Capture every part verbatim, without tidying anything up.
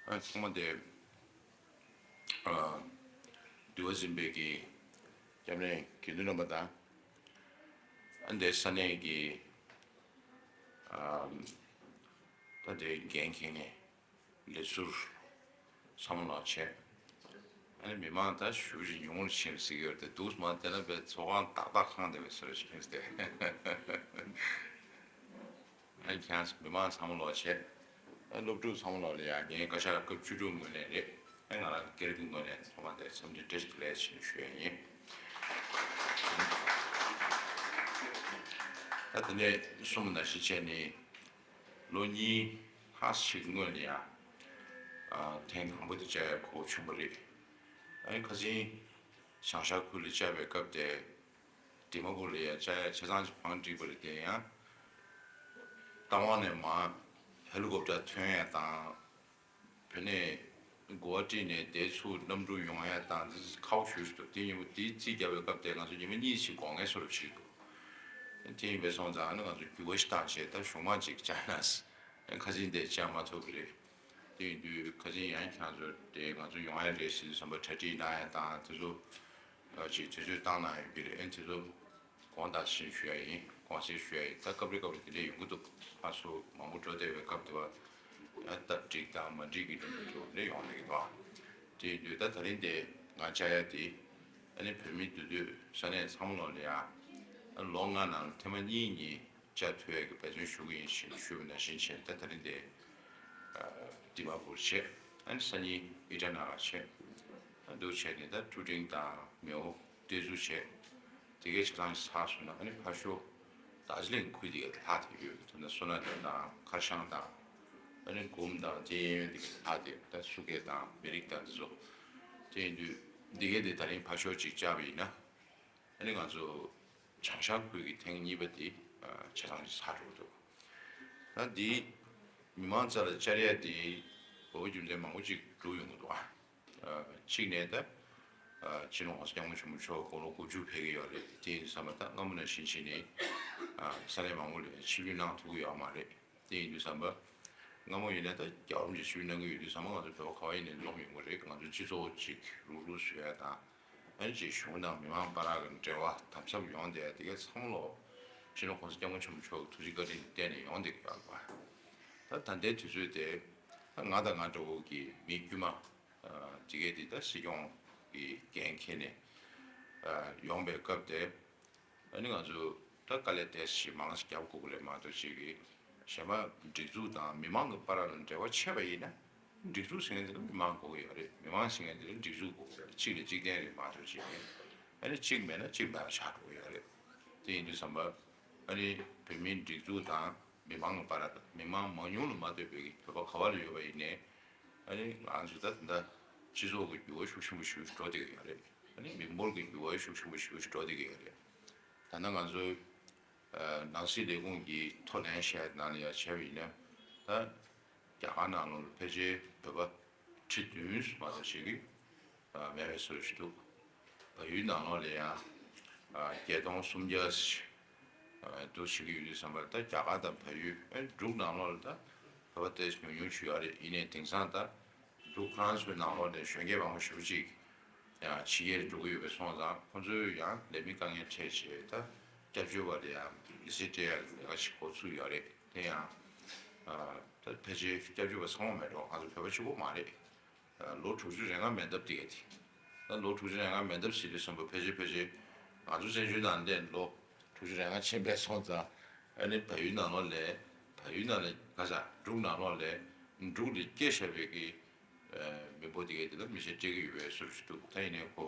ཨ་ཚང་མ་དེ་ཨ་འདུལ་བ་འཛིན་པའི་གི་སྐྱབས་གནས་དགེ་འདུན་རྣམ་པ་དང་། ཨ་འདི་ས་གནས་ཀྱི་ཨ་ད་དེ་འགན་འཁྱེར་ནས་ལས་ཟུར་ཚང་མ་ལོག་བྱས། ཨ་ནི་མི་མང་ད་ཞུ་ཞིག་ཉུང་ངུར་ཕྱིན་ཟེར་གྱི་ཡོད་དེ་འདུག་མ་དེ་ལ་བས་ཚོགས་ཁང་ཏག་ཏག་ཁང་དེ་བས་ཟེར་ཕྱིན་ཏེ། ཨ་ནི་ཁྱེད་རང་མི་མང་ཚང་མ་ལོག་བྱས། ཨ་སློབ་ཕྲུག་ཚང་མ་ལོག་ལ་ཡ་ངའི་བཀའ་ཤག་སྐབས་བཅུ་དྲུག་ངོས་ནས་རེད། ཨ་ང་རང་སྒེར་གྱི་ངོས་ནས་ཚང་མ་དེ་འཚམས་འདྲི་བཀྲ་ཤིས་བདེ་ལེགས་ཞེས་ཞུ་ཡ་ཡིན། ད་དེ་ནས་གསུངས་པ་ནང་བཞིན་བྱས་ནས་ལོ་གཉིས་ལྷག་ཞིག་སྔོན་ནས་ཡང་ཨ་ཐེངས་དང་པོ་དེ་བཅར་ཡ་གོ་བྱུང་བ་རེད། ཨ་ནི་ཁ་སང་བྱང་ཤར་ཁུལ་ལ་བཅར་བའི་སྐབས་དེ་དི་མ་པུར་ལ་ཡ་བཅར་ཡ་ཆ་ཚང་ཞིག་བང་བསྒྲིགས་པ་རེད། དེ་ཡང་རྟ་དབང་ནས་མར་ཧེ་ལི་ཀོབ་ཊར་ཐོན་ཡ་དང་། བོད་ནས་གོ་བ་དཀྲིས་ནས་དེ་ཚུར་གནམ་གྲུ་ཡོང་ཡ་དང་དེ་ཁག་པོ་ཞེ་པོ་ཞིག་འདུག་དེ་ཉིན་མོ་དེའི་རྩིས་བརྒྱབ་པའི་སྐབས་དེ་ང་ཚོ་ཉི་མ་གཉིས་ཤིག་འགོར་མཁན་བཟོ་འདྲ་ཞིག་འདུག་དེ་ཡིན་པས་སོང་ཙང་ཨ་ནི་ང་ཚོ་འགྱུར་བ་ཞིག་བཏང་བྱས་ད་གཞུང་མང་ཅིག་བཅར་ན་ཁ་སང་དེ་བཅར་མ་ཐུབ་པ་རེད། དེ་ཡིན་དུས་ཁ་སང་ཡང་ཁྱེད་ཚོ་དེ་ང་ཚོ་ཡོང་ཡ་རེད་ཟེར་དུས་ཙམ་པ་གྲ་སྒྲིག་གནང་ཡ་དང་དེ་ཚོ་ཅིག་དུས་ཚོད་བཏང་གནང་ཡོད་ཀྱི་རེད། ཨ་ནི་དེ་ཚོ་དགོངས་དག་ཞུ་ཞུ་ཡ་ཡིན། དགོངས་སེལ་ཞུ་ཡ་ཡིན། ད་སྐབས་རེ་སྐབས་རེ་དེ་འདྲས་ཡོང་གི་འདུག་ཕར་ཚུར་མང་པོ་འགྲོ་བསྡད་པའི་སྐབས་དེ་བ་ཡ་སྟབས་འགྲིག་དང་མ་འགྲིག་གི་འགྲོ་འགྲོ་འགྲོ་འདྲས་ཡོང་བསྡད་ཀྱི་འདུག་དེ་ཡིན་དུས་ད་ད་རིང་དེ་ང་བཅར་ཡ་དེ་ཨ་ནི་བོད་མི་འདུས་སྡོད་ས་གནས་ཚང་མ་ལོག་ལ་ཡ་ཨ་ལོ་ལྔ་ནང་ཐེངས་མ་གཉིས་གཉིས་བཅར་ཐུབ་ཡ་གི་འབད་བརྩོན་ཞུ་གི་ཡིན་ཞེས་ཞུས་པ་ནང་བཞིན་བྱས་ད་ད་རིང་དེ་དི་མ་པུར་བྱས། ཨ་ནི་སང་ཉིན་ཨི་ཊ་ན་གར་བྱས། ཨ་འདུག་བྱས་ནས་ད་ཀྲུ་ཀྲིང་དང་མེའོ་བལྟས་ཚུལ་བྱས། དེ་གའི་ཆ་ཚང་ཞིག་ཚར་སོང་ན་ཨ་ནི་ཕར་ཞོག་རྡོ་རྗེ་གླིང་ཁུལ་དེ་གའི་ལྷག་དེ་ཡོད། ད་ནི་བསོད་ནམས་གླིང་དང་ཁར་ཤང་དང་ཨ་ནི་གུམ་དང་དེ་གཡས་གཡོན་དེ་གའི་ལྷག་དེ་ད་སུ་ཁེ་དང་མི་རིགས་དང་དེ་ཚོ་དེ་ཡིན་དུས་འདི་གའི་དེ་ད་རིང་ཕར་ཞོག་ཅིག་བཅར་བ་ཡིན་ན། ཨ་ནི་ང་ཚོ་བྱང་ཤར་ཁུལ་གྱི་ཐེངས་གཉིས་པ་དེ་ཆ་ཚང་ཞིག་ཚར་འགྲོ་གི་འདུག་ད་འདི་མི་མང་རྩ་ལ་བཅར་ཡ་དེ་འོ་རྒྱུ་མཚན་མང་པོ་ཅིག་འགྲོ་ཡོང་གི་འདུག་ཨ་གཅིག་ནས་ད་ཨ་སྤྱི་ནོར་༸གོང་ས་༸སྐྱབས་མགོན་ཆེན་པོ་མཆོག་དགུང་ལོ་དགུ་བཅུ་ཕེབས་ཀྱི་ཡོད་རེད། དེ་ཡིན་དུས་ཙམ་པ་ད་སྔ་མོ་ནང་བཞིན་བྱས་ནས་ཨ་ས་གནས་མང་པོ་ལ་ཆིབས་བསྒྱུར་གནང་ཐུབ་ཀྱི་ཡོད་མ་རེད། དེ་ཡིན་དུས་ཙམ་པ་སྔ་མོ་ཡིན་ན་ད་རྒྱལ་བ་རིན་པོ་ཆེ་ཆིབས་བསྒྱུར་གནང་གི་ཡོད་དུས་ཙམ་པ་ང་ཚོ་བོད་པ་ག་པར་ཡིན་ནའི་འཛོམས་ཡོང་གི་རེད། ང་ཚོ་སྤྱི་ཚོགས་ཅིག་རུག་རུག་བཟོ་ཡ་དང་། ཨ་ནི་ཅིག་གཞུང་དང་མི་མང་བར་གྱི་འབྲེལ་བ་དམ་ཟབ་ཡོང་བསྡད་དེ་གའི་ཚང་མ་ལོ་སྤྱི་ནོར་༸གོང་ས་༸སྐྱབས་མགོན་ཆེན་པོ་མཆོག་གི་ཐུགས་རྗེ་བཀའ་དྲིན་བརྟེན་ནས་ཡོང་བསྡད་ཀྱི་ཡོད་རེད་པ། ད་ད་ལྟའི་དུས་ཚོད་དེ་ད་ང་དང་ང་འདྲ་བོ་གི་མི་དཀྱུས་མ་དེ་གའི་དེ་ད་སྲིད་སྐྱོང་གི་འགན་འཁྱེར་ནས་ཡོང་པའི་སྐབས་དེ། ཨ་ནི་ང་ཚོ་ད་དཀའ་ལས་དེ་ཞིག་མང་ཞིག་རྒྱབ་དགོས་ཀྱི་རེད་མ་གཏོགས་ཅིག་གི་གཞན་པ་སྒྲིག་འཛུགས་དང་མི་མང་གི་བར་ལ་འབྲེལ་བ་ཆད་པ་ཡིན་ན་སྒྲིག་འཛུགས་ཟེར་མཁན་དེ་ལ་མི་མང་དགོས་ཀྱི་ཡོད་རེད། མི་མང་ཟེར་མཁན་དེ་ལ་སྒྲིག་འཛུགས་དགོས་ཀྱི་ཡོད་རེད། གཅིག་ལ་གཅིག་བརྟེན་རེད་མ་གཏོགས་ཅིག་གི་ཨ་ནི་གཅིག་མེད་ན་གཅིག་མེད་པ་ཆགས་འགྲོ་གི་ཡོད་རེད། དེ་ཡིན་དུས་ཙམ་པ་ཨ་ནི་བོད་མིའི་སྒྲིག་འཛུགས་དང་མི་མང་གི་བར་ལ་མི་མང་མང་ཉུང་ལ་མ་ལྟོས་པའི་བོད་པ་ག་བ་ལ་ཡོད་པ་ཡིན་ནའི་ཨ་ནི་ང་ཚོ་ད་ད་སྤྱི་ཚོགས་ཀྱི་འགྱུར་བ་ཤུགས་ཆེན་པོ་ཞིག་འགྲོ་བསྡད་ཀྱི་ཡོད་རེད། ཨ་ནི་མི་འབོར་གྱི་འགྱུར་བ་ཤུགས་ཆེན་པོ་ཞིག་འགྲོ་བསྡད་ཀྱི་ཡོད་རེད། ད་ནང་ང་ཚོའི་ནང་སྲིད་ལས་ཁུངས་ཀྱི་ཐོ་ལེན་བྱས་ནང་ལ་ཡང་བྱས་པ་ཡིན་ན་ད་རྒྱ་གར་ནང་ལོགས་ལ་ཕལ་ཆེར་བོད་པ་ཁྲི་བདུན་མ་གཏོགས་བྱེད་ཀྱི་མེད་པའི་བཟོ་ཞིག་འདུག་བལ་ཡུལ་ནང་ལོགས་ལ་ཡང་བརྒྱད་སྟོང་སུམ་བརྒྱ་འདུ་བྱེད་ཀྱི་ཡོད་དུས་ཙམ་པར་ད་རྒྱ་གར་དང་བལ་ཡུལ་འབྲུག་ནང་ལོགས་ལ་ད་བོད་པ་ཏོག་ཙམ་ཉུང་ཉུང་ཞིག་ཡོད་རེད། ཡིན་ནའི་དེང་སང་ད་འབྲུག་ཧྥ་རན་སིའི་ནང་ལོགས་ནས་གཞོན་སྐྱེས་མང་པོ་ཞེ་པོ་ཅིག་ཡང་ཕྱི་རྒྱལ་འགྲོ་གི་ཡོད་པའི་སོང་ཙང་ཁོང་ཚོས་ཡང་ལས་མི་དཀའ་ངལ་འཕྲད་བྱས་ད་སྐྱབས་བཅོལ་བ་ལ་ཡང་མི་ཚེ་སྤྲད་ཡག་ལས་ཀ་ཞིག་འགོ་ཚུགས་ཡོད་རེད། དེ་ཡང་ད་ཕལ་ཆེར་སྐྱབས་བཅོལ་བ་ཚང་མ་མེད་འགྲོ། ང་ཚོ་བོད་པ་གཅིག་པོ་མ་རེད། ལོ་དྲུག་ཅུ་རེ་ལྔ་མེད་སྟབས་དེ་ག་དེ། ད་ལོ་དྲུག་ཅུ་རེ་ལྔ་མེད་སྟབས་ཟེར་དུས་ཙམ་པ་ཕལ་ཆེར་ཕལ་ཆེར་ང་ཚོ་བཙན་བྱོལ་ནང་བསྡད་ལོ་དྲུག་ཅུ་རེ་ལྔ་ཕྱིན་པའི་སོང་ཙང་ཨ་ནི་བལ་ཡུལ་ནང་ལོགས་ལ་བལ་ཡུལ་ནང་ལ་ག་ས་འབྲུག་ནང་ལོགས་ལ་འབྲུག་ལ་སྐྱེས་བཞག་པའི་གི་མི་འབོར་དེ་ག་དེ་ལ་མི་ཚེ་སྤྲད་ཀྱི་ཡོད་པའི་བཟོ་ཞིག་འདུག་ད་ཡིན་ནའི་ཁོ་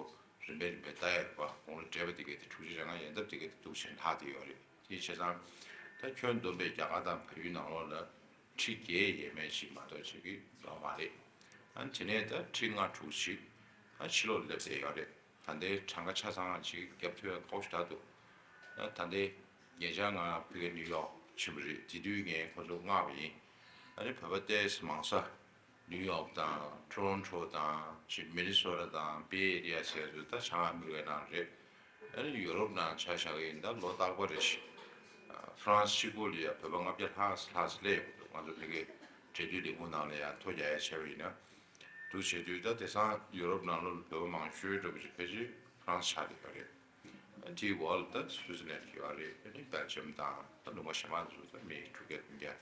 རིམ་པས་རིམ་པས་ལྟ་ཡག་པ་དགུང་ལོ་བགྲེས་པ་དེ་ག་དེ་དྲུག་ཅུ་རེ་ལྔ་ཡན་འདབ་དེ་ག་དེ་འདུག་བྱས་ལྷག་བསྡད་ཡོད་རེད། དེ་བྱས་ཙང་ད་ཁྱོན་བསྡོམས་པའི་རྒྱ་གར་དང་བལ་ཡུལ་ནང་ལོགས་ལ་ཁྲི་བརྒྱད་ཡས་མས་ཅིག་མ་གཏོགས་ཅིག་གི་ཡོད་མ་རེད། ཨ་དེ་ནས་ད་ཁྲི་ལྔ་དྲུག་ཅིག་ཨ་ཕྱི་ལོགས་སླེབས་བསྡད་ཡོད་རེད། ད་ལྟའི་གྲངས་ཀ་ཆ་ཚང་ཅིག་རྒྱབ་ཐུབ་ཡ་ཁག་པོ་ཞིག་ད་འདུག་ད་ལྟའི་ཉེ་ཆར་ང་ཕ་གི་ནིའུ་ཡོག་ཕྱིན་པ་རེད། དེ་དུས་ངས་ཁོ་ཚོ་མངགས་པ་ཡིན། ཨ་ནི་བོད་པ་ཏོག་ཙམ་མང་ས་ནིའུ་ཡོག་དང་ཊོ་རོན་ཊོ་དང་ཅིག་མི་ནི་སོ་ཊ་དང་བེ་ཨེ་རི་ཡ་ཟེར་ཚོ་ད་བྱང་ཨ་མི་རི་ཀའི་ནང་རེད། ཨ་ནི་ཡུ་རོབ་ནང་ཆ་བཞག་གི་ཡིན་ད་ལོ་རྟག་པར་རེ་བཞིན། ཧྥ་རན་སི་གཅིག་པུ་ལ་ཡ་བོད་པ་ལྔ་བརྒྱ་ལྷག་ཙམ་ལྷག་ཙམ་སླེབས་ཡོང་གི་འདུག་ང་ཚོ་ཕ་གི་ འབྲེལ་མཐུད་ལས་ཁུངས་ནང་ལ་ཡང་ཐོ་རྒྱག་ཡ་བྱས་པ་ཡིན་ན། འདུག་བྱེད་དུས་ད་དེང་སང་ཡུ་རོབ་ནང་ལོགས་ལ་བོད་པ་མང་ཤོས་འདྲ་པོ་ཅིག་ཕལ་ཆེར་ཧྥ་རན་སི་ཆགས་བསྡད་ཡོད་རེད། དེའི་འོག་ལ་ད་སུའི་ཙི་ལན་ཡོད་རེད། ཨ་ནི་སྦེལ་ཇམ་དང་ད་ལུང་པ་གཞན་མ་ཚོ་ད་མི་དྲུག་བརྒྱ་བདུན་བརྒྱ་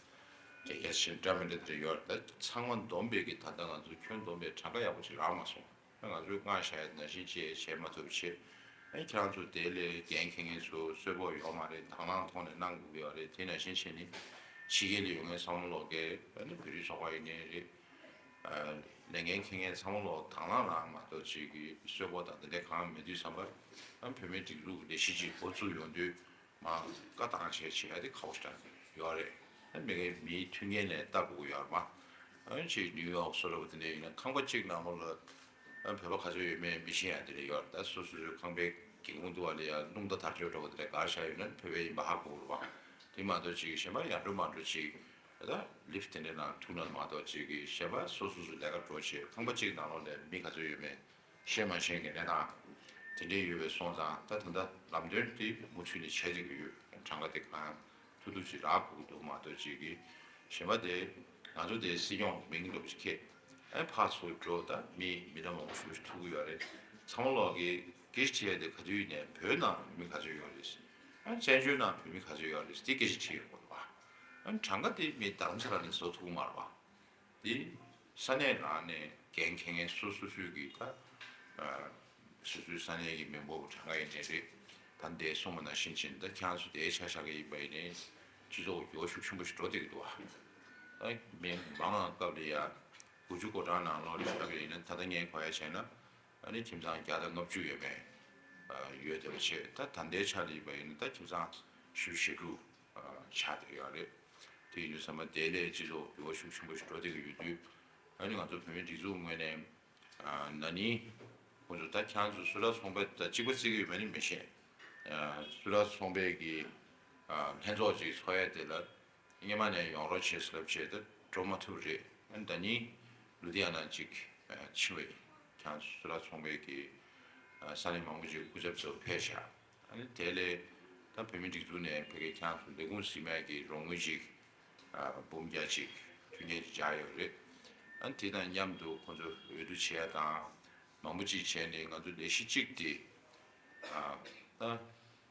བརྒྱད་བརྒྱ་ཕྱིན་འདྲ་མི་འདྲ་དེ་ཡོད་རེད། ད་ཚང་མ་བསྡོམས་པའི་གི་ད་ལྟ་ང་ཚོ་ཁྱོན་བསྡོམས་པའི་གྲངས་ཀ་ཡག་པོ་ཅིག་རག་མ་སོང་། ད་ང་ཚོས་སྔར་བཤད་ནང་བཞིན་ཅིག་བྱེད་མ་ཐུབ་བྱས། ཨ་ནི་ཁྱེད་རང་ཚོ་དེ་ལས་འགན་འཁྱེར་མཁན་ཚོ་གསོལ་ཕོགས་ཡོད་མ་རེད། དང་བླངས་ཐོག་ནས་གནང་དགོས་ཀྱི་ཡོད་རེད། དེ་ནང་བཞིན་བྱས་ནས་ཕྱི་རྒྱལ་ལ་ཡོད་མཁན་ཚང་མ་ལོག་གི་ཨ་ནི་བོད་རིགས་ཚོགས་པ་ཡིན་ནའི་རེད། ལས་འགན་འཁྱེར་མཁན་ཚང་མ་ལོག་དང་བླངས་རང་མ་གཏོགས་ཅིག་གི་གསོལ་ཕོགས་དང་དེ་འདྲ་གང་མེད་དུས་ཙམ་པ། ཨ་བོད་མིའི་སྒྲིག་འཛུགས་ལས་གཞི་ཅིག་འགོ་བཙུགས་ཡོང་དུས་མ་བཀའ་བཏང་བྱས་བྱེད་ཡ་དེ་ཁག་པོ་ཞེ་དྲག་ཡོད་རེད། ཨ་མི་སྒེར་མིའི་མཐུན་རྐྱེན་ལ་ལྟ་དགོས་ཀྱི་ཡོད་རེད་མ། ཨ་ཅིག་ནིའུ་ཡོག་སོགས་ལ་དེ་འདྲ་ཡིན་ན་ཁང་པ་གཅིག་ནང་ལོགས་ལ་ཨ་བོད་པ་ག་ཚོད་ཡོད་མེད་མི་ཤེས་ཡ་དེ་འདྲ་ཡོད་རེད། ད་སོ་སོ་སོའི་ཁང་པའི་སྒེའུ་ཁུང་དུ་བ་ལ་ཡ་རླུང་རྟ་དར་ལྕོག་འདྲ་པོ་དེ་འདྲ་སྒར་བཞག་ཡོད་ན་བོད་པའི་ཡིན་པ་ཧ་གོ་དགོས་རེད་པ། དེ་མ་གཏོགས་ཅིག་གཞན་པ་ཡར་འགྲོ་མར་འགྲོ་ཅིག་ད་ལིཕ་དེ་འདྲའི་ནང་ཐུག་ན་མ་གཏོགས་ཅིག་གི་གཞན་པ་སོ་སོ་སོ་ལས་ཀ་འགྲོ་བྱེད་ཁང་པ་གཅིག་ནང་ལོགས་ལ་མི་ག་ཚོད་ཡོད་མེད་ཤེས་མ་ཤེས་ཀྱི་གནས་སྟངས་དེ་འདྲའི་ཡོད་པའི་སོང་ཙང་། ད་ད་ལྟ་ལམ་སྟོན་དེ་མུ་མཐུད་ནས་བྱེད་བསྡད་ཀྱི་ཡོད། གྲངས་ཀ་དེ་གང་ཐུབ་ཐུབ་ཅིག་རག་དགོས་ཀྱི་འདུག་མ་གཏོགས་ཅིག་གི་གཞན་པ་དེ་ང་ཚོ་དེ་སྲིད་སྐྱོང་མིང་འདྲ་པོ་ཅིག་ཁྱེར། ཨེ་ཕར་ཚུར་འགྲོ། ད་མི་མི་སྣ་མང་པོ་ཞིག་ཐུག་གི་ཡོད་རེད། ཚང་མ་ལོག་གི་སྐད་ཆ་དྲིས་ཡ་དེ་ག་དུས་ཡིན་ནའི་བོད་ནང་མི་ག་ཚོད་ཡོད་རེད། ཨ་བཙན་བྱོལ་ནང་བོད་མི་ག་ཚོད་ཡོད་རེད་དེ་སྐད་ཆ་དྲིས་ཡོང་གི་རེད་པ། ཨ་གྲངས་ཀ་དེ་མི་རྡ་རམ་ས་ལ་ནས་བཟོ་ཐུབ་ཀྱི་མ་རེད་པ། དེ་ས་གནས་ནང་ནས་འགན་འཁྱེར་མཁན་སོ་སོ་སོའི་གི་ད་ཨ་སོ་སོའི་ས་གནས་ཀྱི་མི་འབོར་གྲངས་ཀ་ཡིན་ནའི་རེད། ད་འདས་སོང་བ་ནང་བཞིན་བྱས་ད་ཁྱེད་རང་ཚོ་དེའི་ཆ་བཞག་གི་ཡིན་པ་ཡིན་ནའི་སྤྱི་ཚོགས་འགྱུར་བ་ཤུགས་ཆེན་པོ་ཞིག་འགྲོ་བསྡད་ཀྱི་འདུག་ཨ། ད་མི་མང་བ་སྐབས་ལ་ཡ་དགུ་བཅུ་གོ་གྲངས་ནང་ལོགས་ལ་ཆགས་པ་ཡིན་ན་ད་ལྟ་ངས་གོ་ཡ་བྱས་ན། ཨ་ནི་ཁྱིམ་ཚང་བརྒྱ་དང་ལྔ་བཅུ་ཡོད་མེད་ཡོད་བསྡད་པ་བྱས། ད་ད་ལྟའི་ཆ་ལ་ཡིན་པ་ཡིན་ན་ད་ཁྱིམ་ཚང་བཞི་བཅུ་ཞེ་དྲུག་ཆགས་བསྡད་ཡོད་རེད། དེ་ཡིན་དུས་ཙམ་པ་དེ་ལས་སྤྱི་ཚོགས་འགྱུར་བ་ཤུགས་ཆེན་པོ་ཞིག་འགྲོ་བསྡད་ཀྱི་ཡོད་དུས། ཨ་ནི་ང་ཚོ་བོད་མིའི་སྒྲིག་འཛུགས་ངོས་ནས་ན་ནིང་ཁོང་ཚོ་ད་ཁྱེད་ཚོ་སུ་ཊར་ཚོང་པ་ད་གཅིག་པ་བརྩི་གི་ཡོད་མེད་ནི་མི་ཤེས། སུ་ཊར་ཚོང་པའི་གི་ལྷན་ཚོགས་ཅིག་ཚོགས་ཡས་དེ་ལ། སྔོན་མ་ནས་ཡོང་རོགས་བྱེད་ཟེར་ལབ་བྱས་ཏེ་འགྲོ་མ་ཐུབ་རེད། ཨ་ནི་ད་ནི་ལུ་དྷི་ཡ་ན་ཅིག་ཕྱིན་པ་ཡིན། ཁྱེད་སུ་ཊར་ཚོང་པའི་གི་ས་གནས་མང་པོ་ཅིག་སྐུ་ཚབ་ཚོ་ཕེབས་བཞག་ཨ་ནི་དེ་ལས་ད་བོད་མི་སྒྲིག་འཛུགས་ནས་ཕ་གི་ཁྱེད་ཚོ་ལས་ཁུངས་ཟིན་མེད་ཀྱི་རོགས་དངུལ་ཅིག་འབུམ་བརྒྱ་ཅིག་མཐུན་རྐྱེན་ཅིག་སྦྱར་ཡོད་རེད། ཨ་ནི་དེ་དང་མཉམ་དུ་ཁོང་ཚོ་འོས་བསྡུ་བྱས་དང་མང་པོ་ཅིག་བྱས་ནས་ང་ཚོ་ལས་གཞི་གཅིག་དེ། ད་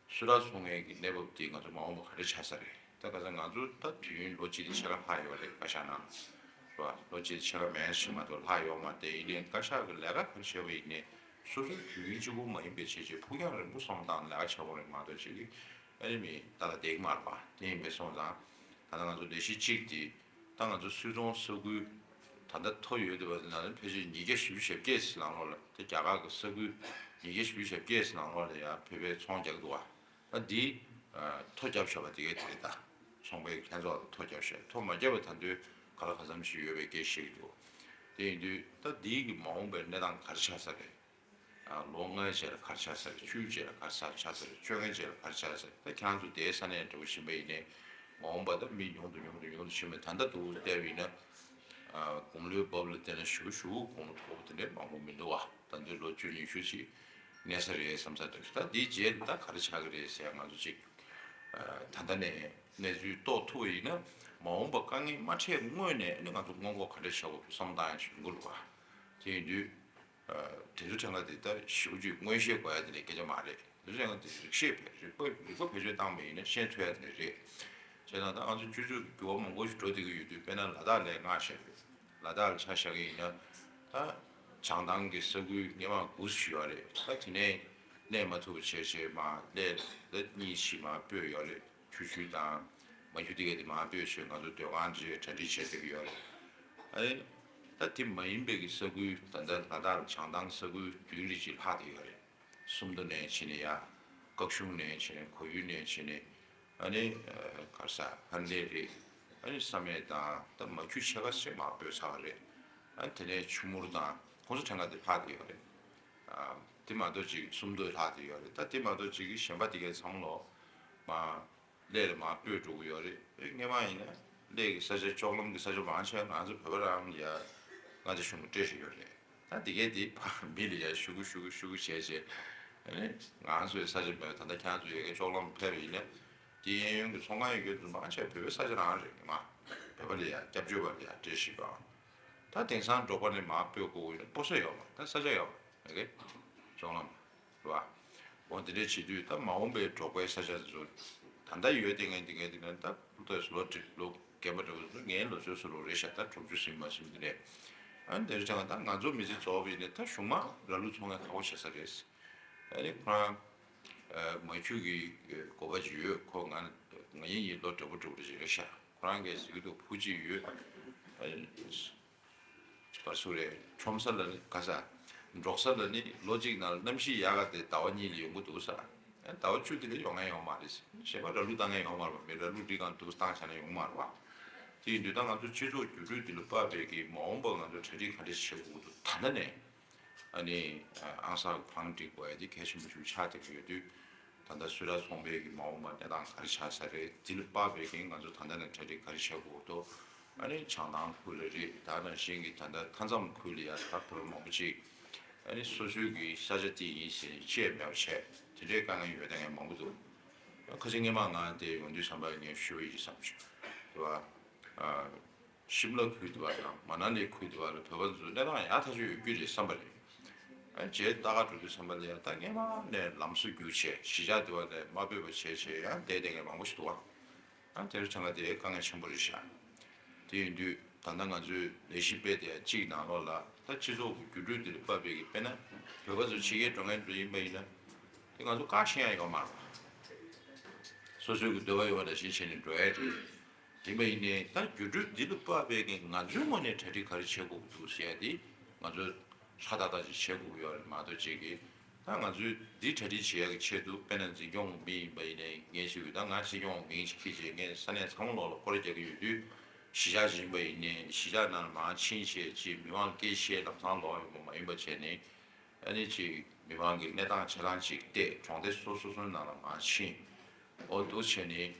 སུ་ཊར་ཚོང་མཁན་གྱི་གནས་བབ་དེ་ང་ཚོ་མ་འོངས་པ་ག་རེ་ཆགས་ས་རེད། ད་ག་ས་ང་ཚོ་ད་དུས་ཡུན་ལོ་གཅིག་དེ་ཕྱེད་ཀ་ལྷག་ཡོད་རེད། བཀའ་ཤག་ནང་རེད་བ། ལོ་གཅིག་དེ་ཕྱེད་ཀ་མན་ཞིག་མ་གཏོགས་ལྷག་ཡོད་མ་རེད། ཡིན་ནའི་བཀའ་ཤག་གི་ལས་ཀ་ག་རེ་བྱས་པ་ཡིན་ནའི་སོ་སོའི་དུས་ཡུན་གཅིག་པོ་མ་ཡིན་པའི་བྱས་བྱས་ཕུགས་རྒྱང་རིང་པོ་སོང་སྟངས་ལས་ཀ་བྱེད་དགོས་རེད་མ་གཏོགས་ཅིག་གི་ཨ་ནི་མི་ད་ལ་བསྡད་ཀྱི་མ་རེད་བ། དེ་ཡིན་པས་སོང་ཙང་ད་ལྟ་ང་ཚོ་ལས་གཞི་གཅིག་དེ་ད་ང་ཚོ་སུད་ཚོང་ས་ཁུལ་ད་ལྟ་ཐོ་ཡོད་བསྡད་པ་ནང་ལ་ཕལ་ཆེར་ཉིས་བརྒྱ་བཞི་བཅུ་ཞེ་བརྒྱད་ཙམ་ནང་ལོགས་ལ་དེ་རྒྱ་གར་གྱི་ས་ཁུལ་ཉིས་བརྒྱ་བཞི་བཅུ་ཞེ་བརྒྱད་ཙམ་ནང་ལོགས་ལ་ཡང་བོད་པས་ཚོང་རྒྱག་གི་འདུག་བ། ད་འདི་ཐོ་བརྒྱབ་བཞག་པ་དེ་གའི་དེ་རེད། ད་ཚོང་པའི་ལྷན་ཚོགས་ལ་ཐོ་བརྒྱབ་བཞག་ཐོ་མ་བརྒྱབ་པ་ད་དུང་ག་ལ་ག་ཙམ་ཞིག་ཡོད་པའི་སྐད་བཤད་ཀྱི་འདུག་དེ་ཡིན་དུས་ད་འདི་གི་མ་འོངས་པའི་གནས་སྟངས་ག་རེ་ཆགས་ས་རེད། ལོ་ལྔའི་རྗེས་ལ་ག་རེ་ཆགས་ས་རེད། བཅུའི་རྗེས་ལ་ག་རེ་ཆགས་ས་རེད། བཅོ་ལྔའི་རྗེས་ལ་ག་རེ་ཆགས་ས་རེད། ད་ཁྱེད་རང་ཚོ་དེའི་ས་གནས་འདྲ་བོ་ཕྱིན་པ་ཡིན་ནའི་མ་འོངས་པ་ད་མི་ཉུང་དུ་ཉུང་དུ་ཉུང་དུ་ཕྱིན་པ་ད་ལྟ་འདུག་བལྟས་པ་ཡིན་ན། དགུང་ལོའི་བབ་ལ་བལྟས་ན་ཞུ་ཞུ་དགུང་ལོ་མཐོ་པོ་དེ་འདྲའི་མང་པོ་མི་འདུག་བ། ད་འདི་ལོ་བཅུ་ཉི་ཤུ་ཅིག་གནས་ས་རེད་བསམ་ས་འདྲ་བོ་ཞིག་ད་འདིའི་རྗེས་ལ་ད་ག་རེ་ཆགས་ཀྱི་རེད་ཟེར་ང་ཚོ་ཅིག་ད་ལྟ་ནས་གནས་ཚུལ་རྟོགས་ཐུབ་པ་ཡིན་ན་མ་འོངས་པ་དཀའ་ངལ་མ་འཕྲད་སྔོན་ནས་ཨ་ནི་ང་ཚོ་སྔོན་འགོག་ག་འདྲ་བྱ་དགོས་བསམ་སྟངས་ཡང་ཞིག་ཡོང་གི་རེད་བ། དེ་ཡིན་དུས། དེ་ཚོ་ཕྲན་ཀ་དེ་ལྟར་ཞེ་པོ་ཅིག་མངོན་ཤེས་དགོས་ཡ་དེ་འདྲའི་སྐད་ཆ་མ་རེད། དེ་ཚོ་ཕྲན་ཀ་དེ་རིག་ཤེས་རིག་པ་རིག་པ་བེད་སྤྱོད་བཏང་བ་ཡིན་ན་ཤེས་ཐུབ་ཡ་དེ་འདྲ་རེད། བྱས་ཙང་ད་ང་ཚོ་སྤྱི་ཚོགས་ཀྱི་འགྱུར་བ་མང་པོ་ཞིག་འགྲོ་བསྡད་ཀྱི་ཡོད་དུས་དཔེར་ན་ལ་དྭགས་ལ་ང་བཤད་རེད། ལ་དྭགས་ལ་ཆ་བཞག་གི་ཡིན་ན་ད་བྱང་ཐང་གི་ས་ཁུལ་སྔོན་མ་དགུ་ཞིག་ཡོད་རེད། ད་དེ་ནས་གནས་མ་ཐུབ་པ་བྱས་བྱས་མར་གླེ་ལ་གཉིས་ཤིག་མར་སྤོས་ཡོད་རེད། ཆུ་ཆུ་དང་མ་ཆུ་དེ་ག་དེ་མར་སྤོས་བྱས་ང་ཚོ་སྡོད་ཁང་ཅིག་གྲ་སྒྲིག་བྱས་བསྡད་ཀྱི་ཡོད་རེད། ཨ་ནི། ད་དེ་མ་ཡིན་པའི་གི་ས་ཁུལ་ད་ལྟ་ལ་དྭགས་བྱང་ཐང་ས་ཁུལ་རྒྱུན་རིང་ཅིག་ལྷག་བསྡད་ཡོད་རེད། སུམ་མདོ་ནས་ཕྱིན་ནས་ཡ། ཀག་གཞུང་ནས་ཕྱིན་ནས་གོ་ཡུལ་ནས་ཕྱིན་ནས། ཨ་ནི། གར་ས་ཧན་ལེ་རེད། ཨ་ནི་བསམ་ཡས་དང་ད་མ་ཆུ་ཕྱེད་ཀ་ཞིག་མར་སྤོས་ཚར་བ་རེད། ཨ་ནི་དེ་ནས་ཆུ་མུར་དང་ཁོང་ཚོ་ཕྲན་ཀ་དེ་ལྷག་བསྡད་ཡོད་རེད། དེ་མ་གཏོགས་ཅིག་སུམ་མདོ་ལྷག་བསྡད་ཡོད་རེད། ད་དེ་མ་གཏོགས་ཅིག་གི་གཞན་པ་དེ་གའི་ཚང་མ་ལོག་མར། གླེ་ལ་མར་སྤོས་འགྲོ་གི་ཡོད་རེད། སྔོན་མ་ཡིན་ན་གླེ་གི་ས་ཆ་ལྕོག་ལམ་གི་ས་ཆ་མང་ཆེ་ང་ཚོ་བོད་པ་རང་ལ་ཡ་མངའ་སྡེ་གཞུང་གི་སྤྲད་བཞག་ཡོད་རེད། ད་འདི་གས་དེ་ཕར་མི་ལ་ཡ་ཞུ་གུ་ཞུ་གུ་ཞུ་གུ་བྱས་བྱས། ཨ་ནི་ང་ཚོའི་ས་ཆ་མེད་ད་ལྟ་ཁྱེད་ཚོ་ཡ་གི་ལྕོག་ལམ་ཕེབས་པ་ཡིན་ན་དེ་གཡས་གཡོན་གི་ཚོང་ཁང་ཡོད་རྒྱུ་དེ་མང་ཆེ་བོད་པའི་ས་ཆ་རང་རེད་མ། བོད་པ་ལ་ཡང་སྐྱབས་བཅོལ་བ་ལ་ཡང་སྤྲད་ཤེས་པའམ། ད་དེང་སང་འབྲོག་པ་ནས་མར་སྤོས་དགོས་ཀྱི་ཡོད་ན་སྤོ་ས་ཡོད་མ་རེད། ད་ས་ཆ་ཡོད་མ་རེད། ཨོ་ཀེ། གཅོང་ལམ་རེད་བ། འོ་དེ་འདྲས་བྱེད་དུས་ད་མ་འོངས་པའི་འབྲོག་པའི་ས་ཆ་དེ་ཚོ་ད་ལྟ་ཡོད་དེ་ངས་དེ་ངས་དེ་ངས་ད་ལྟ་ལོ་དྲུག་ལོ་བརྒྱད་པ་འདྲ་བོ་ཚོ་ངའི་ལོ་ཚོད་སུ་ལོ་རེད་ཤག་ད་དྲུག་ཅུ་ཟིན་མ་ཟིན་དེ་རེད། ཨ་ནི་དེ་རེད་ཀྱང་ད་ང་ཚོ་མི་ཚེ་རྫོགས་པ་ཡིན་ནའི་ད་གཞུག་མ་ར་ལུག་འཚོ་མཁན་ཁག་པོ་བྱེད་ས་རེད། ཨ་ནི་ཁོ་རང་མ་ཁྱུག་གི་གོ་བ་ཅིག་ཡོད། ཁོ་ང་ང་ཡིན་ཡིན་ལོ་འདྲ་པོ་འདྲ་པོ་ཅིག་རེད་ཤག་ཁོ་རང་གིས་ཟེར་གྱི་འདུག་ཕུ་གཅིག་ཡོད། ཨ་ནི། ག་སུ་རེད། ཁྲོམ་ས་ལ་ནི་ག་ས། འབྲོག་ས་ལ་ནི་ལོ་གཅིག་ནང་ལ་གནམ་གཤིས་ཡག་ག་དེ་ཟླ་བ་གཉིས་ལ་ཡོང་གི་འདུག་ས། ཟླ་བ་བཅུ་དེ་ལས་ཡོང་མཁན་ཡོད་མ་རེད། གཞན་པ་ར་ལུག་བཏང་མཁན་ཡོད་མ་རེད་པ། མི་ར་ལུག་འདི་གང་འདུག་བཏང་བྱས་ན་ཡོང་མ་རེད་པ། དེ་ཡིན་དུས་ད་ང་ཚོ་སྤྱི་ཚོགས་འགྱུར་འགྲོས་འདི་ལ་དཔག་པའི་གི་མ་འོངས་པ་ང་ཚོ་གྲ་སྒྲིག་ག་འདྲ་བྱེད་དགོས་འདུག་ད་ལྟ་ནས་ཨ་ནི་ཨང་གསར་གང་སྒྲིག་དགོས་ཡ་དེ་གལ་ཆེན་པོ་ཞིག་ཆགས་བསྡད་ཀྱི་ཡོད་དུས། ད་ལྟ་སུད་ཊར་ཚོང་པའི་གི་མ་འོངས་པ་གནས་སྟངས་ག་རེ་ཆགས་ས་རེད། འདི་ལ་དཔག་པའི་གི་ང་ཚོ་ད་ལྟ་ནས་གྲ་སྒྲིག་ག་རེ་བྱེད་དགོས་འདུག་ཨ་ནི་བྱང་ཐང་ཁུལ་ལ་རེད། ད་ནང་བཞིན་གྱི་ད་ལྟ་མཐའ་མཚམས་ཁུལ་ལ་ཡང་ད་བོད་མང་པོ་ཅིག་ཨ་ནི་སོ་སོའི་གི་ས་ཆ་དེ་ཡིན་ཟེར་ནས་ཅི་ཡང་མེད་པ་བྱས་དེ་འདྲའི་དཀའ་ངལ་ཡོད་མཁན་ཡང་མང་པོ་འདུག་ཁ་སང་སྔོན་མ་ང་དེ་ཡོང་དུས་ཙམ་པ་ངས་ཞུ་བ་ཡིན་བསམ་བྱུང་། དེ་བ་ཨ། ཤིམ་ལ་ཁུལ་དེ་བ་དང་མ་ན་ལི་ཁུལ་དེ་བ་ལ་བོད་པ་ཚོ་གནས་སྟངས་ཡག་ཐག་ཆོད་ཡོད་རྒྱུ་རེད་བསམ་པ་རེད། ཨ་རྗེས་ལྟ་ག་འགྲོ་དུས་ཙམ་པ་ལ་ཡང་ད་སྔོན་མ་ནས་ལམ་སང་རྒྱུག་བྱས་གཞིས་ཆགས་དེ་བ་ལས་མ་སྤོས་པ་བྱས་བྱས་ཡང་བསྡད་བསྡད་མཁན་མང་པོ་ཞིག་འདུག་བ། ཨ་དེ་རུ་ཆང་ག་དེ་དཀའ་ངལ་ཆེན་པོ་རེད་ཤག་དེ་ཡིན་དུས་ད་ལྟ་ང་ཚོའི་ལས་གཞི་སྤེལ་དེ་གཅིག་ནང་ལོགས་ལ་ད་སྤྱི་ཚོགས་ཀྱི་འགྱུར་འགྲོས་དེ་ལ་དཔག་པའི་གི་དཔེར་ན་བོད་པ་ཚོ་ཕྱི་རྒྱལ་འགྲོ་མཁན་ཚོ་ཡིན་པ་ཡིན་ན་དེ་ང་ཚོ་བཀག་ཤེས་ཡ་ཡོད་མ་རེད་བ། སོ་སོའི་གི་འདོད་པ་ཡོད་པ་ནང་བཞིན་བྱས་ནས་འགྲོ་ཡ་རེད། ཡིན་པ་ཡིན་ནའི་ད་འགྱུར་འགྲོས་འདི་ལ་དཔག་པའི་གི་ང་ཚོའི་ངོས་ནས་གྲ་སྒྲིག་ག་རེ་བྱེད་དགོས་ཀྱི་འདུག་ཟེར་ཡ་དེ་ང་ཚོ་ཧྲ་ཏག་ཏག་ཅིག་བྱེད་དགོས་ཀྱི་ཡོད་རེད་མ་གཏོགས་ཅིག་གི་ད་ང་ཚོའི་འདི་གྲ་སྒྲིག་བྱེད་ཡ་གི་ཆེད་དུ་དཔེར་ན་འཛིན་སྐྱོང་མི་ཡིན་པ་ཡིན་ནའི་ངས་ཞུ་གི་ད་ང་སྲིད་སྐྱོང་མིང་ཞིག་ཁྱེར་བྱས་ངས་ས་གནས་ཚང་མ་ལོག་ལ་སྐོར་ར་རྒྱག་གི་ཡོད་དུས་གཞིས་ཆགས་ཤིག་ཡིན་པ་ཡིན་ནའི་གཞིས་ཆགས་ནང་ལ་མར་ཕྱིན་བྱས་ཅིག་མི་མང་སྐད་བཤད་ལམ་སང་ལོག་ཡོང་བ་མ་ཡིན་པ་བྱས་ནས་ཨ་ནི་ཅིག་མི་མང་གི་གནས་སྟངས་ཆ་ཚང་ཅིག་བལྟས་གྲོང་སྡེ་སོ་སོ་སོའི་ནང་ལ་མར་ཕྱིན། འོ་འདུག་བྱས་ནས་བྱེད་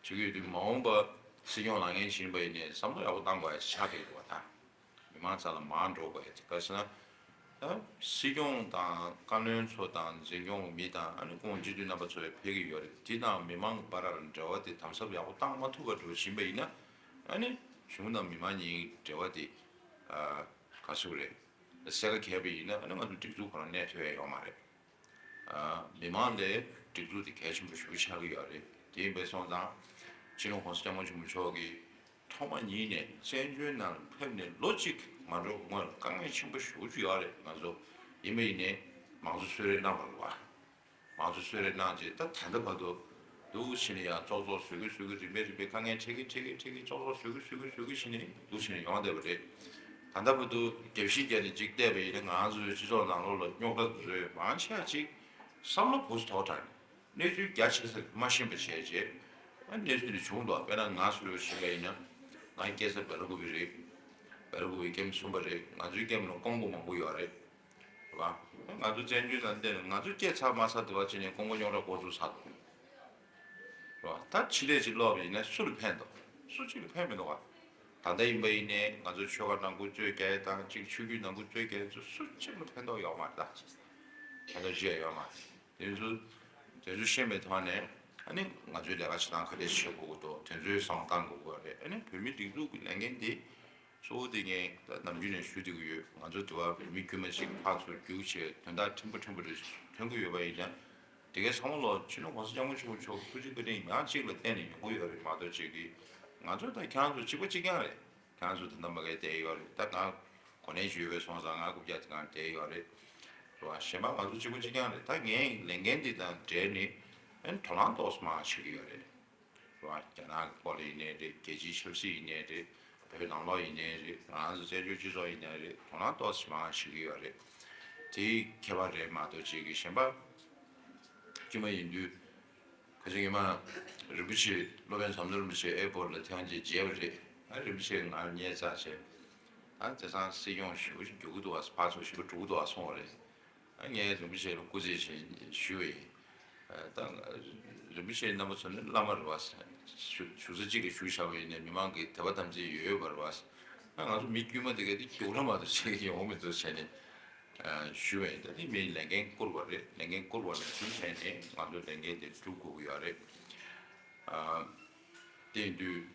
ཀྱི་ཡོད་དུས་མ་འོངས་པ་སྲིད་སྐྱོང་ལངས་མཁན་ཞིག་ཡིན་པ་ཡིན་ནའི་བསམ་བློ་ཡག་པོ་བཏང་དགོས་ཡ་ཆགས་བསྡད་ཡོད་པ་དང་། མི་མང་རྩ་ལ་མར་འགྲོ་དགོས་ཡ་དེ་ག་ཟེར་ན། ད་སྲིད་སྐྱོང་དང་བཀའ་བློན་ཚོ་དང་འཛིན་སྐྱོང་མི་དང་ཨ་ནི་ཁོང་སྤྱི་འཐུས་རྣམ་པ་ཚོ་ཡང་ཕེབས་ཀྱི་ཡོད་རེད། དེ་དང་མི་མང་གི་བར་ལ་འབྲེལ་བ་དེ་དམ་ཟབ་ཡག་པོ་བཏང་མ་ཐུབ་པ་འགྲོ་བཞིན་པ་ཡིན་ན་ཨ་ནི་གཞུང་དང་མི་མང་གཉིས་འབྲེལ་བ་དེ་ག་ཟེར་དགོས་རེད། གསལ་ཁ་གས་པ་ཡིན་ན་ཨ་ནི་ང་ཚོ་སྒྲིག་འཛུགས་ཁོ་རང་གནས་ཐུབ་ཡ་ཡོད་མ་རེད། མི་མང་ལ་སྒྲིག་འཛུགས་དེ་གལ་ཆེན་པོ་ཞེ་པོ་ཆགས་ཀྱི་ཡོད་རེད། དེ་ཡིན་པས་སོང་ཙང་སྤྱི་ནོར་༸གོང་ས་༸སྐྱབས་མགོན་ཆེན་པོ་མཆོག་གིས་ཐོག་མ་ཉིད་ནས་བཙན་བྱོལ་ནང་ཕེབས་ནས་ལོ་གཅིག་མ་འགྲོ་སྔོན་ལ་དཀའ་ངལ་ཆེན་པོ་ཞེ་པོ་ཅིག་ཡོད་རེད། ང་ཚོ་ཡིན་པ་ཡིན་ནའི་མང་གཙོ་གསོལ་རས་གནང་བ་རེད་བ། མང་གཙོ་གསོལ་རས་གནང་རྗེས་ད་ད་ལྟ་བར་དུ་འདུག་བྱས་ནས་ཡང་ཙོག་ཙོག་བཟོ་གི་བཟོ་གི་རིམ་པས་རིམ་པས་དཀའ་ངལ་འཕྲད་ཀྱི་འཕྲད་ཀྱི་འཕྲད་ཀྱི་ཙོག་ཙོག་བཟོ་གི་བཟོ་གི་བཟོ་གི་བྱས་ནས་འདུག་བྱས་ནས་ཡོང་བསྡད་པ་རེད། ད་ལྟ་བར་དུ་རྒྱབ་བཤིག་བརྒྱབ་ནས་ཅིག་བལྟས་པ་ཡིན་ན་ང་ཚོའི་སྤྱི་ཚོགས་ནང་ལོགས་ལ་རྙོག་དྲ་བཟོས་མང་ཆེ་བ་ཅིག་བསམ་བློ་བུ་སུ་དོག་དྲགས་ནས་གནས་ཚུལ་རྒྱ་ཆེ་ས་མ་ཤེས་པ་བྱས་རྗེས་ཨ་གནས་ཚུལ་དེ་བྱུང་འདུག་དཔེར་ན་ང་སུ་ཡོད་ཤེས་པ་ཡིན་ན་ང་སྐྱེས་ས་སྦེ་ལ་ཀུ་པི་རེད། སྦེ་ལ་ཀུ་པི་ཀེམ་གསུམ་པ་རེད། ང་ཚོའི་ཀེམ་ལ་ཀོང་པོ་མང་པོ་ཡོད་རེད། རེད་བ། ང་ཚོ་བཙན་བྱོལ་ནང་བསྡད་ནས་ང་ཚོ་སྐྱེས་ཚར་མ་ཚར་དེ་བ་ཅི་ནས་ཀོང་པོ་རྙོག་དྲ་འགོ་ཚུགས་ཚར་འདུག་རེད་བ། ད་ཕྱི་ལས་ཅིག་ལོག་པ་ཡིན་ན་སུ་ལ་ཕན་འདུག་སུ་གཅིག་ལ་ཕན་མི་འདུག་བ། ད་ལྟ་ཡིན་པ་ཡིན་ནའི་ང་ཚོ་ཆོལ་ཁ་ནང་ཁུལ་རྩོད་རྒྱག་ཡས་དང་གཅིག་ཆོས་བརྒྱུད་ནང་ཁུལ་རྩོད་རྒྱག་ཡས་ཚོ་སུ་གཅིག་ལ་ཕན་ཐོགས་ཡོད་མ་རེད་ད། ཕན་ཐོགས་ཅི་ཡང་ཡོད་མ་རེད། དེ་ཚོ་དེ་ཚོ་ཤེས་པའི་ཐོག་ནས་ཨ་ནི་ང་ཚོའི་ལས་ཀ་བྱེད་སྟངས་ག་འདྲས་བྱེད་དགོས་ཀྱི་འདུག་དེ་ཚོའི་བསམ་བློ་བཏང་དགོས་ཀྱི་རེད། ཨ་ནི་བོད་མིའི་སྒྲིག་འཛུགས་ཀྱི་ལས་འགན་དེ། གཙོ་བོ་དེ་ངས་ད་ནམ་རྒྱུན་ནས་ཞུ་བསྡད་ཀྱི་ཡོད། ང་ཚོ་དེ་བ་མི་དཀྱུས་མ་ཅིག་ཕར་ཚུར་རྒྱུགས་བྱས་དོན་དག་ཕྲན་བུ་ཕྲན་བུ་རེ་ཐོན་གྱི་ཡོད་པ་ཡིན་ན། དེ་གའི་ཚང་མ་ལོ་སྤྱི་ནོར་༸གོང་ས་༸སྐྱབས་མགོན་ཆེན་པོ་མཆོག་གི་ཐུགས་རྗེ་བཀའ་དྲིན་ཡང་གཅིག་ལ་བརྟེན་ནས་ཡོང་གི་ཡོད་རེད་མ་གཏོགས་ཅིག་གིས་ང་ཚོ་དང་ཁྱེད་རང་ཚོ་གཅིག་པ་གཅིག་རྐྱང་རེད། ཁྱེད་རང་ཚོ་ད་ལྟ་མ་གིར་བསྡད་ཡོད་རེད། ད་ང་གོ་གནས་ཅིག་ཡོད་པའི་སོང་ཙང་ང་རྐུབ་བཀྱག་དེ་སྒང་བསྡད་ཡོད་རེད། རེད་བ། གཞན་པ་ང་ཚོ་གཅིག་པ་གཅིག་རྐྱང་རེད། ད་ངའི་ལས་འགན་འདི་དང་འབྲེལ་ནས་ཨ་ནི་དོ་སྣང་ཏོག་ཙམ་མང་བ་བྱེད་ཀྱི་ཡོད་རེད། རེད་བ། རྒྱ་ནག་གི་སྐོར་ལ་ཡིན་ནའི་རེད། རྒྱལ་སྤྱིའི་ཆབ་སྲིད་ཡིན་ནའི་རེད། བོད་ནང་ལོགས་ཡིན་ནའི་རེད། ང་རང་ཚོ་བཙན་བྱོལ་སྤྱི་ཚོགས་ཡིན་ནའི་རེད། དོ་སྣང་ཏོག་ཙམ་མང་བ་བྱེད་ཀྱི་ཡོད་རེད། དེའི་ཁྱད་པར་རེད་མ་གཏོགས་ཅིག་གི་གཞན་པ། དཀྱུས་མ་ཡིན་དུས། ཁ་ཅིག་ཉི་མ་རིན་པོ་ཆེ་སློབ་དཔོན་ཟམ་གདོང་རིན་པོ་ཆེ་ཨེར་པོར་ལ་ཐེངས་གཅིག་མཇལ་བ་རེད། ཨ་རིན་པོ་ཆེ་ང་ཉལ་ཚར་བྱས། ཨ་དེང་སང་སྲིད་སྐྱོང་ཞེ་པོ་ཞིག་རྒྱུག་གི་འདུག་བ། ཕར་ཚུར་ཞེ་པོ་འགྲོ་གི་འདུག་བ་གསུངས་པ་རེད། ཨ་ངས་རིན་པོ་ཆེ་ལ་སྐུ་རྩེད་བྱས་ཞུས་པ་ཡིན། ཨ་ད་རིན་པོ་ཆེ་རྣམ་པ་ཚོ་ནི་བླ་མ་རེད་བ། བཞུགས་བཞུགས་ས་གཅིག་ལ་བཞུགས་བཞག་པ་ཡིན་ནའི་མི་མང་གི་དད་པ་དམ་ཚིག་ཡོད་ཡོད་པ་རེད་བ། ཨ་ང་ཚོ་མི་དཀྱུས་མ་དེ་ག་དེ་རྒྱུགས་ར་མ་གཏོགས་བྱེད་ཀྱི་ཡོང་མི་འདུག་བྱས་ནས། ཞུ་བས་ད་ནི་མིའི་ལས་འགན་བསྐུར་བ་རེད། ལས་འགན་བསྐུར་བ་ནང་བཞིན་བྱས་ནས་ང་ཚོ་ལས་འགན་དེ་སྒྲུབ་དགོས་ཀྱི་ཡོད་རེད། དེ་ཡིན་དུས་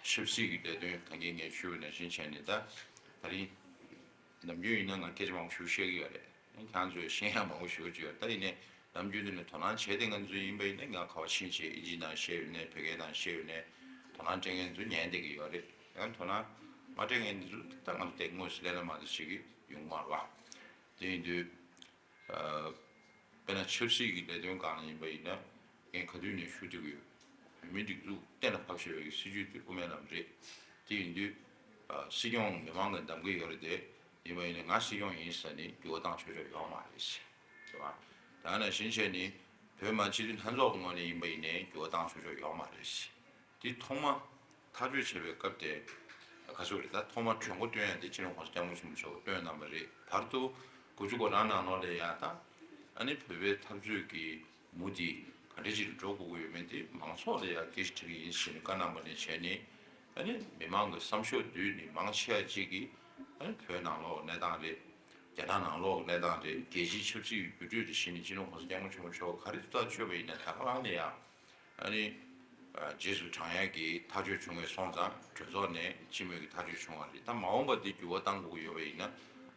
ཆབ་སྲིད་ཀྱི་ལས་དོན་གང་གིན་ངས་ཞུས་པ་ནང་བཞིན་བྱས་ནས། ད་ད་རིང་ནམ་རྒྱུན་ཡིན་ན་ང་སྐད་ཆ་མང་པོ་ཞིག་བཤད་ཀྱི་ཡོད་རེད། ཁྱེད་རང་ཚོས་ཤེས་ཡ་མང་པོ་ཞིག་ཡོད་རེད། ད་ཡིན་ནའི་ནམ་རྒྱུན་དུ་ནས་དོ་སྣང་བྱས་ཏེ་ང་ཚོ་ཡིན་པ་ཡིན་ན། ང་ག་པར་ཕྱིན་བྱས་ཨིན་ཇིའི་ནང་བཤད་ཡོད་ནའི་བོད་སྐད་ནང་བཤད་ཡོད་ནའི་དོ་སྣང་སྤྲད་མཁན་ཚོ་ཉན་བསྡད་ཀྱི་ཡོད་རེད། ཡང་དོ་སྣང་མ་སྤྲད་མཁན་དེ་ཚོ་ད་ང་ཚོ་དེ་དངོས་སུ་ལས་སླ་མ་དེ་བྱེད་ཀྱི་ཡོང་གི་མ་རེད་པ། དེ་ཡིན་དུས། དཔེར་ན་ཆབ་སྲིད་ཀྱི་ལས་དོན་སྒང་ལ་ཡིན་པ་ཡིན་ན། ངས་ག་དུས་ནས་ཞུ་བསྡད་ཀྱི་ཡོད། བོད་མིའི་སྒྲིག་འཛུགས་གཏན་ལ་ཕབ་བྱས་པའི་སྲིད་ཇུས་དེ་དབུ་མའི་ལམ་རེད། དེ་ཡིན་དུས། སྲིད་སྐྱོང་མི་མང་གིས་འདེམས་ཀྱི་ཡོད་རེད་དེ། ཡིན་པ་ཡིན་ན་ང་སྲིད་སྐྱོང་ཡིན་ཟེར་ནས་འགྱུར་བ་བཏང་ཆོག་ཆོག་ཡོད་མ་རེད། རེད་པ། ད་ནང་བཞིན་བྱས་ནས་བོད་མི་སྤྱི་འཐུས་ལྷན་ཚོགས་ཀྱི་ངོས་ནས་ཡིན་པ་ཡིན་ནའི་འགྱུར་བ་བཏང་ཆོག་ཆོག་ཡོད་མ་རེད། དེ་ཐོག་མ་ཐག་གཅོད་བྱེད་པའི་སྐབས་དེ། ག་ཚོད་རེད། ད་ཐོག་མ་གྲོས་འགོ་བཏོན་ཡ་དེ་སྤྱི་ནོར་༸གོང་ས་༸སྐྱབས་མགོན་ཆེན་པོ་མཆོག་བཏོན་གནང་བ་རེད། བར་དུ་དགུ་བཅུ་གོ་གྲངས་ནང་ལོགས་ལ་ཡ། ད་ཨ་ནི་བོད་པའི་འཐབ་རྩོད་ཀྱི་མུ་དེ་ག་འདྲ་ཅིག་ལ་འགྲོ་དགོས་ཀྱི་ཡོད་མེད་དེ་མང་ཚོགས་ལ་ཡ་སྐད་ཆ་དྲི་གི་ཡིན་ཞེས་ནས་བཀའ་གནང་བ་ནས་བྱས་ནས། ཨ་ནི་མི་མང་གི་བསམ་ཤོག་བསྡུས་ནས་མང་ཆེ་བ་ཅིག་གིས། ཨ་ནི་བོད་ནང་ལོགས་གནས་སྟངས་རེད། རྒྱ་ནག་ནང་ལོགས་གནས་སྟངས་རེད། རྒྱལ་སྤྱིའི་ཆབ་སྲིད་ཀྱི་འགྱུར་འགྲོས་དེ་གཞི་ནས་སྤྱི་ནོར་༸གོང་ས་༸སྐྱབས་མགོན་ཆེན་པོ་མཆོག་ག་རེ་ཐག་གཅོད་པ་ཡིན་ན། ད་ག་རང་ནས་ཡ། ཨ་ནི། རྗེས་སུ་འབྲང་ཡག་གི་ཐག་གཅོད་བྱུང་བའི་སོང་ཙང་། གྲོས་ཚོགས་ནས་སྤྱི་མོས་ཀྱི་ཐག་གཅོད་བྱུང་བ་རེད། ད་མ་འོངས་པ་འདི་འགྱུར་བ་གཏང་དགོས་ཀྱི་ཡོད་པ་ཡིན་ན།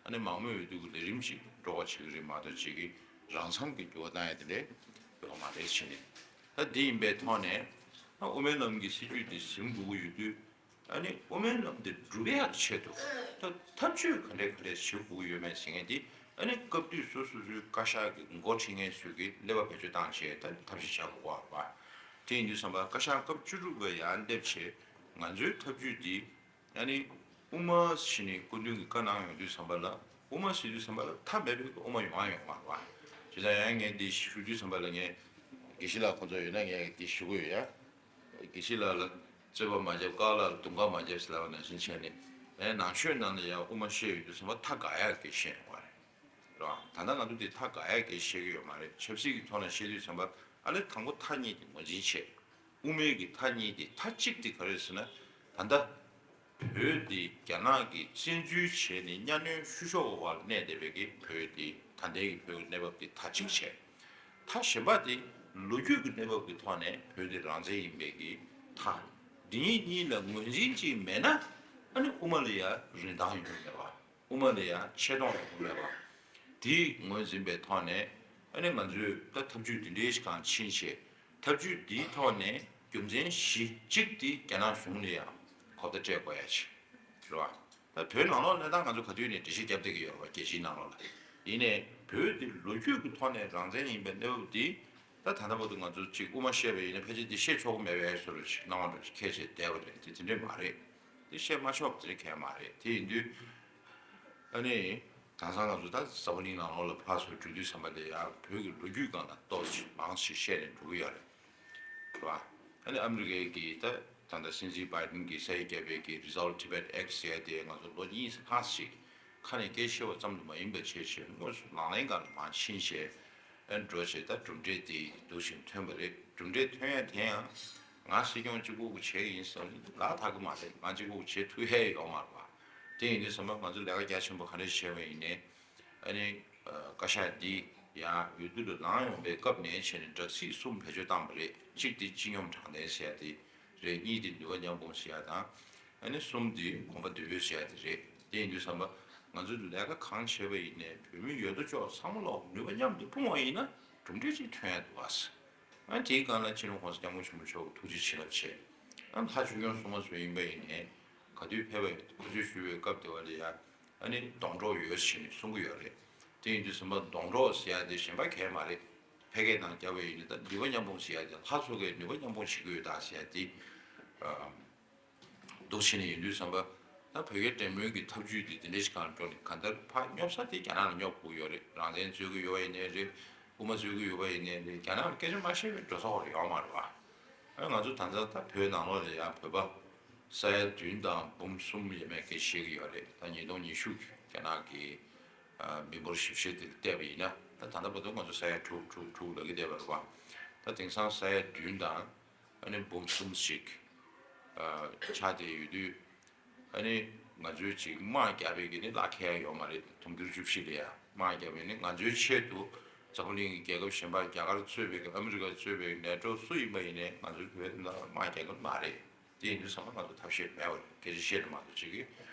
ཨ་ནི་མང་མོས་འོས་བསྡུ་གི་ལས་རིམ་ཞིག་འགྲོ་བ་བྱེད་ཀྱི་རེད་མ་གཏོགས། ཅིག་གི་རང་འཚམ་གྱི་འགྱུར་བ་གཏང་ཡ་དེ་འདྲ་ཡོད་མ་རེད་བྱས་ནས། ད་འདི་ཡིན་པའི་ཐོག་ནས། ད་དབུ་མའི་ལམ་གྱི་སྲིད་ཇུས་འདི་ཟིན་དགོས་ཀྱི་ཡོད་དུས། ཨ་ནི་དབུ་མའི་ལམ་འདི་སྒྲུབ་ཡག་ཆེད་དུ། ད་ཐབས་ཇུས་ག་འདྲས་ག་འདྲས་བྱེད་དགོས་ཀྱི་ཡོད་མེད་ཟེར་མཁན་དེ། ཨ་ནི་སྐབས་དུས་སུ་སོ་སོའི་བཀའ་ཤག་གི་འགོ་ཁྲིད་མཁན་ཚོས་ཀྱི་ཀླད་པ་བེད་སྤྱོད་བཏང་བྱས། ད་ཐབས་ཤེས་བྱ་དགོས་པ་རེད་པ། དེ་ཡིན་དུས་ཙམ་པ་བཀའ་ཤག་སྐབས་བཅུ་དྲུག་པ་ཡར་སླེབས་བྱས། ང་ཚོའི་ཐབས་ཇུས་འདི། ཨ་ནི་དབུ་མ་ཟེར་ནས་སྐུ་མདུན་གྱིས་བཀའ་གནང་ཡོང་དུས་ཙམ་པ་ལ། དབུ་མ་ཟེར་དུས་ཙམ་པ་ལ་མཐའ་མེད་པའི་དབུ་མ་ཡོང་བ་ཡོང་བ་རེད་པ། བྱས་ཙང་ཡང་ངས་འདི་ཞུ་དུས་ཙམ་པ་ལ། ངས་དགེ་བཤེས་ལགས་ཁོང་ཚོ་ཡོད་ན་ངས་འདི་ཞུ་གི་ཡོད་ཡ། དགེ་བཤེས་ལགས་ལ་རྩོད་པ་མ་བརྒྱབ། ཀ་ལ་ལ་དུང་དཀར་མ་བརྒྱབ་ཟེར་ལབ་པ་ནང་བཞིན་བྱས་ནས། ཨེ་ནང་ཆོས་ནང་ལ་ཡང་དབུ་མ་བཤད་ཡོང་དུས་ཙམ་པ་ཐག་འགག་ཡག་གི་བཤད་ཡོང་བ་རེད། རེད་པ། ད་ལྟ་ང་ཚོ་འདི་ཐག་འགག་ཡག་གི་བཤད་ཀྱི་ཡོད་མ་རེད། ཆབ་སྲིད་ཀྱི་ཐོག་ནས་བཤད་དུས་ཙམ་པ། ཨ་ནི་དང་པོ་མཐའ་གཉིས་དེ་ངོས་འཛིན་བྱས། དབུ་མའི་གི་མཐའ་གཉིས་དེ། མཐའ་གཅིག་དེ་ག་རེ་རེད་ཟེར་ན། ད་ལྟ་བོད་འདི་རྒྱ་ནག་གིས་བཙན་འཛུལ་བྱས་ནས་གཉའ་གནོན་བཤུ་གཞོག་འོག་ལ་གནས་བསྡད་པའི་གི་བོད་འདི། ད་ལྟའི་གི་བོད་ཀྱི་གནས་བབ་འདི་མཐའ་གཅིག་བྱས། མཐའ་གཞན་པ་དེ་ལོ་རྒྱུས་ཀྱི་གནས་བབ་ཀྱི་ཐོག་ནས་བོད་འདི་རང་བཙན་ཡིན་པའི་གི་མཐའ། འདི་གཉིས་གཉིས་ལ་ངོས་འཛིན་ཅིག་མེད་ན། ཨ་ནི་དབུ་མ་ལ་ཡང་རིན་ཐང་ཡོང་གི་མེད་པ། དབུ་མ་ལ་ཡང་ཆེ་མཐོང་ཡོང་གི་མེད་པ། དེ་ངོས་འཛིན་པའི་ཐོག་ནས། ཨ་ནི་ང་ཚོས་ད་ཐབས་ཇུས་འདི་འདྲའི་ཞིག་སྒང་ཕྱིན་བྱས། ཐབས་ཇུས་འདིའི་ཐོག་ནས་རྒྱུ་མཚན་བཞི། གཅིག་དེ་རྒྱ་ནག་གཞུང་ལ་ཡང་གོ་བརྡ་སྤྲད་དགོས་ཡ་ཅིག་རེད་པ། ད་བོད་ནང་ལོགས་གནས་སྟངས་ང་ཚོ་ག་དུས་ནས་འགྲེལ་བཤད་བརྒྱབ་བསྡད་ཀྱི་ཡོད་རེད་པ། རྒྱལ་སྤྱིའི་ནང་ལོགས་ལ། ཡིན་ནའི་བོད་འདི་ལོ་རྒྱུས་ཀྱི་ཐོག་ནས་རང་བཙན་ཡིན་པའི་གནས་བབ་འདི། ད་ད་ལྟ་བར་དུ་ང་ཚོ་གཅིག་དབུ་མ་བཤད་པ་ཡིན་ན་ཕལ་ཆེར་འདི་བཤད་ཆོག་གི་མེད་པའི་བཟོ་འདྲ་ཞིག་སྣང་བ་འདྲ་ཞིག་འཁྱེར་བྱས་བསྡད་པ་རེད་དེ། དེ་འདྲས་མ་རེད། དེ་བཤད་མ་ཆོག་པ་དེ་འདྲས་གང་ཡང་མ་རེད། དེ་ཡིན་དུས། ཨ་ནི་དེང་སང་ང་ཚོ་ད་ས་བོན་གླིང་ནང་ལོགས་ལ་ཕར་ཚུར་འགྲོ་དུས་ཙམ་པ་ལ་ཡང་བོད་ཀྱི་ལོ་རྒྱུས་སྒང་ལ་ཏོག་ཙམ་མང་ཞིག་བཤད་ནས་འགྲོ་གི་ཡོད་རེད། རེད་པ། ཨ་ནི་ཨ་མི་རི་ཀའི་གི་ད་ད་ལྟ་སྲིད་འཛིན་བྷའི་ཌེན་གྱིས་ས་ཡིག་བརྒྱབ་པའི་གི་Resolve Tibet Act ཟེར་ཡ་དེ་ང་ཚོ་ལོ་གཉིས་ལྷག་ཞིག་ཁ་ནས་སྐད་ཆ་བཤད་པ་ཙམ་དུ་མ་ཡིན་པ་བྱས་བྱས། དངོས་སུ་ལག་ལེན་སྒང་ལ་མར་ཕྱིན་བྱས། ཨ་ནི་འགྲོ་བྱས་ད་གྲུབ་འབྲས་དེ་འདུག་བཞིན་ཐོན་པ་རེད། གྲུབ་འབྲས་ཐོན་ཡ་དེ་ཡང་ང་སྲིད་སྐྱོང་གཅིག་པུ་གིས་བྱས་ཡིན་ཟེར་ལབ་ཐག་གི་མ་རེད། ང་གཅིག་པུ་གིས་བྱེད་ཐུབ་ཡ་ཡོད་མ་རེད་པ། དེ་ཡིན་དུས་ཙམ་པ་ང་ཚོ་ལས་ཀ་རྒྱ་ཆེན་པོ་ག་འདྲས་བྱས་པ་ཡིན་ནའི། ཨ་ནི། བཀའ་ཤག་འདི་ཡང་འོས་བསྡུ་ལ་ལངས་ཡོང་པའི་སྐབས་ནས་བྱས་ནས་དྲག་ཚིག་གསུམ་བེད་སྤྱོད་བཏང་བ་རེད། གཅིག་དེ་སྤྱི་སྙོམས་དྲང་བདེན་ཟེར་ཡ་དེ་རེད། གཉིས་དེ་ནུས་པ་མཉམ་སྤུངས་ཟེར་ཡ་དང་། ཨ་ནི་གསུམ་དེ་གོམ་པ་མདུན་སྤོས་ཟེར་ཡ་དེ་རེད། དེ་ཡིན་དུས་ཙམ་པ་ང་ཚོས་ལས་ཀ་གང་བྱས་པ་ཡིན་ནའི་བོད་མི་ཡོད་དོ་ཅོག་ཚང་མ་ལོག་ནུས་པ་མཉམ་དུ་སྤུངས་པ་ཡིན་ན་གྲུབ་འབྲས་ཅིག་ཐོན་ཡ་འདུག་ཨ། ཨ་དེའི་སྒང་ལ་སྤྱི་ནོར་༸གོང་ས་༸སྐྱབས་མགོན་ཆེན་པོ་མཆོག་གི་ཐུགས་རྗེ་བྱིན་རླབས་ཆེ། ཨ་ལྷ་ཆོས་སྐྱོང་སྲུང་མ་ཚོ་ཡིན་པ་ཡིན་ནའི་ག་དུས་ཕེབས་པ་ཡིན། སྐུ་ཞབས་ཞུ་བའི་སྐབས་དེ་བ་ལ་ཡ། ཨ་ནི་སྡོང་གྲོགས་ཡོད་ཟེར་ནས་གསུང་གི་ཡོད་རེད། དེ་ཡིན་དུས་ཙམ་པ་སྡོང་གྲོགས་ཟེར་ཡ་དེ་གཞན་པ་གང་ཡང་མ་རེད། ཕལ་སྐད་ནང་བརྒྱབ་པ་ཡིན་ན་ད་ནུས་པ་མཉམ་སྤུངས་ཟེར་ཡ་དེ། ལྷ་ཚོ་གིས་ནུས་པ་མཉམ་སྤུངས་བྱེད་ཀྱི་ཡོད་ད་ཟེར་ཡ་དེ། ཨ། འདུག་བྱས་ནས་ཡིན་དུས་ཙམ་པ། ད་བོད་རྒྱ་འབྲེལ་མོལ་གྱི་ཐབས་ཇུས་དེ་དེ་འདྲ་ཞིག་སྒང་འགྲོ་ནས། གང་ལྟར་ཕར་སྙོབ་ས་དེ་རྒྱ་ནག་ལ་སྙོབ་དགོས་ཡོད་རེད། རང་བཙན་རྩོད་ཀྱི་ཡོད་པ་ཡིན་ནའི་རེད། དབུ་མ་རྩོད་ཀྱི་ཡོད་པ་ཡིན་ནའི་རེད། རྒྱ་ནག་ལ་སྐད་ཆ་མ་བཤད་པའི་འགྲོ་ས་ཁོ་རང་ཡོད་མ་རེད་པ། ཨ་ང་ཚོ་ད་ལྟ་ད་བོད་ནང་ལོགས་ལ་ཡང་བོད་པ་ས་ཡ་བདུན་དང་འབུམ་གསུམ་ཡས་མས་སྐད་བཤད་ཀྱི་ཡོད་རེད། ད་ཉིས་སྟོང་ཉི་ཤུ་གི་རྒྱ་ནག་གི་ཨ་མི་འབོར་ཞིབ་བཤེར་དེ་ལ་བལྟས་པ་ཡིན་ན། ད་ད་ལྟ་བར་དུ་ང་ཚོ་ས་ཡ་དྲུག་དྲུག་དྲུག་ལབ་ཀྱི་བསྡད་པ་རེད་པ། ད་དེང་སང་ས་ཡ་བདུན་དང་ཨ་ནི་འབུམ་གསུམ་ཞིག་ཨ་ཆགས་བསྡད་ཡོད་དུས། ཨ་ནི་ང་ཚོས་ཅིག་དམག་རྒྱག་པའི་གི་ནི་ལག་ཁྱེར་ཡོད་མ་རེད། དུང་ཕྱུར་བཅུ་བཞི་ལ་ཡ་དམག་རྒྱག་པའི་ནི། ང་ཚོའི་ཆེད་དུ་འཛམ་བུ་གླིང་གི་རྒྱལ་ཁབ་གཞན་པ། རྒྱ་གར་གཙོས་པའི་གི་ཨ་མི་རི་ཀ་གཙོས་པའི་གི་ནེ་ཊོ་སུ་ཡིན་པ་ཡིན་ནའི་ང་ཚོའི་བོད་ནང་དམག་རྒྱག་གི་མ་རེད། དེ་ཡིན་དུས་ཚང་མ་ང་ཚོ་ཐབས་ཤེས་མེད་པ་རེད། སྐད་ཆ་བཤད་ནས་མ་གཏོགས་ཅིག་གི་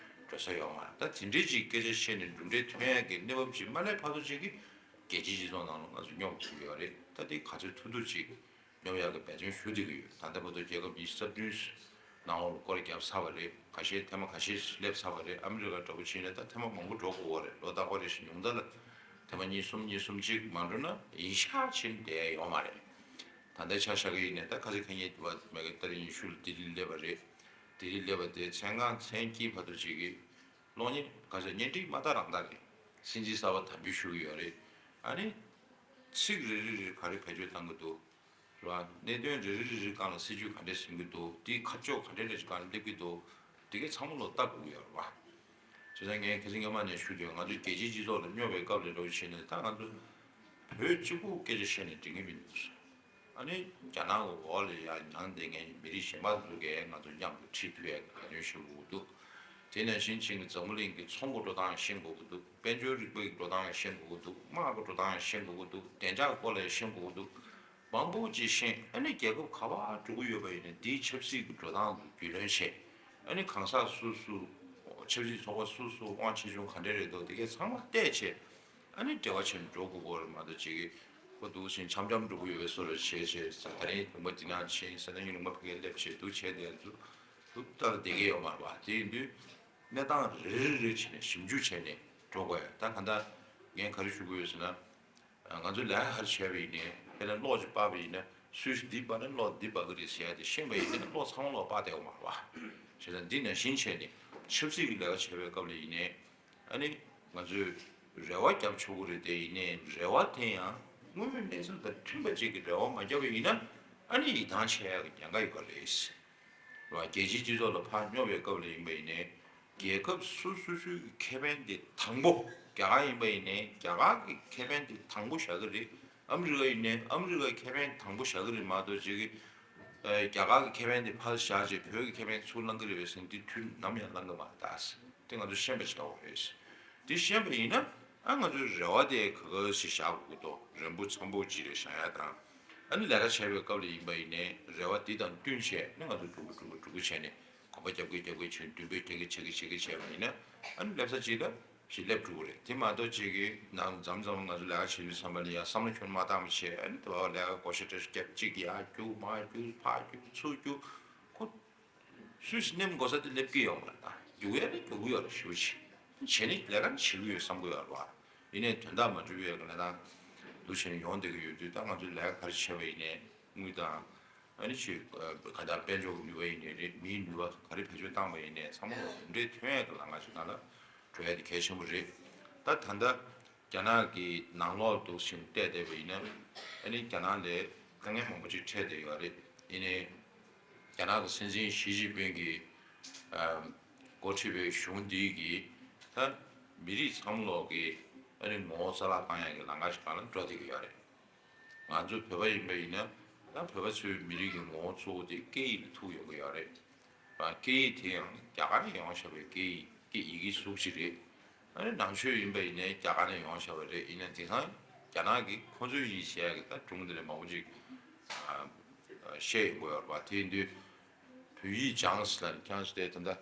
འགྲོ་ས་ཡོད་མ་རེད། ད་དེ་འདྲའི་ཅིག་སྐད་ཆ་བཤད་ནས་གྲུབ་འབྲས་ཐོན་ཡག་གི་གནས་བབ་ཅིག་མ་སླེབས་བར་དུ་ཅིག་གི་རྒྱལ་སྤྱིའི་སྤྱི་ཚོགས་ནང་ལ་ང་ཚོ་སྙོབ་ཐུབ་ཀྱི་ཡོད་རེད། ད་དེ་ག་ཚོད་ཐུབ་ཐུབ་ཅིག་སྙོབ་ཡག་གི་འབད་བརྩོན་ཞུ་བསྡད་ཀྱི་ཡོད། ད་ལྟ་བར་དུ་རྒྱལ་ཁབ་ཉི་ཤུ་རྩ་བདུན་ནང་ལོགས་སྐོར་བརྒྱབ་ཚར་བ་རེད། ཁ་ཤས་ཐེངས་མ་ཁ་ཤས་ཤིག་སླེབས་ཚར་བ་རེད། ཨ་མི་རི་ཀ་འདྲ་པོ་བྱས་ནས་ད་ཐེངས་མ་མང་པོ་འགྲོ་དགོས་པ་རེད། ལོ་རྟག་པར་རེ་བཞིན་ཉུང་མཐའ་ལ་ཐེངས་མ་གཉིས་གསུམ་གཉིས་གསུམ་ཅིག་མ་འགྲོ་ན་ཡིན་ཤག་ཕྱིན་བསྡད་ཡོད་མ་རེད། ད་ལྟའི་ཆ་བཞག་གི་ཡིན་ནའི་ད་ཁ་སང་ཁ་ཉིན་དུ་བ་མེ་གི་ཏ་རིག་ཉི་ཤུ་ལ་ལྡི་ལི་སླེབས་པ་རེད། ལྡི་ལི་སླེབས་པ་དེ་མཚན་གང་མཚན་དཀྱིལ་བར་དུ་ཅིག་གི་གློག་བརྙན་ག་ཚོད་བརྙན་འཕྲིན་མ་དག་རང་དག་རེད། སྲིད་འཛིན་གསར་པ་དམ་འབུལ་ཞུ་གི་ཡོད་རེད། ཨ་ནི་ཚིག་རེ་རེ་རེ་ག་རེ་བེད་སྤྱོད་བཏང་གི་འདུག་རེད་བ། གནད་དོན་རེ་རེ་རེ་རེ་སྒང་ལ་སྲིད་ཇུས་ག་འདྲས་ཟིན་གྱི་འདུག་དེའི་ཁ་ཕྱོགས་ག་འདྲས་རེ་སྒང་ལ་སླེབས་ཀྱི་འདུག་དེ་གའི་ཚང་མ་ལོ་ལྟ་དགོས་ཀྱི་ཡོད་རེད་བ། བྱས་ཙང་ངས་ཁ་སང་སྔོན་མ་ནས་ཞུ་དུས་ང་ཚོ་རྒྱལ་སྤྱིའི་སྤྱི་ཚོགས་ལ་སྙོབ་པའི་སྐབས་ལ་འགྲོ་བྱས་ནས་ད་ང་ཚོ་བོད་གཅིག་པུ་སྐད་ཆ་བཤད་ནས་འགྲིག་གི་མི་འདུག་ཨ་ནི་རྒྱ་ནག་གི་འོག་ལ་ཡང་མྱངས་བསྡད་མཁན་མི་རིགས་གཞན་པ་ཚོ་གས་ང་ཚོ་མཉམ་དུ་ཁྲིད་ཐུབ་ཡག་གི་ལས་དོན་ཞུ་དགོས་ཀྱི་འདུག་དེ་ནང་བཞིན་ཕྱིན་གྱི་འཛམ་བུ་གླིང་གི་ཚོང་གི་འགྲོ་སྟངས་ཤེས་དགོས་ཀྱི་འདུག་དཔལ་འབྱོར་རིག་པའི་འགྲོ་སྟངས་ཤེས་དགོས་ཀྱི་འདུག་དམག་གི་འགྲོ་སྟངས་ཤེས་དགོས་ཀྱི་འདུག་བདེ་འཇགས་སྐོར་ལ་ཤེས་དགོས་ཀྱི་འདུག་མང་པོ་ཅིག་ཤེས། ཨ་ནི་རྒྱལ་ཁབ་ག་པར་འགྲོ་གི་ཡོད་པ་ཡིན་ན་འདིའི་ཆབ་སྲིད་ཀྱི་འགྲོ་སྟངས་ལ་རྒྱུས་ལོན་བྱས། ཨ་ནི་གང་ཟག་སུ་སུ་ཆབ་སྲིད་ཚོགས་པ་སུ་སུ་དབང་ཆེ་ཆུང་ག་འདྲས་རེད་འདུག་དེ་གས་ཚང་མ་བལྟས་བྱས། ཨ་ནི་འབྲེལ་བ་བྱས་ནས་འགྲོ་དགོས་ཀྱི་རེད་མ་གཏོགས་ཅིག་གི་ཁོ་འདུག་ཕྱིན་འཆམ་འཆམ་འགྲོ་གི་ཡོད་པའི་བཟོ་འདྲ་བྱས་བྱས། ད་རིང་ལུང་པ་འདི་ན་ཕྱིན་ས་ནས་ལུང་པ་ཕ་གིར་སླེབས་བྱས་འདུག་བྱས་དེ་ཚོ་འདུག་ལྟ་ལ་བསྡད་ཀྱི་ཡོད་མ་རེད་བ། དེ་ཡིན་དུས་གནས་སྟངས་རེ་རེ་རེ་བྱས་ནས་ཞིབ་འཇུག་བྱས་ནས་འགྲོ་དགོས་ཡ། ད་ག་ད་ངས་ག་རེ་ཞུ་གི་ཡོད་ཟེར་ན། ང་ཚོས་ལས་ཀ་ག་རེ་བྱས་པ་ཡིན་ནའི་དཔེར་ན་གློག་ཅིག་སྤར་བ་ཡིན་ན་སུས་འདི་སྤར་ན་གློག་འདི་འབར་གི་རེད་ཟེར་ཡ་དེ་ཤེས་པ་ཡིན་ན་གློག་ཚང་མ་གློག་སྤར་བསྡད་ཡོད་མ་རེད་བ། བྱས་ཙང་འདི་ནང་བཞིན་བྱས་ནས་ཆབ་སྲིད་ཀྱི་ལས་ཀ་བྱེད་པའི་སྐབས་ལ་ཡིན་ནའི་ཨ་ནི་ང་ཚོས་རེ་བ་བརྒྱབ་ཆོག་གི་རེད། དེ་ཡིན་ནའི་རེ་བ་དེ་ཡང་དངོས་ཡོད་གནས་ཚུལ་དང་མཐུན་པ་ཅིག་གི་རེ་བ་མ་བརྒྱབ་པ་ཡིན་ན་ཨ་ནི་ཡིད་ཐང་ཆད་ཡག་གི་ཉེན་ཁ་ཡོད་རེད། རེད་བ། རྒྱལ་སྤྱིའི་སྤྱི་ཚོགས་ལ་ཕར་སྙོབ་པའི་སྐབས་ལ་ཡིན་པ་ཡིན་ནའི་རྒྱལ་ཁབ་སོ་སོ་སོའི་ཁེ་ཕན་དེ་དང་པོ། རྒྱ་གར་ཡིན་པ་ཡིན་ནའི་རྒྱ་གར་གྱི་ཁེ་ཕན་དེ་དང་པོ་བཞག་གི་རེད། ཨ་མི་རི་ཀ་ཡིན་ནའི་ཨ་མི་རི་ཀའི་ཁེ་ཕན་དང་པོ་བཞག་གི་རེད་མ་གཏོགས་ཅིག་གི་ཨ་རྒྱ་གར་གྱི་ཁེ་ཕན་དེ་ཕར་བཞག་བྱས་བོད་ཀྱི་ཁེ་ཕན་ཚུར་བླང་གི་རེད་པས་ཟེར་ན་འདི་དུས་ནམ་ཡང་བླང་གི་མ་རེད་ད། དེ་ང་ཚོ་ཤེས་པ་བྱེད་དགོས་རེད། འདི་ཤེས་པ་ཡིན་ན་ཨ་ང་ཚོའི་རེ་བ་དེ་ག་ག་ཞིག་བཞག་དགོས་ཀྱི་འདུག་རན་པོ་འཚམ་པོ་ཅིག་རེ་བཞག་ཡ་དང་། ཨ་ནི་ལས་ཀ་བྱེད་པའི་སྐབས་ལ་ཡིན་པ་ཡིན་ནའི་རེ་བ་འདི་དང་བསྟུན་བྱས་ནས་ང་ཚོ་སྒྲུབ་གི་སྒྲུབ་གི་སྒྲུབ་གི་བྱས་ནས་གོམ་པ་རྒྱབ་གི་རྒྱབ་གི་བྱས་ནས་མདུན་སྤོས་སྟོན་གི་བྱེད་གི་བྱེད་གི་བྱས་པ་ཡིན་ན་ཨ་ནི་སླེབས་ས་ཅིག་ལ་ཞིག་སླེབས་འགྲོ་གི་རེད། དེ་མ་གཏོགས་ཅིག་གི་ནང་མཚམས་མཚམས་ང་ཚོ་ལས་ཀ་བྱེད་དུས་ཙམ་པ་ལ་ཡང་བསམ་བློ་ཁྱོན་མ་བཏང་བ་བྱས། ཨ་ནི་དུ་བ་ལས་ཀ་བགོ་བཤའ་བཀྲ་ཤིས་རྒྱབ། གཅིག་ཡར་རྒྱུག་མར་རྒྱུག་ཕར་རྒྱུག་ཚུར་རྒྱུག་ཁོ། སུས་སུ་སྣེམ་དགོས་ས་དེ་སླེབས་ཀྱི་ཡོད་མ་རེད་ད། རྒྱུག་ཡ་ནི་རྒྱུག་གི་ཡོད་རེད་ཞུ་ཆེ། བྱས་ནས་ལས་ཀ་ནི་བྱེད་ཀྱི་ཡོད་བསམ་གྱི་ཡོད་རེད་བ། ཡིན་ནའི་དོན་དག་མ་འགྲུབ་པའི་གནས་སྟངས་འདུག་བྱས་ནས་ཡོང་བསྡད་ཀྱི་ཡོད་དུས་ད་ང་ཚོས་ལས་ཀ་ག་རེ་བྱས་པ་ཡིན་ནའི་དངུལ་དང་། ཨ་ནི་ཅིག་ག་ད་དཔལ་འབྱོར་གྱི་ནུས་པ་ཡིན་ནའི་རེད། མིའི་ནུས་པ་ག་རེ་བེད་སྤྱོད་བཏང་བ་ཡིན་ནའི་ཚང་མ་ལ་གྲུབ་འབྲས་ཐོན་ཡས་ཀྱི་ལམ་ཁ་ཞིག་ནང་ལ་འགྲོ་ཡས་དེ་གལ་ཆེན་པོ་རེད། ད་ད་ལྟ། རྒྱ་ནག་གི་ནང་ལོགས་འདུག་ཕྱིན་བལྟས་བསྡད་པ་ཡིན་ན། ཨ་ནི་རྒྱ་ནག་ལ་དཀའ་ངལ་མང་པོ་ཅིག་འཕྲད་བསྡད་ཡོད་རེད། ཡིན་ནའི་རྒྱ་ནག་གི་སྲིད་འཛིན་ཞི་ཅིན་ཕིང་གིས་ཨམ་འགོ་ཁྲིད་པའི་གཞུང་འདི་གིས་ད་མི་རིགས་ཚང་མ་ལོག་གི་ཨ་ནི་ངོ་བོ་རྩ་བརླག་བཏང་ཡག་གི་ལམ་ཁ་ཞིག་སྒང་ལ་འགྲོ་བསྡད་ཀྱི་ཡོད་རེད། ང་ཚོ་བོད་པ་ཡིན་པ་ཡིན་ན་ད་བོད་པ་ཚོའི་མི་རིགས་ཀྱི་ངོ་བོ་གཙོ་བོ་དེ་སྐད་ཡིག་ལ་ཐུག་ཡོང་གི་ཡོད་རེད། སྐད་ཡིག་དེ་ཡང་རྒྱ་གར་ནས་ཡོང་བཞག་པའི་སྐད་ཡིག་སྐད་ཡི་གེའི་གཟུགས་ཅིག་རེད། ཨ་ནི་ནང་ཆོས་ཡིན་པ་ཡིན་ནའི་རྒྱ་གར་ནས་ཡོང་བཞག་པ་རེད། ཡིན་ན་དེང་སང་རྒྱ་ནག་གིས་ཁོ་ཚོའི་ཡིན་ཟེར་ཡ་གི་ད་སྒྲུང་དེ་འདྲ་མང་པོ་ཅིག་ཨ་ཨ་བཤད་ཡོང་གི་ཡོད་རེད་པ། དེ་ཡིན་དུས་བོད་ཡིག་སྦྱངས་ཟེར་ལབ་ནས་ཁྱེད་རང་ཚོ་དེ་ད་ལྟ་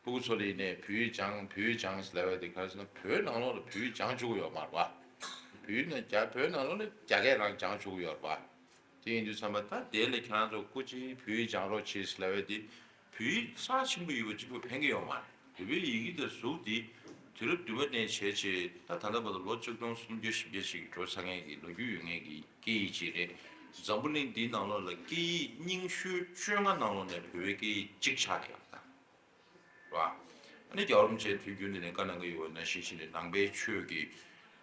སྤུ་གུ་ཚོ་ལ་ཡིན་ནའི་བོད་ཡིག་སྦྱངས་བོད་ཡིག་སྦྱངས་ཟེར་ལབ་ཡ་དེ་ག་རེ་ཟེར་ན་བོད་ནང་ལོགས་ལ་བོད་ཡིག་སྦྱང་བཅུག་གི་ཡོད་མ་རེད་པ། བོད་ཡིག་ནང་རྒྱ་བོད་ནང་ལོགས་ལ་རྒྱ་སྐད་རང་སྦྱང་བཅུག་གི་ཡོད་རེད་པ། དེ་ཡིན་དུས་ཚང་མ་ད་དེ་ལ་ཁྱེད་རང་ཚོ་སྐུ་མཁྱེན་བོད་ཡིག་སྦྱང་རོགས་བྱེད་ཟེར་ལབ་ཡ་དེ། བོད་ཡིག་རྩ་ཆེན་པོ་ཡོད་པ་གཅིག་པུ་ཕན་གྱི་ཡོད་མ་རེད། བོད་པའི་ཡི་གེ་དང་གཟུགས་འདི་དུས་རབས་བདུན་པ་ནས་བྱས་རྗེས་ད་ད་ལྟ་བར་དུ་ལོ་བཅུ་སྟོང་སུམ་བརྒྱ་བཞི་བརྒྱ་ཞིག་འགྲོ་ཚར་མཁན་གྱི་ལོ་རྒྱུས་ཡོད་མཁན་གྱི་སྐད་ཡིག་ཅིག་རེད། འཛམ་བུ་གླིང་འདིའི་ནང་ལོགས་ལ་སྐད་ཡིག་རྙིང་ཤོས་བཅོ་ལྔ་ནང་ལོགས་ནས་བོད་པའི་སྐད་ཡིག་གཅིག་ཆགས་ཡོད་ད། རེད་བ། ཨ་ནི་རྒྱལ་བ་རིན་པོ་ཆེ་དུས་རྒྱུན་དུ་ནས་བཀའ་གནང་གི་ཡོད་པ་ནང་བཞིན་བྱས་ནས་ནང་པའི་ཆོས་ཀྱི་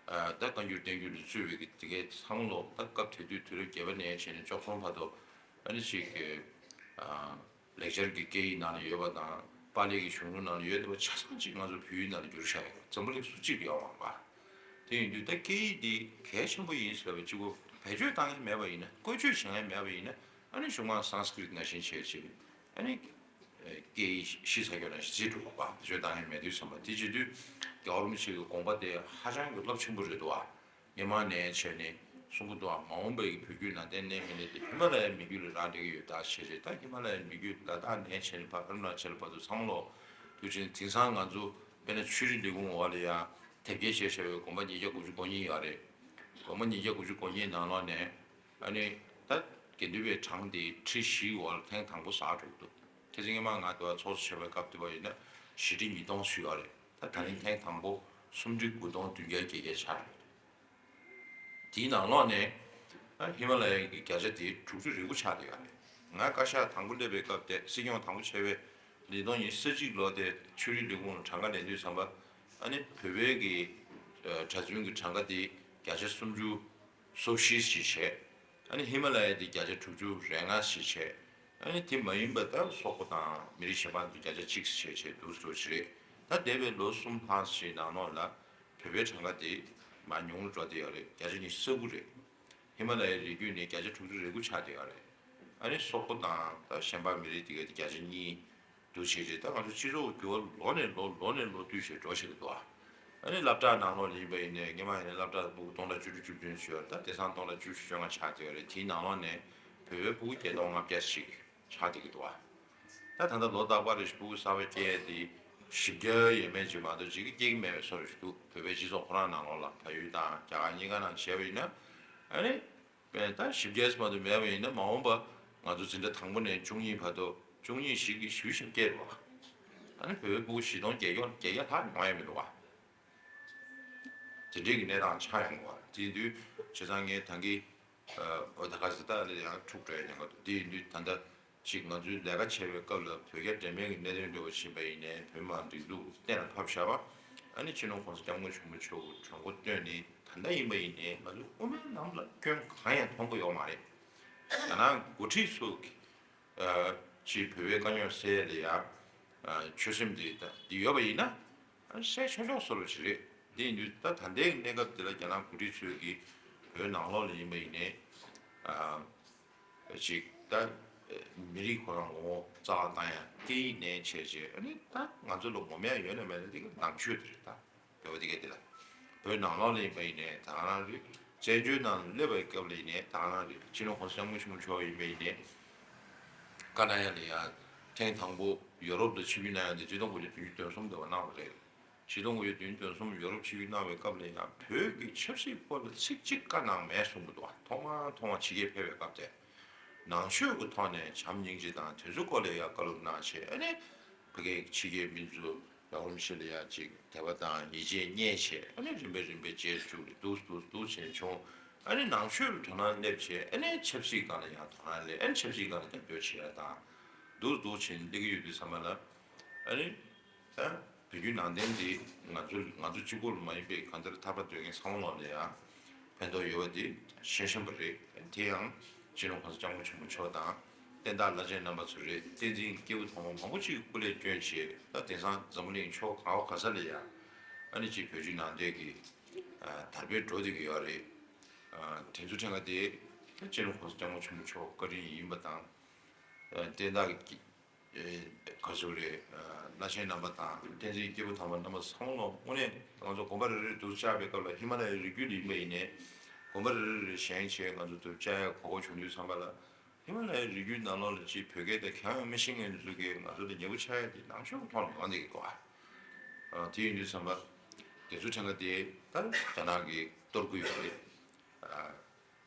ཨ་ད་བཀའ་འགྱུར་བསྟན་འགྱུར་ལ་གཙོས་པའི་གི་དེ་གའི་ཚང་མ་ལོ་ད་སྐབས་དེ་དུས་དུས་རབས་བརྒྱད་པ་ནས་བྱས་ནས་བཅུ་གསུམ་བར་དུ་ཨ་ནི་ཅིག་གི་ཨ་ལེགས་སྦྱར་གྱི་སྐད་ཡིག་ནང་ལ་ཡོད་པ་དང་པཱ་ལི་གི་གཞུང་ལུགས་ནང་ལ་ཡོད་བསྡད་པ་ཆ་ཚང་ཅིག་ང་ཚོ་བོད་ཡིག་ནང་ལ་བསྒྱུར་བཞག་ཡོད། འཛམ་བུ་གླིང་སུ་གཅིག་ཡོད་མ་རེད་པ། དེ་ཡིན་དུས་ད་སྐད་ཡིག་འདི་གལ་ཆེན་པོ་ཡིན་ཟེར་བའི་གཅིག་པོ་བེད་སྤྱོད་བཏང་མཁན་མེད་པ་ཡིན་ན་བཀོལ་སྤྱོད་བྱེད་མཁན་མེད་པ་ཡིན་ན་ཨ་ནི་གཞུང་མང་སཾ་སྐྲྀཏ་ནང་བཞིན་བྱས་ཅིག་ཨ་ནི་སྐད་ཡིག་ཤི་ཚར་ཡོད་ན་ཤི་ཚར་འགྲོ་བ་བེད་སྤྱོད་བཏང་མཁན་མེད་དུས་ཙམ་པ་དེ་བྱེད་དུས་རྒྱལ་བ་རིན་པོ་ཆེ་གི་དགོངས་པ་དེ་ཧ་ཅང་གི་རླབས་ཆེན་པོ་རེད་འདུག་བ། སྔོན་མ་ནས་བྱས་ནས་ གསུང་གི་འདུག་ཨ། མ་འོངས་པའི་གི་བོད་བརྒྱུད་ནང་བསྟན་གནས་མི་གནས་དེ་ཧི་མ་ལ་ཡའི་མི་རྒྱུད་ལ་རག་བསྡད་ཀྱི་ཡོད་ད་བྱས་རྗེས། ད་ཧི་མ་ལ་ཡའི་མི་རྒྱུད་ལ་དྭགས་ནས་བྱས་ནས་ཕར་ཨ་རུ་ན་ཅལ་བར་དུ་ཚང་མ་ལོག་དུས་ཆེན་དེང་སང་ང་ཚོ་དཔེར་ན་ཆོས་རིག་ལས་ཁུངས་འོག་ལ་ཡ་དེབ་སྐྱེལ་བྱས་བྱས་པའི་དགོན་པ་ཉིས་བརྒྱ་དགུ་བཅུ་གོ་གཉིས་ཡོད་རེད། དགོན་པ་ཉིས་བརྒྱ་དགུ་བཅུ་གོ་གཉིས་ནང་ལོགས་ནས་ཨ་ནི་ད་དགེ་འདུན་པའི་གྲངས་དེ་ཁྲི་བཞིའི་འོག་ལ་ཐེངས་དང་པོ་ཟག་འགྲོ་གི་འདུག་ཁ་སང་སྔོན་མ་ང་དང་ཚོགས་གཙོ་བྱས་པའི་སྐབས་དེ་བ་ཡིན་ན་བཞི་ཁྲི་ཉིས་སྟོང་ཙམ་ཡོད་རེད། ད་ད་རིང་ཐེངས་དང་པོ་སུམ་ཁྲི་དགུ་སྟོང་བདུན་བརྒྱ་བརྒྱད་བརྒྱ་ཆགས་རེད། དེའི་ནང་ལོགས་ནས་ཨ་ཧི་མ་ལ་ཡའི་གི་བརྒྱ་ཆ་དེ་དྲུག་ཅུ་རེ་དགུ་ཆགས་བསྡད་ཡོད་རེད། ང་བཀའ་ཤག་དང་པོ་སླེབས་པའི་སྐབས་དེ་སྲིད་སྐྱོང་དང་པོ་བྱས་པའི་ཉིས་སྟོང་ཉི་ཤུ་རྩ་གཅིག་ལོ་དེ་ཆོས་རིག་ལས་ཁུངས་ལ་གྲངས་ཀ་ལེན་དུས་ཙམ་པ་ཨ་ནི་བོད་པའི་གི་ཨ་གྲྭ་བཙུན་གྱི་གྲངས་ཀ་དེ་བརྒྱ་ཆ་སུམ་ཅུ་སོ་བཞི་ཞིག་བྱས། ཨ་ནི་ཧི་མ་ལ་ཡ་དེ་བརྒྱ་ཆ་དྲུག་ཅུ་རེ་ལྔ་ཞིག་བྱས། ཨ་ནི་དེ་མ་ཡིན་པ་ད་སོག་པོ་དང་མི་རིགས་གཞན་པ་ཚོ་བརྒྱ་ཆ་གཅིག་བྱས་བྱས་འདུག་འགྲོ་ཞིག་རེད། ད་འདས་པའི་ལོ་གསུམ་ལྷག་ཞིག་ནང་ལོགས་ལ་བོད་པའི་གྲངས་ཀ་དེ་མར་ཉུང་རུ་འགྲོ་བསྡད་ཡོད་རེད། བརྒྱ་ཆ་ཉི་ཤུ་རྩ་དགུ་རེད། ཧི་མ་ལ་ཡའི་རི་རྒྱུད་ནི་བརྒྱ་ཆ་དྲུག་ཅུ་རེ་དགུ་ཆགས་བསྡད་ཡོད་རེད། ཨ་ནི་སོག་པོ་དང་ད་གཞན་པ་མི་རིགས་དེ་ག་དེ་བརྒྱ་ཆ་གཉིས་འདུག་བྱས་རྗེས། ད་ང་ཚོ་སྤྱི་ཚོགས་འགྱུར་བ་ལོ་ནས་ལོ་ལོ་ནས་ལོ་བསྟུད་བྱས་འགྲོ་བཞིན་འདུག་ཨ་ནི་སློབ་གྲྭ་ནང་ལོགས་ལ་ཡིན་པ་ཡིན་ནའི་སྔོན་མ་ཡིན་ནའི་སློབ་གྲྭ་ཕྲུ་གུ་སྟོང་ཕྲག་བཅུ་དྲུག་བཅུ་བདུན་ཞིག་ཡོད་རེད། ད་དེང་སང་སྟོང་ཕྲག་བཅུ་བཞི་བཅོ་ལྔ་ཆགས་བསྡད་ཡོད་རེད། དེའི་ནང་ལོགས་ནས་བོད་པའི་ཕྲུ་གུ་བརྒྱད་སྟོང་ལྔ་བརྒྱ་ཞིག་ཆགས་བསྡད་ཀྱི་འདུག་བ། ད་ད་ལྟ་ལོ་རྟག་པར་རེ་ཕྲུ་གུ་གསར་པ་སྐྱེ་ཡས་དེ་བཞི་བརྒྱ་ཡས་མས་ཅིག་མ་གཏོགས་ཅིག་སྐྱེ་གི་མེད་པའི་བཟོ་འདྲ་ཞིག་འདུག་བོད་པའི་སྤྱི་ཚོགས་ཁོ་རང་ནང་ལོགས་ལ་བལ་ཡུལ་དང་རྒྱ་གར་གཉིས་ཀ་ནང་བྱས་པ་ཡིན་ན། ཨ་ནི་ད་བཞི་བརྒྱ་ཙམ་མ་གཏོགས་མེད་པ་ཡིན་ན། མ་འོངས་པ་ང་ཚོ་འཛིན་གྲྭ་དང་པོ་ནས་བཅུ་གཉིས་བར་དུ་བཅུ་གཉིས་བཞི་གི་བཞི་བཅུ་ཞེ་བརྒྱད་རེད་བ། ཨ་ནི་བོད་པའི་ཕྲུ་གུ་བཞི་སྟོང་བརྒྱད་བརྒྱ་བརྒྱད་བརྒྱ་ལྷག་ཡོང་ཡ་མི་འདུག་བ། དེ་འདྲའི་གི་གནས་སྟངས་ཆགས་ཡོང་གི་བ། དེ་ཡིན་དུས་བྱས་ཙང་ངས་ད་གིན་འོ་ད་ག་ཟེ་ད་ལས་ཡང་འཁྲུག་འགྲོ་ཡ་ཉེན་ཁ་འདུག་དེ་ཡིན་དུས་ད་ལྟ་ཅིག་ང་ཚོའི་ལས་ཀ་བྱེད་པའི་སྐབས་ལ་བོད་རྒྱ་འབྲེལ་མོལ་གྱི་གནད་དོན་འདྲ་བོ་ཕྱིན་པ་ཡིན་ནའི། བོད་མི་མང་སྒྲིག་འཛུགས་གཏན་ལ་ཕབ་བཞག་པ། ཨ་ནི་སྤྱི་ནོར་༸གོང་ས་༸སྐྱབས་མགོན་ཆེན་པོ་མཆོག་གི་གྲོས་འགོ་བཏོན་ནས་ད་ལྟ་ཡིན་པ་ཡིན་ནའི་ང་ཚོ་དབུ་མའི་ལམ་ལ་སྐྱོན་གང་ཡང་མཐོང་གི་ཡོད་མ་རེད། རྒྱ་ནག་འགོ་ཁྲིད་ཚོ་གི་ཨ་ཅིག་བོད་པའི་དཀའ་རྙོག་སེལ་ཡ་ལ་ཡ་ཨ་ཆོད་སེམས་འདི་ད་འདི་ཡོད་པ་ཡིན་ན། ཨ་སེལ་ཆོག་ཆོག་བཟོ་འདྲ་ཞིག་རེད། འདི་ཡིན་དུས་ད་ད་ལྟའི་གནས་སྐབས་འདི་ལ་རྒྱ་ནག་འགོ་ཁྲིད་ཚོས་ཀྱིས་བོད་ནང་ལོགས་ལ་ཡིན་པ་ཡིན་ནའི་ཨ་ཅིག་ད་མི་རིགས་ཁོ་རང་ངོ་བོ་རྩ་བ་བཏང་ཡ་སྐད་ཡིག་ནས་བྱས་བྱས། ཨ་ནི་ད་ང་ཚོ་ལ་ངོམ་ཡ་ཡོད་ན་མེད་ན་འདི་ག་ནང་ཆོས་དེ་རེད། ད་འདོད་པ་འདི་ག་འདི་ལ་བོད་ནང་ལོགས་ལ་ཡིན་པ་ཡིན་ནའི་ད་ག་རང་རེད། བཙན་བྱོལ་ནང་ལ་སླེབས་པའི་སྐབས་ལ་ཡིན་ནའི་ད་ག་རང་རེད། སྤྱི་ནོར་༸གོང་ས་༸སྐྱབས་མགོན་ཆེན་པོ་མཆོག་ཡིན་པ་ཡིན་ནའི་བཀའ་གནང་ཡ་ལ་ཡ་ཐེངས་དང་པོ་ཡོ་རོབ་ལ་ཆིབས་བསྒྱུར་གནང་ཡ་འདི་ཆིག་སྟོང་དགུ་བརྒྱ་བདུན་ཅུ་དོན་གསུམ་དེ་བ་གནང་བ་རེད། ཆིག་སྟོང་དགུ་བརྒྱ་བདུན་ཅུ་དོན་གསུམ་ཡོ་རོབ་ཆིབས་བསྒྱུར་གནང་བའི་སྐབས་ལ་ཡང་བོད་ཀྱི་ཆབ་སྲིད་སྐོར་ལ་ཚིག་གཅིག་བཀའ་གནང་མེད་གསུང་གི་འདུག་བ། ཐོག་མ་ཐོག་མ་ཕྱི་རྒྱལ་ཕེབས་པའི་སྐབས་དེ། ནང་ཆོས་ཀྱི་ཐོག་ནས་བྱམས་སྙིང་རྗེ་དང་དེ་ཚོའི་སྐོར་ལ་ཡང་བཀའ་སློབ་གནང་བྱས། ཨ་ནི་ཕ་གིའི་ཕྱི་རྒྱལ་མི་ཚོ་ཡང་རུམ་ཆེ་ལ་ཡང་ཅིག་དད་པ་དང་ཡིད་ཆེས་རྙེད་བྱས། ཨ་ནི་རིམ་པས་རིམ་པས་རྗེས་སུ་འཇུག་ནས་འདུག་འདུག་འདུག་བྱས་བྱུང་། ཨ་ནི་ནང་ཆོས་ལ་དོ་སྣང་སླེབས་བྱས། ཨ་ནི་ཆབ་སྲིད་སྒང་ལ་ཡང་དོ་སྣང་སླེབས། ཨ་ནི་ཆབ་སྲིད་སྒང་ལ་རྒྱབ་སྐྱོར་བྱེད་ཡ་དང་འདུག་འདུག་བྱས་ནས་སླེབས་ཀྱི་ཡོད་དུས་ཙམ་པ་ལ། ཨ་ནི། ད་བོད་བརྒྱུད་ནང་བསྟན་འདི་ང་ཚོ་ང་ཚོ་གཅིག་པོ་ལ་མ་ཡིན་པའི་གང་ལྟར་ཐར་པ་འདོད་མཁན་ཚང་མ་ལོག་ལ་ཡང་ཕན་ཐོགས་ཡོད་པ་འདི་ཤེས་བཞིན་པ་རེད། དེ་ཡང་སྤྱི་ནོར་༸གོང་ས་༸སྐྱབས་མགོན་ཆེན་པོ་མཆོག་དང་བསྟན་བདག་བླ་ཆེན་རྣམ་པ་ཚོ་རེད། བསྟན་འཛིན་སྐྱེས་བུ་དམ་པ་མང་པོ་ཅིག་སྐུ་ལས་བསྐྱོན་བྱས། ད་དེང་སང་འཛམ་བུ་གླིང་ཕྱོགས་ག་བ་ག་ས་ལ་ཡང་ཨ་ནི་ཅིག་བོད་བརྒྱུད་ནང་བསྟན་གྱི་ཨ་དར་སྤེལ་འགྲོ་བསྡད་ཀྱི་ཡོད་རེད། ཨ་དེ་ཚོ་ཕྲན་ག་དེ་སྤྱི་ནོར་༸གོང་ས་༸སྐྱབས་མགོན་ཆེན་པོ་མཆོག་བཀའ་དྲིན་ཡིན་པ་དང་། ཨ་བསྟན་བདག་གི་ཨེ་ག་ཚོད་རེད། ཨ་བླ་ཆེན་རྣམ་པ་དང་བསྟན་འཛིན་སྐྱེས་བུ་དམ་པ་རྣམ་པ་ཚང་མ་ལོག་དངོས་གནས་ང་ཚོ་དགོན་པ་རེ་རེ་འདུག་བཅར་བའི་སྐབས་ལ། ཧི་མ་ལ་ཡའི་རི་རྒྱུད་ལ་ཡིན་པ་ཡིན་ནའི་དགོན་པ་རེ་རེ་རེ་བཞེངས་བྱས་ང་ཚོ་འདུག་བཅར་ཡ་གོ་སྐབས་བྱུང་དུས་ཙམ་པ་ལ། ཧི་མ་ལ་ཡའི་རི་རྒྱུད་ནང་ལོགས་ལ་ཅིག་བོད་སྐད་དེ་གང་ཡང་མི་ཤེས་མཁན་ཚོ་གིས་ང་ཚོ་ལ་ཉེ་པོ་ཆགས་ཡ་དེ་ནང་ཆོས་ཀྱི་ཐོག་ནས་ཡོང་བསྡད་ཀྱི་འདུག་ཨ། དེ་ཡིན་དུས་ཙམ་པ་དེ་ཚོ་ཕྲན་ག་དེ་ད་རྒྱ་ནག་གིས་གཏོར་དགོས་ཡོད་རེད།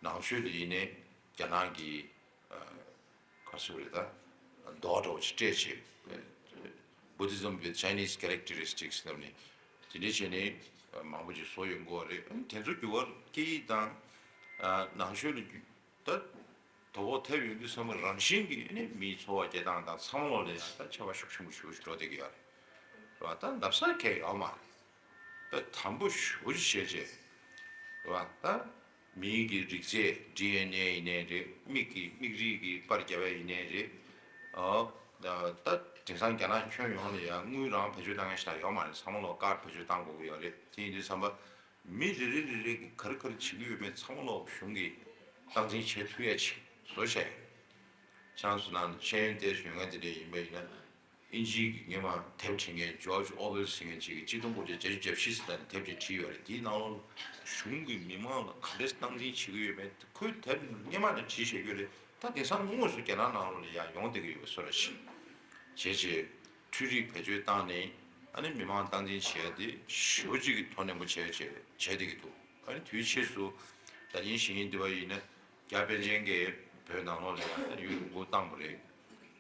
ནང་ཆོས་དེ་ཡིན་ནའི་རྒྱ་ནག་གི་ག་རེ་ཟེར་དགོས་རེད། ད་མདོག་འདྲ་བོ་ཅིག་སྤྲས་བྱས། Buddhism with Chinese characteristics ལབ་ནས་དེ་འདྲ་བྱས་ནས་མང་པོ་ཅིག་བཟོ་ཡོང་གི་ཡོད་རེད། དེ་ཚོ་འགྱུར་བ་སྐད་ཡིག་དང་ནང་ཆོས་ལ་ད་དོ་ཕོག་ཐེབས་ཡོང་དུས་ཙམ་པ་རང་བཞིན་གྱིས་ནི་མིའི་འཚོ་བ་སྐྱེལ་སྟངས་དང་ཚང་མ་ལོག་ལ་ཡང་ད་ཁྱད་པར་ཤུགས་ཆེན་པོ་ཞེ་པོ་ཅིག་འགྲོ་བསྡད་ཀྱི་ཡོད་རེད། རེད་བ། ད་ལབ་ས་གང་ཡང་ཡོད་མ་རེད། ད་དམ་པོ་ཞེ་པོ་ཅིག་བྱས་རྗེས། རེད་བ། ད་མིའི་གི་རིགས་རྫས་ཌི་ཨེན་ཨེ་ཡིན་ནའི་རེད། མིག་གི་མིག་རིལ་གི་པར་རྒྱབ་ཡ་ཡིན་ནའི་རེད། ཨོ། ད་ད་དེང་སང་རྒྱ་ནག་ཁྱོན་ཡོངས་ལ་ཡང་དངུལ་རང་བེད་སྤྱོད་བཏང་མཁན་ཞིག་ད་ཡོད་མ་རེད། ཚང་མ་ལོག་ཀར་བེད་སྤྱོད་བཏང་དགོས་ཀྱི་ཡོད་རེད། དེ་ཡིན་དུས་ཙམ་པ། མི་རེ་རེ་རེ་རེ་གིས་ག་རེ་ག་རེ་བྱེད་ཀྱི་ཡོད་མེད་ཚང་མ་ལོག་གཞུང་གིས་སྟངས་འཛིན་བྱེད་ཐུབ་ཡ་ཅིག་བཟོ་བྱས་ཡོད། ཆང་སོ་ནང་ཤེས་ཡོན་ལྟེ་ཞུ་མཁན་དེ་འདྲ་ཡིན་པ་ཡིན་ན། ཨིན་ཇིའི་གི་སྔོན་མ་དེབ་བྲིས་མཁན་ཇོརྗ་ཨོ་ཝེལ་ཟེར་མཁན་ཅིག་གིས་གཅིག་སྟོང་དགུ་བརྒྱ་བརྒྱད་ཅུ་གྱ་བཞི་ཟེར་ད་ནས་དེབ་ཅིག་བྲིས་ཡོད་རེད། དེའི་ནང་ལོགས་གཞུང་གིས་མི་མང་ལ་ག་འདྲས་སྟངས་འཛིན་བྱེད་ཀྱི་ཡོད་མེད་ཁོས་དེབ་སྔོན་མ་ནས་བྲིས་བཞག་གི་ཡོད་རེད། ད་དེང་སང་དངོས་སུ་རྒྱ་ནག་ནང་ལོགས་ལ་ཡང་ཡོང་བསྡད་ཀྱི་ཡོད་པའི་བཟོ་འདྲ་ཞིག་བྱས་རྗེས་འཕྲུལ་རིག་བེད་སྤྱོད་བཏང་ནས་ཨ་ནི་མི་མང་སྟངས་འཛིན་བྱེད་ཡ་དེ་ཞེ་པོ་ཅིག་གི་དོ་ནན་པོ་བྱས་བྱས་བྱས་བསྡད་ཀྱི་འདུག་ཨ་ནི་དུས་ཕྱིས་སུ་ད་ཉིན་ཞིག་ཡིན་འདི་བ་ཡིན་ན། རྒྱ་པཎ་ཆེན་གྱིས་བོད་ནང་ལོགས་ལ་ཡང་ཡུལ་ལུང་ཁུག་བཏང་བ་རེད།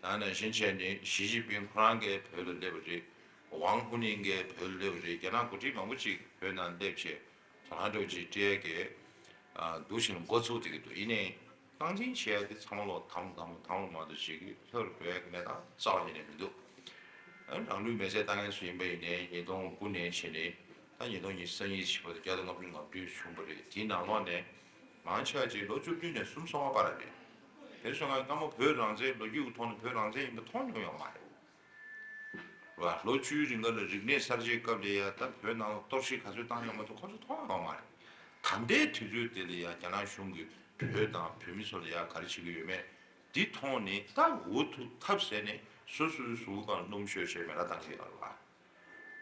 ད་ནང་བཞིན་བྱས་ནས་ཞི་ཅིན་ཕིང་ཁོ་རང་གིས་བོད་ལ་སླེབས་པ་རེད། ཝང་ཧུ་ནིང་གིས་བོད་ལ་སླེབས་པ་རེད། རྒྱ་ནག་འགོ་ཁྲིད་མང་པོ་ཅིག་བོད་ནང་སླེབས་བྱས་དོ་སྣང་འདྲ་བོ་ཅིག་སྤྲད་ཀྱི་འདུག་བཞིན་འགོ་ཚུགས་བསྡད་ཀྱི་འདུག་ཡིན་ནའི་སྟངས་འཛིན་བྱེད་ཡ་དེ་ཚང་མ་ལོག་དང་དང་དང་མ་གཏོགས་ཅིག་ལྷོད་རུ་འགྲོ་ཡ་གི་གནས་སྟངས་རྩ་བ་ཉིད་ནས་མི་འདུག་ཨ་རང་ལུས་མེར་སྲེག་བཏང་མཁན་ཚོ་ཡིན་པ་ཡིན་ནའི་ཉིས་སྟོང་དགུ་ནས་བྱས་ནས་ད་ཉིས་སྟོང་ཉི་ཤུ་རྩ་གཉིས་ཞེས་པ་དེ་བརྒྱ་དང་ལྔ་བཅུ་ང་བདུན་བྱུང་བ་རེད། དེའི་ནང་ལོགས་ནས་མང་ཆེ་བ་ཅིག་ལོ་བཅུ་བདུན་ནས་སུམ་ཅུ་སོ་ལྔ་བར་རེད། དེར་སོང་ང་སྔ་མོ་བོད་རང་བཙན་ལོ་རྒྱུས་ཀྱི་ཐོག་ནས་བོད་རང་བཙན་ཡིན་པ་མཐོང་མྱོང་ཡོད་མ་རེད། རེད་བ། ལོ་བཅུའི་རིང་ག་ལ་རིག་གནས་གསར་བརྗེའི་སྐབས་ལ་ཡ་ད་བོད་ནང་ལ་གཏོར་བཤིག་ག་ཚོད་བཏང་ཡོད་མ་ཐུབ་ཁོ་ཚོ་མཐོང་ཡོད་མ་རེད། ད་ལྟའི་དུས་ཚོད་དེ་ལ་ཡ་རྒྱ་ནག་གཞུང་གིས་བོད་དང་བོད་མི་ཚོ་ལ་ཡ་ག་རེ་བྱེད་ཀྱི་ཡོད་མེད་འདི་མཐོང་ནས་ད་འུ་ཐུག་ཐབས་ཟད་ནས་སོ་སོའི་གཟུགས་སྒང་སྣུམ་ཤོད་བྱས་མེ་ལ་བཏང་གི་ཡོད་རེད་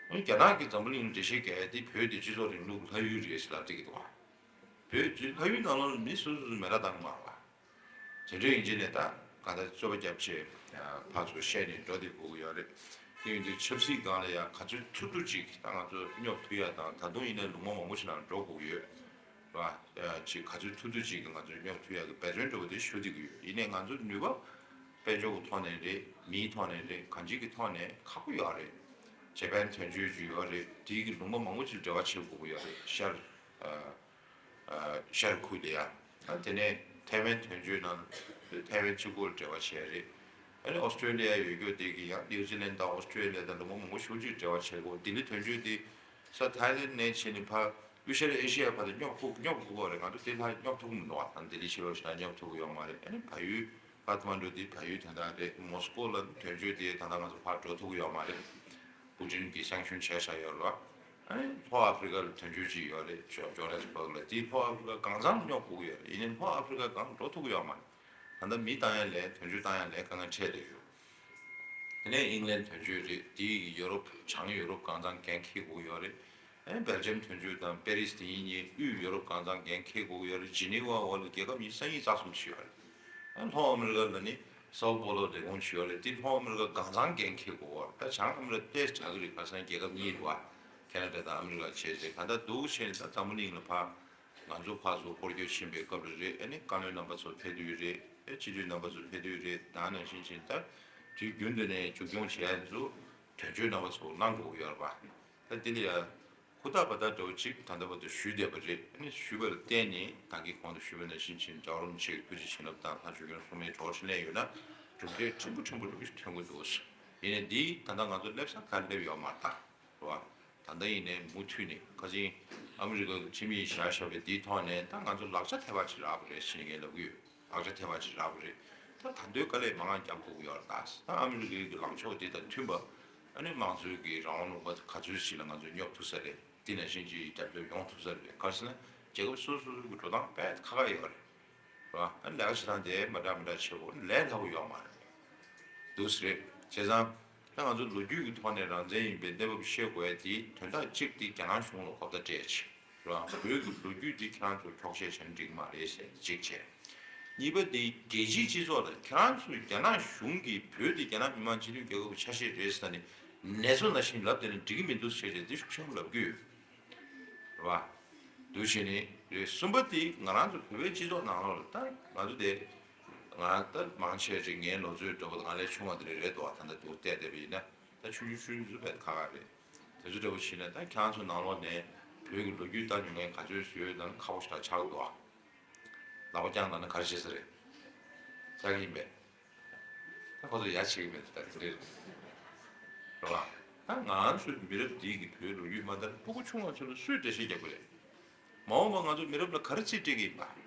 བ། རྒྱ་ནག་གིས་འཛམ་བུ་གླིང་འགྲེལ་བཤད་རྒྱག་ཡ་འདི་བོད་འདི་སྤྱི་ཚོགས་རིང་ལུགས་ལྷ་ཡུལ་རེད་ཟེར་ལབ་བསྡད་ཀྱི་འདུག་བ། བོད་ཀྱི་ལྷ་ཡུལ་ནང་ལོགས་ལ་མི་སོ་སོ་སོ་མེ་ལ་བཏང་གི་མ་རེད་བ། དེ་འདྲ་ཡིན་གྱི་ནས་ད་ག་ད་རྩོད་པ་རྒྱབ་ཆེད་ཕར་ཚུར་བཤད་ནས་འགྲོ་བསྡད་དགོས་ཀྱི་ཡོད་རེད། དེ་ཡིན་དུས་ཆབ་སྲིད་སྒང་ལ་ཡང་ག་ཚོད་ཐུབ་ཐུབ་ཅིག་ད་ང་ཚོ་སྙོབ་ཐུབ་ཡ་དང་ད་དུང་ཡིན་ན་ལུང་པ་མང་པོ་ཞིག་ནང་འགྲོ་དགོས་ཀྱི་ཡོད་རེད་བ། ཅིག་ག་ཚོད་ཐུབ་ཐུབ་ཅིག་གི་ང་ཚོ་སྙོབ་ཐུབ་ཡ་གི་འབད་བརྩོན་འདྲ་བོ་དེ་ཞུ་བསྡད་ཀྱི་ཡོད། ཡིན་ནའི་ང་ཚོ་ནུས་པ་དཔལ་འབྱོར་གྱི་ཐོག་ནས་རེད། མིའི་ཐོག་ནས་རེད། གང་ཅིའི་གི་ཐོག་ནས་ཁག་པོ་ཡོད་རེད། ཇེ་པན་དོན་གཅོད་ཅིག་ཡོད་རེད། དེའི་གི་ལུང་པ་མང་པོ་ཅིག་འབྲེལ་བ་བྱེད་དགོས་ཀྱི་ཡོད་རེད། ཤར་ཤར་ཁུལ་ལ་ཡ། དེ་ནས་ཐའེ་ཝན་དོན་གཅོད་ནང་ཐའེ་ཝན་གཅིག་པོར་འབྲེལ་བ་བྱས་རེད། ཨ་ནི་ཨོ་སི་ཀྲོ་ལི་ཡ་ཡོད་རྒྱུ་དེ་གི་ཡང་ནིའུ་ཛི་ལན་དང་ཨོ་སི་ཀྲོ་ལི་ཡ་དང་ལུང་པ་མང་པོ་ཞེ་པོ་ཅིག་འབྲེལ་བ་བྱེད་དགོས། ལྡི་ལི་དོན་གཅོད་དེ་ས་ཐའི་ལེན་ནས་ཕྱིན་ནས་ཕར་དབུས་ཤར་ཨེ་ཤི་ཡ་བར་དུ་སྙོབ་ཐུབ་སྙོབ་དགོས་རེད། ང་ཚོ་དེ་ལ་སྙོབ་ཐུབ་ཀྱི་མི་འདུག་ཨ་ལྡི་ལི་ཕྱི་ལོགས་ཤིག་ན་སྙོབ་ཐུབ་ཀྱི་ཡོད་མ་རེད། ཨ་ནི་བལ་ཡུལ་ཀ་ཐ་མན་ཌུ་དེ་བལ་ཡུལ་དོན་དག་རེད། མོ་སི་ཀོ་ལ་དོན་གཅོད་དེ་ད་ལྟ་ང་ཚོ་ཕར་འགྲོ་ཐུབ་ཀྱི་ཡོད་མ་རེད། པུ་ཏིན་གྱིས་སེང་ཤུན་བྱས་བཞག་ཡོད་རེད་བ། ཨ་ནི་ལྷོ་ཨ་ཧྥི་རི་ཀ་ལ་དོན་གཅོད་ཅིག་ཡོད་རེད། ཇོ་ཇོ་ཧན་སི་བྷག་ལ། དེ་ལྷོ་ཨ་ཧྥི་རི་ཀ་གང་ཚང་སྙོབ་དགོས་ཀྱི་ཡོད་རེད། ཡིན་ནའི་ལྷོ་ཨ་ཧྥི་རི་ཀ་གང་འགྲོ་ཐུབ་ཀྱི་ཡོད་མ་རེད། ད་ལྟ་མི་བཏང་ཡ་ལས་དོན་གཅོད་བཏང་ཡ་ལས་དཀའ་ངལ་འཕྲད་བསྡད་ཡོད། དེ་ནས་ཨིང་ལན་དོན་གཅོད་རེད། དེ་ཡི་ཡོ་རོབ་བྱང་ཡོ་རོབ་གང་ཚང་འགན་འཁྱེར་དགོས་ཀྱི་ཡོད་རེད། ཨེ་སྦེལ་ཇམ་དོན་གཅོད་དང་པེ་རིས་དེ་གཉིས་དབུས་ཡོ་རོབ་གང་ཚང་འགན་འཁྱེར་དགོས་ཀྱི་ཡོད་རེད། ཇི་ནི་ཝ་འོག་ལ་རྒྱལ་ཁབ་ཉི་ཤུ་རྩ་གཉིས་རྩ་གསུམ་ཞིག་ཡོད་རེད། ཨ་ལྷོ་ཨ་མི་རི་ཀ་ལ་ནི་སའོ་པོ་ལོ་ལས་ཁུངས་ཞིག་ཡོད་རེད། དེ་ལྷོ་ཨ་མི་རི་ཀ་གང་ཚང་འགན་འཁྱེར་དགོས་པ་རེད། ད་བྱང་ཨ་མི་རི་ཀ་ཏོག་ཙམ་དྲག་གི་རེད། ཁ་སང་རྒྱལ་ཁབ་གཉིས་རེད་བ། ཁེ་ན་ཌ་དང་ཨ་མི་རི་ཀ་བྱས་རྗེས་གང་ལྟར་འདུག་བྱས་ནས་ད་འཛམ་བུ་གླིང་ལ་ཕར་ང་ཚོ་ཕར་ཚུར་སྐོར་སྐྱོད་ཕྱིན་པའི་སྐབས་ལ་རེད། ཨ་ནི་བཀའ་བློན་རྣམ་པ་ཚོ་ཕེབས་དུས་རེད། ཨེ་སྤྱི་འཐུས་རྣམ་པ་ཚོ་ཕེབས་དུས་རེད། ད་ནང་བཞིན་བྱས་ད་དུས་རྒྱུན་དུ་ནས་མཇུག་སྐྱོང་བྱེད་ཡ་ཚོ་དོན་གཅོད་རྣམ་པ་ཚོ་གནང་དགོས་ཀྱི་ཡོད་རེད་པ། ད་དེ་ལ་ཡ། ཧུར་ཐག་འབད་ཐག་འདྲ་བོ་ཅིག་ད་ལྟ་བར་དུ་ཞུས་བསྡད་པ་རེད། ཨ་ནི་ཞུས་པ་ལ་བརྟེན་ནས་ད་གིན་གོང་དུ་ཞུས་པ་ནང་བཞིན་བྱས་ནས་རྒྱལ་བ་རིན་པོ་ཆེ་གི་ཐུགས་རྗེ་བྱིན་རླབས་དང་ལྷ་ཆོས་སྐྱོང་སྲུང་མའི་གྲོགས་འཕྲིན་ལས་ཡོད་ན་གྲུབ་འབྲས་ཕྲན་བུ་ཕྲན་བུ་འདྲ་བོ་ཞིག་ཐོན་གྱི་འདུག་ཡིན་ནའི་འདི་ད་ལྟ་ང་ཚོ་སླེབས་ས་ག་རེ་སླེབས་ཡོད་མ་རེད་ད། རེད་བ། ད་ལྟ་ཡིན་ནའི་མུ་མཐུད་ནས་ཁ་ཅིག་ཨ་མི་རི་ཀ་གི་ཁྲིམས་ཡིག་བཞག་བཞག་པའི་འདིའི་ཐོག་ནས་ད་ང་ཚོ་ལག་ཆ་ཐེབས་པ་ཅིག་རག་པ་རེད་ཟེར་ངས་ལབ་ཀྱི་ཡོད། ལག་ཆ་ཐེབས་པ་ཅིག་རག་པ་རེད། ད་ད་དུང་དཀའ་ལས་མང་ང་རྒྱབ་དགོས་ཀྱི་ཡོད་རེད་ད། ད་ཨ་མི་རི་ཀའི་གི་ལངས་ཕྱོགས་དེ་དང་མཐུན་པ། ཨ་ནི་དམངས་གཙོའི་གི་རང་དབང་ལུང་པ་ག་ཚོད་ཞིག་ལ་ང་ཚོས་སྙོབ་ཐུབ་ས་རེད། དེ་ནང་བཞིན་གྱི་རྒྱབ་སྐྱོར་ཡོང་ཐུབ་ས་རེད། ག་རེ་ཟེར་ན་རྒྱལ་ཁབ་སོ་སོ་སོ་གི་འགྲོ་སྟངས་དཔེ་ཁག་ཁག་ཡོད་རེད། རེད་བ། ཨ་ནི་ལས་ཀ་བྱེད་སྟངས་དེ་མ་འདྲ་མ་འདྲ་བྱེད་དགོས། ལས་སླ་པོ་ཡོད་མ་རེད། འདུག་སེ་རེད། བྱས་ཙང་ད་ང་ཚོ་ལོ་རྒྱུས་ཀྱི་ཐོག་ནས་རང་བཙན་ཡིན་པའི་གནས་བབ་ཤེས་དགོས་ཡ་དེ་དོན་དག་གཅིག་དེ་རྒྱ་ནག་གཞུང་ལ་གོ་བརྡ་སྤྲད་བྱས། རང་བོད་ཀྱི་ལོ་རྒྱུས་འདི་ཁྱེད་རང་ཚོ་འཁྱོག་བཤད་བྱས་ན་འགྲིག་གི་མ་རེད་ཟེར་གཅིག་བྱས། གཉིས་པ་འདི་རྒྱལ་སྤྱིའི་སྤྱི་ཚོགས་ལ་ཁྱེད་རང་ཚོས་རྒྱ་ནག་གཞུང་གིས་བོད་འདི་རྒྱ་ནག་མི་དམངས་སྤྱི་མཐུན་རྒྱལ་ཁབ་ཀྱི་ཆ་ཤས་རེད་ཟེར་ནས་ནེ་ཙོ་ནང་བཞིན་ལབ་བསྡད་ན་འགྲིག་གི་མི་འདུག་ཟེར་བྱས་འདི་ཤུགས་ཆེན་པོ་ལབ་ཀྱི་ཡོད་རེད་བ། འདུག་བྱས་ནས་རེད། གསུམ་པ་འདི་ང་རང་ཚོ་བོད་པའི་སྤྱི་ཚོགས་ནང་ལོགས་ལ་ད་ང་ཚོ་དེ་ང་ད་མང་ཆེ་ཅིག་ངའི་ལོ་ཚོད་འདྲ་པོ་ང་ལས་ཆུང་བ་དེ་འདྲ་རེད་འདུག་བ། ད་ལྟ་འདུག་བལྟས་བསྡད་པ་ཡིན་ན་ད་ཆུང་ཆུང་ཆུང་ཆུང་ཚོ་དཔེ་ཁག་ཁག་རེད། དེ་ཚོ་འདྲ་པོ་བྱས་ན་ད་ཁྱེད་རང་ཚོ་ནང་ལོགས་ནས་བོད་ཀྱི་ལོ་རྒྱུས་ལྟ་མྱོང་མཁན་ག་ཚོད་ཡོད་ན་ཁག་པོ་ཞེ་དྲག་ཆགས་འདུག་ཨ། ལག་པ་བརྐྱངས་བཏང་ན་ག་རེ་བྱེད་ས་རེད། ཆགས་ཀྱི་ཡིན་པས། ད་ཁོ་ཚོ་ཡ་བྱེད་ཀྱི་མེད་ད་དེ་འདྲས་རེད་བ། ད་ང་ཚོའི་མི་རབས་འདིའི་གི་བོད་ལོ་རྒྱུས་མ་ལྟར་ཕྲུ་གུ་ཆུང་བ་ཚོ་ལ་སུས་འགྲེལ་བཤད་རྒྱག་དགོས་རེད། མ་འོངས་པ་ང་ཚོ་མི་རབས་ལ་ག་རེ་རྩིས་སྤྲད་ཀྱི་ཡིན་པ། རེད་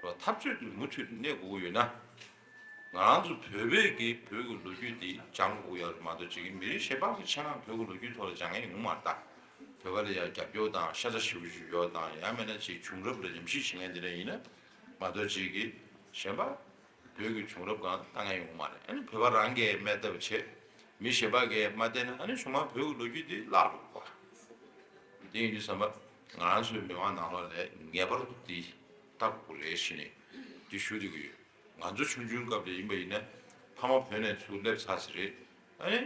བ། འཐབ་རྩོད་དེ་མུ་མཐུད་དུ་གནས་དགོས་ཀྱི་ཡོད་ན། ང་རང་ཚོ་བོད་པས་ཀྱི་བོད་ཀྱི་ལོ་རྒྱུས་འདི་སྦྱང་དགོས་ཡོད་རེད་མ་གཏོགས་ཅིག་མི་རིགས་གཞན་པ་གི་ཆ་ནས་བོད་ཀྱི་ལོ་རྒྱུས་ཐོག་ལ་སྦྱང་ཡ་ཡོང་མ་རེད་ད། བོད་པ་ལ་ཡང་རྒྱབ་སྐྱོར་དང་ཤ་ཚ་ཞེ་པོ་ཞིག་ཡོད་དང་ཡང་མིན་ན་ཅིག་བྱུང་རབས་ལ་ཉམས་ཞིབ་བྱེད་མཁན་འདི་འདྲ་ཡིན་ན་མ་གཏོགས་ཅིག་གི་གཞན་པ་བོད་ཀྱི་བྱུང་རབས་སྒང་ལྟ་མཁན་ཡོང་མ་རེད། ཨ་ནི་བོད་པ་རང་གིས་སྨད་ཐབས་བྱེད། མི་གཞན་པ་གིས་མ་བལྟས་ན་ཨ་ནི་གཞུག་མ་བོད་ཀྱི་ལོ་རྒྱུས་འདི་བརླག་འགྲོ་གི་རེད་པ། དེ་ཡིན་དུས་ཙམ་པ་ང་རང་ཚོའི་མི་མང་ནང་ལོགས་ལ་ངེས་པར་དུ་འདི་ལྟ་དགོས་རེད་ཞེས་ནས་འདི་ཞུ་བསྡད་ཀྱི་ཡོད། ང་ཚོ་ཆུང་ཆུང་སྐབས་ལ་ཡིན་པ་ཡིན་ན་ཕ་མ་བོད་ནས་ཚུར་སླེབས་ཚར་ཟིན་རེད། ཨ་ནི་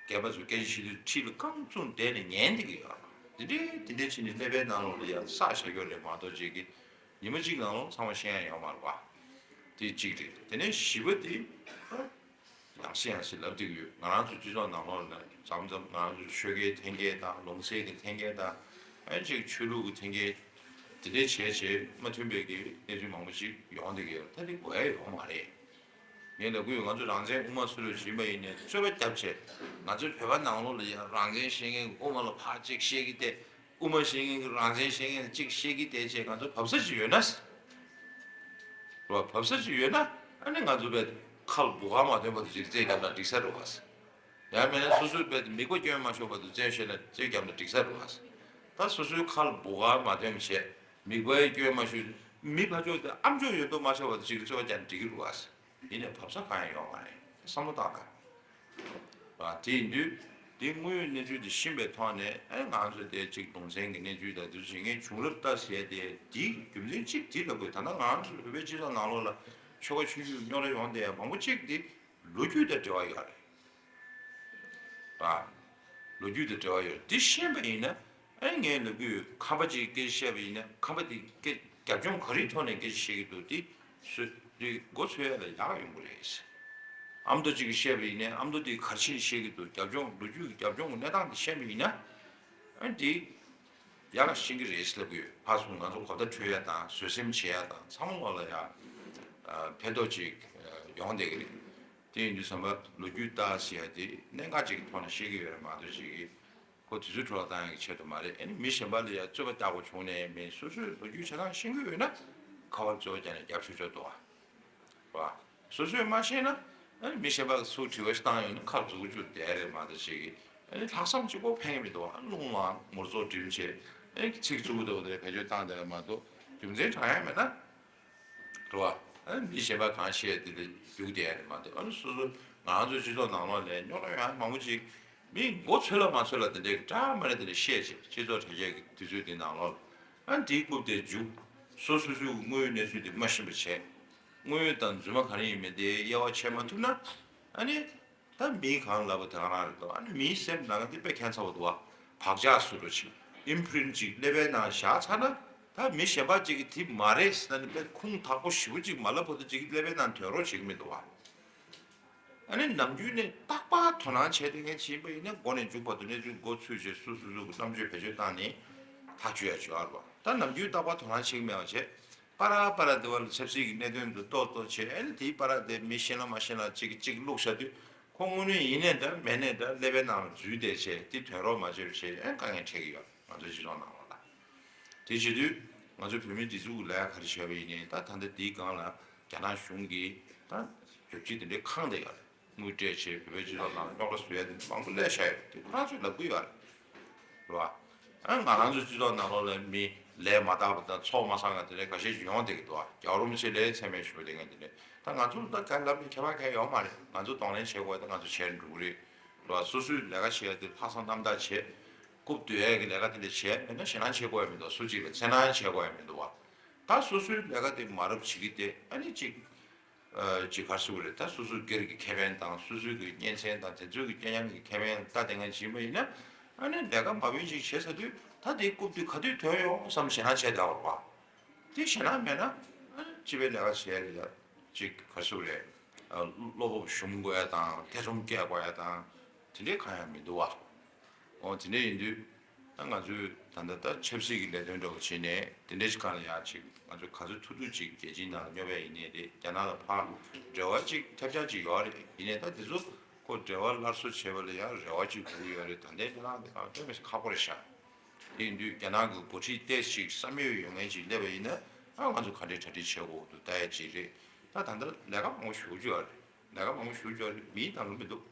སྐལ་པ་ཚོ་སྐད་ཆ་བཤད་དུས་འཁྲིས་ལ་རྐང་བཙུགས་བསྡད་ནས་ཉན་བསྡད་ཀྱི་ཡོད་རེད་པ། འདི་འདྲའི་འདི་འདྲའི་བྱས་ནས་ཀླད་པའི་ནང་ལོགས་ལ་ཡང་བསགས་བཞག་ཡོད་རེད་མ་གཏོགས་ཅིག་གི་ཉི་མ་གཅིག་ནང་ལོགས་ཚང་མ་ཤེས་ཡ་ཡོད་མ་རེད་པ། དེ་གཅིག་རེད། དེ་ནས་བཞི་པ་དེ། ཡང་སེ་ཡང་སེ་ལབ་བསྡད་ཀྱི་ཡོད། ང་རང་ཚོ་སྤྱི་ཚོགས་ནང་ལོགས་ལ་མཚམས་མཚམས་ང་རང་ཚོ་ཆོལ་ཁའི་འཐེན་འཁྱེར་དང་ལུང་ཚན་གྱི་འཐེན་འཁྱེར་དང་། ཨ་ནི་ཅིག་ཆོས་ལུགས་ཀྱི་འཐེན་འཁྱེར་དེ་འདྲས་བྱས་བྱས་མ་མཐུན་པའི་གི་གནས་ཚུལ་མང་པོ་ཅིག་ཡོང་བསྡད་ཀྱི་ཡོད། ད་དེ་དགོས་ཡ་ཡོད་མ་རེད། ངས་ལབ་ཀྱི་ཡོད། ང་ཚོ་རང་བཙན་དབུ་མ་སུ་ལ་བྱིན་པ་ཡིན་ནའི་རྩོད་པ་བརྒྱབ་བྱས་ང་ཚོའི་བོད་པ་ནང་ལོགས་ལ་ཡང་རང་བཙན་བཤད་མཁན་གྱི་དབུ་མ་ལ་ཕར་ཅིག་བཤད་ཀྱི་བསྡད། དབུ་མ་བཤད་མཁན་གྱི་རང་བཙན་བཤད་མཁན་གཅིག་བཤད་ཀྱི་བསྡད་བྱས་ང་ཚོ་བབས་ས་ཅིག་ཡོད་ན། རེད་བ། བབས་ས་ཅིག་ཡོད་ན་ཨ་ནི་ང་ཚོ་བས་ཁ་ལ་བུ་ག་མ་ཐོན་བར་དུ་ཅིག་རྩོད་བརྒྱབ་ན་འགྲིག་ས་རེད་བ། ཡང་མིན་ན་སོ་སོའི་བས་མིད་པ་སྐྱོན་མ་ཤོར་བར་དུ་རྩོད་བཤད་ན་རྩོད་བརྒྱབ་ན་འགྲིག་ས་རེད་བ། ད་སོ་སོའི་ཁ་ལ་བུ་ག་མ་ཐོན་བྱས་མིད་པ་སྐྱོན་མ་ཤོར། མི་ཕར་ཕྱོགས་དེ་ཨ་མཆོག་ཡོད་མདོག་མ་ཆགས་བར་དུ་ཅིག་རྩོད་པ་རྒྱག་ན་འགྲིག་གི་རེད་བ། ཡིན་ནའི་བབས་ས་གང་ཡང་ཡོད་མ་རེད། བསམ་བློ་བཏང་དང་། ཨ། དེ་ཡིན་དུས་དེ་དངོས་ཡོད་གནས་ཚུལ་དེ་ཤེས་པའི་ཐོག་ནས་ཨེ་ང་ཚོ་དེ་གཅིག་གདུང་སེམས་ཀྱི་གནས་ཚུལ་དང་དེ་ཚོ་བྱེད་མཁན་བྱུང་རབས་ལྟ་ཟེར་ཡ་དེ་དེའི་རྒྱུ་མཚན་གཅིག་དེ་ལ་དགོས། ད་ལྟ་ང་ཚོ་བོད་པའི་སྤྱི་ཚོགས་ནང་ལོགས་ལ་ཆོལ་ཁ་ཆུང་ཆུང་རྙོག་དྲ་ཡོང་བསྡད་ཡ་མང་པོ་གཅིག་དེ་ལོ་རྒྱུས་དང་འབྲེལ་བ་ཡོད་རེད། ཨ། ལོ་རྒྱུས་དང་འབྲེལ་བ་ཡོད་རེད། དེ་ཤེས་པ་ཡིན་ན། ཨེ་ངས་ལབ་ཀྱི་ཡོད། ཁམས་པ་ཅིག་སྐད་ཆ་བཤད་པ་ཡིན་ན་ཁམས་པ་དེ་སྐད་རྒྱབ་ལྗོངས་ག་རེའི་ཐོག་ནས་སྐད་ཆ་བཤད་ཀྱི་འདུག་དེ་སུ་དེ་མགོ་ཚོས་ཡ་ལ་ཡག་ཡོང་གི་རེད། ཨ་མདོ་ཅིག་གིས་བཤད་པ་ཡིན་ན་ཨ་མདོ་དེ་ག་རེ་བྱས་ནས་བཤད་ཀྱི་འདུག་རྒྱབ་ལྗོངས་ལོ་རྒྱུས་ཀྱི་རྒྱབ་ལྗོངས་ཀྱི་གནས་སྟངས་དེ་ཤེས་པ་ཡིན་ན། ཨ་དེ་ཡག་ཤེས་ཀྱི་རེད་ལབ་ཀྱི་ཡོད། ཕར་ཚུར་ང་ཚོ་གོ་བརྡ་འཕྲོད་ཡ་དང་བཟོད་སེམས་བྱེད་ཡ་དང་ཚང་མ་ལ་ཡ་ཕན་ཐོགས་ཅིག་ཡོང་བསྡད་ཀྱི་རེད། དེ་ཡིན་དུས་ཙམ་པ་ལོ་རྒྱུས་ལྟ་ཟེར་ཡ་དེ་གནད་འགག་ཅིག་གི་ཐོག་ནས་བཤད་ཀྱི་ཡོད་རེད་མ་གཏོགས་ཅིག་གིས་ཁོ་དུས་ཚོད་འཕྲོ་བརླག་བཏང་ཡ་གི་ཆེད་དུ་མ་རེད། ཨ་ནི་མི་གཞན་པ་ལ་ཡ་རྩོད་པ་རྒྱག་དགོས་བྱུང་ནའི་མིན། སོ་སོའི་ལོ་རྒྱུས་ཆ་ཚང་ཤེས་ཀྱི་ཡོད་ན་ཁ་པར་རྩོད་པ་རྒྱག་ནས་རྒྱབ་ཆོག་ཆོག་འདུག་བ། བ། སོ་སོས་མ་ཤེས་ན་ཨ་ནི་མི་གཞན་པ་གི་ཚུར་དྲི་བ་ཞིག་བཏང་ཡོང་ན་ཁ་རྫུག་རྒྱུ་བསྡད་རེད་མ་གཏོགས་ཅིག་གིས་ཨ་ནི་ལྷག་བསམ་གཅིག་པོ་ཕན་གྱི་མི་འདུག་བ། རླུང་ལངས་ངུར་སོགས་འགྲིམ་བྱས་ཨ་ནི་ཚིག་རྩུབ་པོ་འདུག་དེ་བེད་སྤྱོད་བཏང་བསྡད་པ་མ་གཏོགས་རྒྱུ་མཚན་དྲང་ཡ་མེད་ན། རེད་བ། ཨ་ནི་མི་གཞན་པ་གང་བཤད་དེ་ལ་རྒྱུག་བསྡད་ཡ་རེད་མ་གཏོགས། ཨ་ནི་སོ་སོ་ང་ཚོའི་སྤྱི་ཚོགས་ནང་ལོགས་ལ་རྙོག་དྲ་ཡོང་ཡ་མང་པོ་ཅིག་མི་མགོ་ཚོས་ལ་མ་ཚོས་ལ་དེ་འདྲའི་འདྲ་མ་འདྲ་དེ་འདྲ་བཤད་བྱས་སྤྱི་ཚོགས་དྲ་རྒྱ་གི་དུས་ཚོད་དེ་ནང་ལོགས་ལ་ཨ་ནི་དེའི་རྐུབ་དེ་རྒྱུག་སོ་སོ་སོའི་དངོས་ཡོད་གནས་ཚུལ་དེ་མ་ཤེས་པ་བྱས། དངོས་ཡོད་དང་རྫུན་མ་ག་རེ་ཡིན་མིན་དེ་དབྱེ་བ་ཕྱེ་མ་ཐུབ་ན། ཨ་ནི་ད་མིས་གང་ལབ་པ་དེ་ག་རང་རེད་འདུག་ཨ་ནི་མིའི་སེམས་ནང་གི་དཔེ་ཁྱད་མཚར་པོ་འདུག་བ། བག་ཆགས་བཟོ་འདྲ་ཅིག་ཨིམ་པི་རིན་ཅིག་ཀླད་པའི་ནང་བཞག་ཚར་ན། ད་མི་གཞན་པ་ཅིག་གིས་དེ་མ་རེད་ཟེར་ན་ནི་དཔེ་ཁུངས་དག་པོ་ཞེ་པོ་ཅིག་མ་ལབ་བར་དུ་ཅིག་ཀླད་པའི་ནང་དོན་རོགས་བྱེད་ཀྱི་མི་འདུག་བ། ཨ་ནི་ནམ་རྒྱུན་ནས་རྟག་པར་དོ་སྣང་བྱས་ཏེ་ངས་བྱིན་པ་ཡིན་ན་མགོ་ནས་མཇུག་བར་དུ་གནས་ཚུལ་མགོ་ཚུད་བྱས་སུ་སུ་སུ་གི་བསམ་སྤྱོད་བེད་སྤྱོད་བཏང་ནས་ཐག་གཅོད་ཡ་བྱེད་ཡ་རེད་བ། ད་ནམ་རྒྱུན་རྟག་པར་དོ་སྣང་བྱེད་ཀྱི་མེད་པ་བྱས། པ་ར་པ་ར་དེ་བ་ལ་ཆབ་སྲིད་ཀྱི་གནད་དོན་དུ་ཏོག་ཏོག་བྱས། ཨ་ནི་དེའི་པ་ར་དེ་མི་ཤེས་ན་མ་ཤེས་ན་གཅིག་གིས་གཅིག་བླུགས་བཞག་དུས་ཁོ་དངོས་གནས་ཡིན་ནའི་འདྲ་མེད་ནའི་འདྲ་ཀླད་པའི་ནང་ལ་འཛུལ་བསྡད་བྱས་དེ་དོན་རོགས་མ་བྱས་པ་བྱས། ཨ་ནི་དཀའ་ངལ་འཕྲད་ཀྱི་ཡོད་ང་ཚོའི་སྤྱི་ཚོགས་ནང་ལོགས་ལ། དེ་བྱེད་དུས་ང་ཚོ་བོད་མིའི་སྒྲིག་འཛུགས་ཀྱི་ལས་ཀ་ག་རེ་བྱས་པ་ཡིན་ནའི་ད་ད་ལྟ་འདིའི་སྒང་ལ་རྒྱ་ནག་གཞུང་གིས་ད་རྒྱབ་ཇུས་དེ་འདྲའི་འཁང་བསྡད་ཡོད་རེད། དངུལ་སྤྲད་བྱས་བོད་པའི་སྤྱི་ཚོགས་ནང་རྙོག་དྲ་བཟོ་ཡ་དེ་མང་པོ་སླེབས་བཞག་ཡོད་རེད། དེ་ཁོ་རང་ཚོས་ལབ་ཀྱི་ཡོད་རེད། རེད་བ། ཨ་ང་རང་ཚོའི་སྤྱི་ཚོགས་ནང་ལོགས་ལ་མི་ལས་མ་དག་པ་དང་ཚོགས་མ་བསགས་མཁན་དེ་འདྲ་ཁ་ཤས་ཤིག་ཡོང་བསྡད་ཀྱི་འདུག་བ། རྒྱལ་བ་རིན་པོ་ཆེ་ལས་ཚད་མེད་ཞུ་བསྡད་མཁན་དེ་འདྲ། ད་ང་ཚོ་ད་ག་ལབ་ནས་ཁྱད་པར་གང་ཡང་ཡོད་མ་རེད། ང་ཚོ་གདོང་ལེན་བྱེད་དགོས་ཡ་ད་ང་ཚོ་བྱས་འགྲོ་གི་རེད། རེད་བ། སོ་སོའི་ལས་ཀ་བྱེད་ཡ་དེ་ལྷག་བསམ་རྣམ་དག་བྱེད། རྐུབ་བརྡོལ་ཡ་གི་ལས་ཀ་དེ་འདྲ་བྱས་མེད་ན་ཞེད་སྣང་བྱེད་དགོས་ཡ་མི་འདུག་སུ་གཅིག་ལ་འཚེར་སྣང་བྱེད་དགོས་ཡ་མི་འདུག་བ། ད་སོ་སོའི་ལས་ཀ་དེ་མ་རབས་བྱེད་ཀྱི་དེ་ཨ་ནི་གཅིག་ཨ་ཅིག་ག་རེ་ཟེར་དགོས་རེད། ད་སོ་སོའི་སྒེར་གྱི་ཁེ་ཕན་དང་སོ་སོའི་གི་གཉེན་ཚན་དང་དེ་ཚོའི་གི་རྐྱང་རྐྱང་གི་ཁེ་ཕན་ལ་ལྟ་བསྡད་མཁན་ཅིག་ཡིན་པ་ཡིན་ན། ཨ་ནི་ལས་ཀ་མ་དཔེ་ཅིག་བྱེད་ཚར་དུས་ད་དེའི་རྐུབ་དེ་ག་དུས་ཐོན་ཡོང་བསམ་ཞེད་སྣང་བྱས་བསྡད་པ་རེད་བ། དེ་ཞེད་སྣང་མེད་ན་ཨ་ནི་སྤྱི་པའི་ལས་ཀ་བྱེད་ཡ་ལ་ཅིག་ག་རེ་ཟེར་དགོས་རེད། ཨ་བློ་སྤོབས་ཞུམ་དགོས་ཡ་དང་ཐེ་ཚོམ་སྐྱེ་དགོས་ཡ་དང་དེ་འདྲའི་གང་ཡང་མི་འདུག་བ། འོ་དེ་འདྲ་ཡིན་དུས་ད་ང་ཚོས་ད་ལྟ་ད་ཆབ་སྲིད་ཀྱི་ལས་དོན་འདྲ་བོ་བྱས་ནས་དེ་འདྲ་ཞིག་སྒང་ལ་ཡང་ཅིག་ང་ཚོས་ག་ཚོད་ཐུབ་ཐུབ་ཅིག་རྒྱལ་སྤྱིའི་ནང་ལ་སྙོབ་ཡ་ཡིན་ནའི་རེད། རྒྱ་ནག་ལ་ཕར་འབྲེལ་བ་ཅིག་ཐེབས་ཆག་ཅིག་ཡོད་རེད། ཡིན་ནའི་ད་དེ་ཚོ་ཁོ་འབྲེལ་བ་སླར་གསོ་བྱེད་པ་ལ་ཡང་རེ་བ་ཅིག་དགོས་ཀྱི་ཡོད་རེད། ད་ལྟའི་ཁྱེད་རང་དེ་གང་དཔེ་མི་སྲིད་ཁག་པོ་རེད་ཤག་དེ་ཡིན་དུས་རྒྱ་ནག་གི་འགོ་ཁྲིད་ཏོག་ཙམ་ཅིག་བསམ་ཡོད་ཡོད་མཁན་ཅིག་སླེབས་པ་ཡིན་ན་ཨ་ང་ཚོ་ག་འདྲའི་གྲ་སྒྲིག་བྱེད་དགོས་འདུག་ལྟ་ཡ་ཅིག་རེད། ད་ད་ལྟ་ལས་ཀ་མང་པོ་ཞེ་པོ་ཅིག་ཡོད་རེད། ལས་ཀ་མང་པོ་ཞེ་པོ་ཅིག་ཡོད་རེད། མིའི་ནང་ལོགས་མི་འདུག་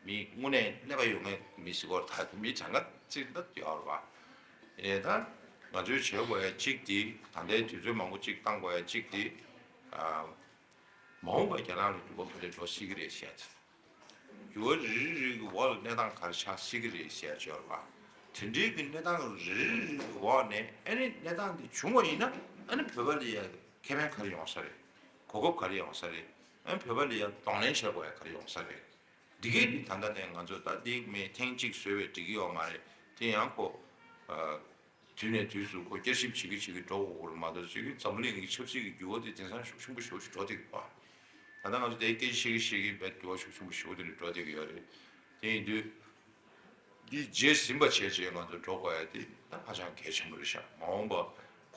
མི་དངོས་གནས་ཀླད་པ་ཡོད་མཁན་མི་ཟེར་དགོས་རེད། ད་མི་གྲངས་ཀ་གཅིག་ད་ཡོད་རེད་བ། ཡིན་ནའི་ད་ང་ཚོས་བྱེད་དགོས་ཡ་གཅིག་དེ་ད་ལྟའི་དུས་ཚོད་མང་པོ་གཅིག་བཏང་དགོས་ཡ་གཅིག་དེ་ཨ། མ་འོངས་པར་རྒྱ་ནག་ལ་འགྱུར་བ་ག་འདྲ་འགྲོ་སྲིད་ཀྱི་རེད་བཤད། འགྱུར་བ་རེ་རེ་རེ་གི་འོག་ལ་གནས་སྟངས་ག་རེ་ཆགས་སྲིད་ཀྱི་རེད་ཟེར་ཡ་ཅིག་ཡོད་རེད་པ། དེ་འདྲའི་གི་གནས་སྟངས་རེ་རེ་རེ་གི་འོག་ནས་ཨ་ནི་གནས་སྟངས་དེ་བྱུང་བ་ཡིན་ན་ཨ་ནི་བོད་པ་ལ་ཡ་ཁེ་ཕན་ག་རེ་ཡོང་ས་རེད། གོ་སྐབས་ག་རེ་ཡོང་ས་རེད། ཨ་ནི་བོད་པ་ལ་ཡ་གདོང་ལེན་བྱེད་དགོས་ཡ་ག་རེ་ཡོང་ས་རེད། འདི་གའི་འདི་ད་ལྟ་ནས་ང་ཚོ་ད་འདི་མི་ཐེངས་གཅིག་བཟོས་པས་འགྲིག་གི་ཡོད་མ་རེད། དེ་ཡང་ཁོ། དུས་ནས་དུས་སུ་ཁོ་བསྐྱར་ཞིབ་བྱེད་ཀྱི་བྱེད་ཀྱི་འགྲོ་དགོས་ཀྱི་རེད་མ་གཏོགས་ཅིག་འཛམ་བུ་གླིང་གི་ཆབ་སྲིད་ཀྱི་འགྱུར་བ་དེ་དེང་སང་ཤུགས་ཆེན་པོ་ཞེ་པོ་ཞིག་འགྲོ་བསྡད་ཀྱི་རེད་པ། ད་ལྟ་ང་ཚོ་དེ་སྐད་ཆ་བཤད་ཀྱི་བཤད་ཀྱི་བས་འགྱུར་བ་ཤུགས་ཆེན་པོ་ཞེ་པོ་དེ་འདྲ་འགྲོ་བསྡད་ཀྱི་ཡོད་རེད། དེ་ཡིན་དུས། འདི་རྗེས་ཟིན་པ་བྱས་རྗེས་ང་ཚོ་འགྲོ་དགོས་ཡ་དེ་ད་ཧ་ཅང་གལ་ཆེན་པོ་རེད་ཤག་མ་འོངས་པ་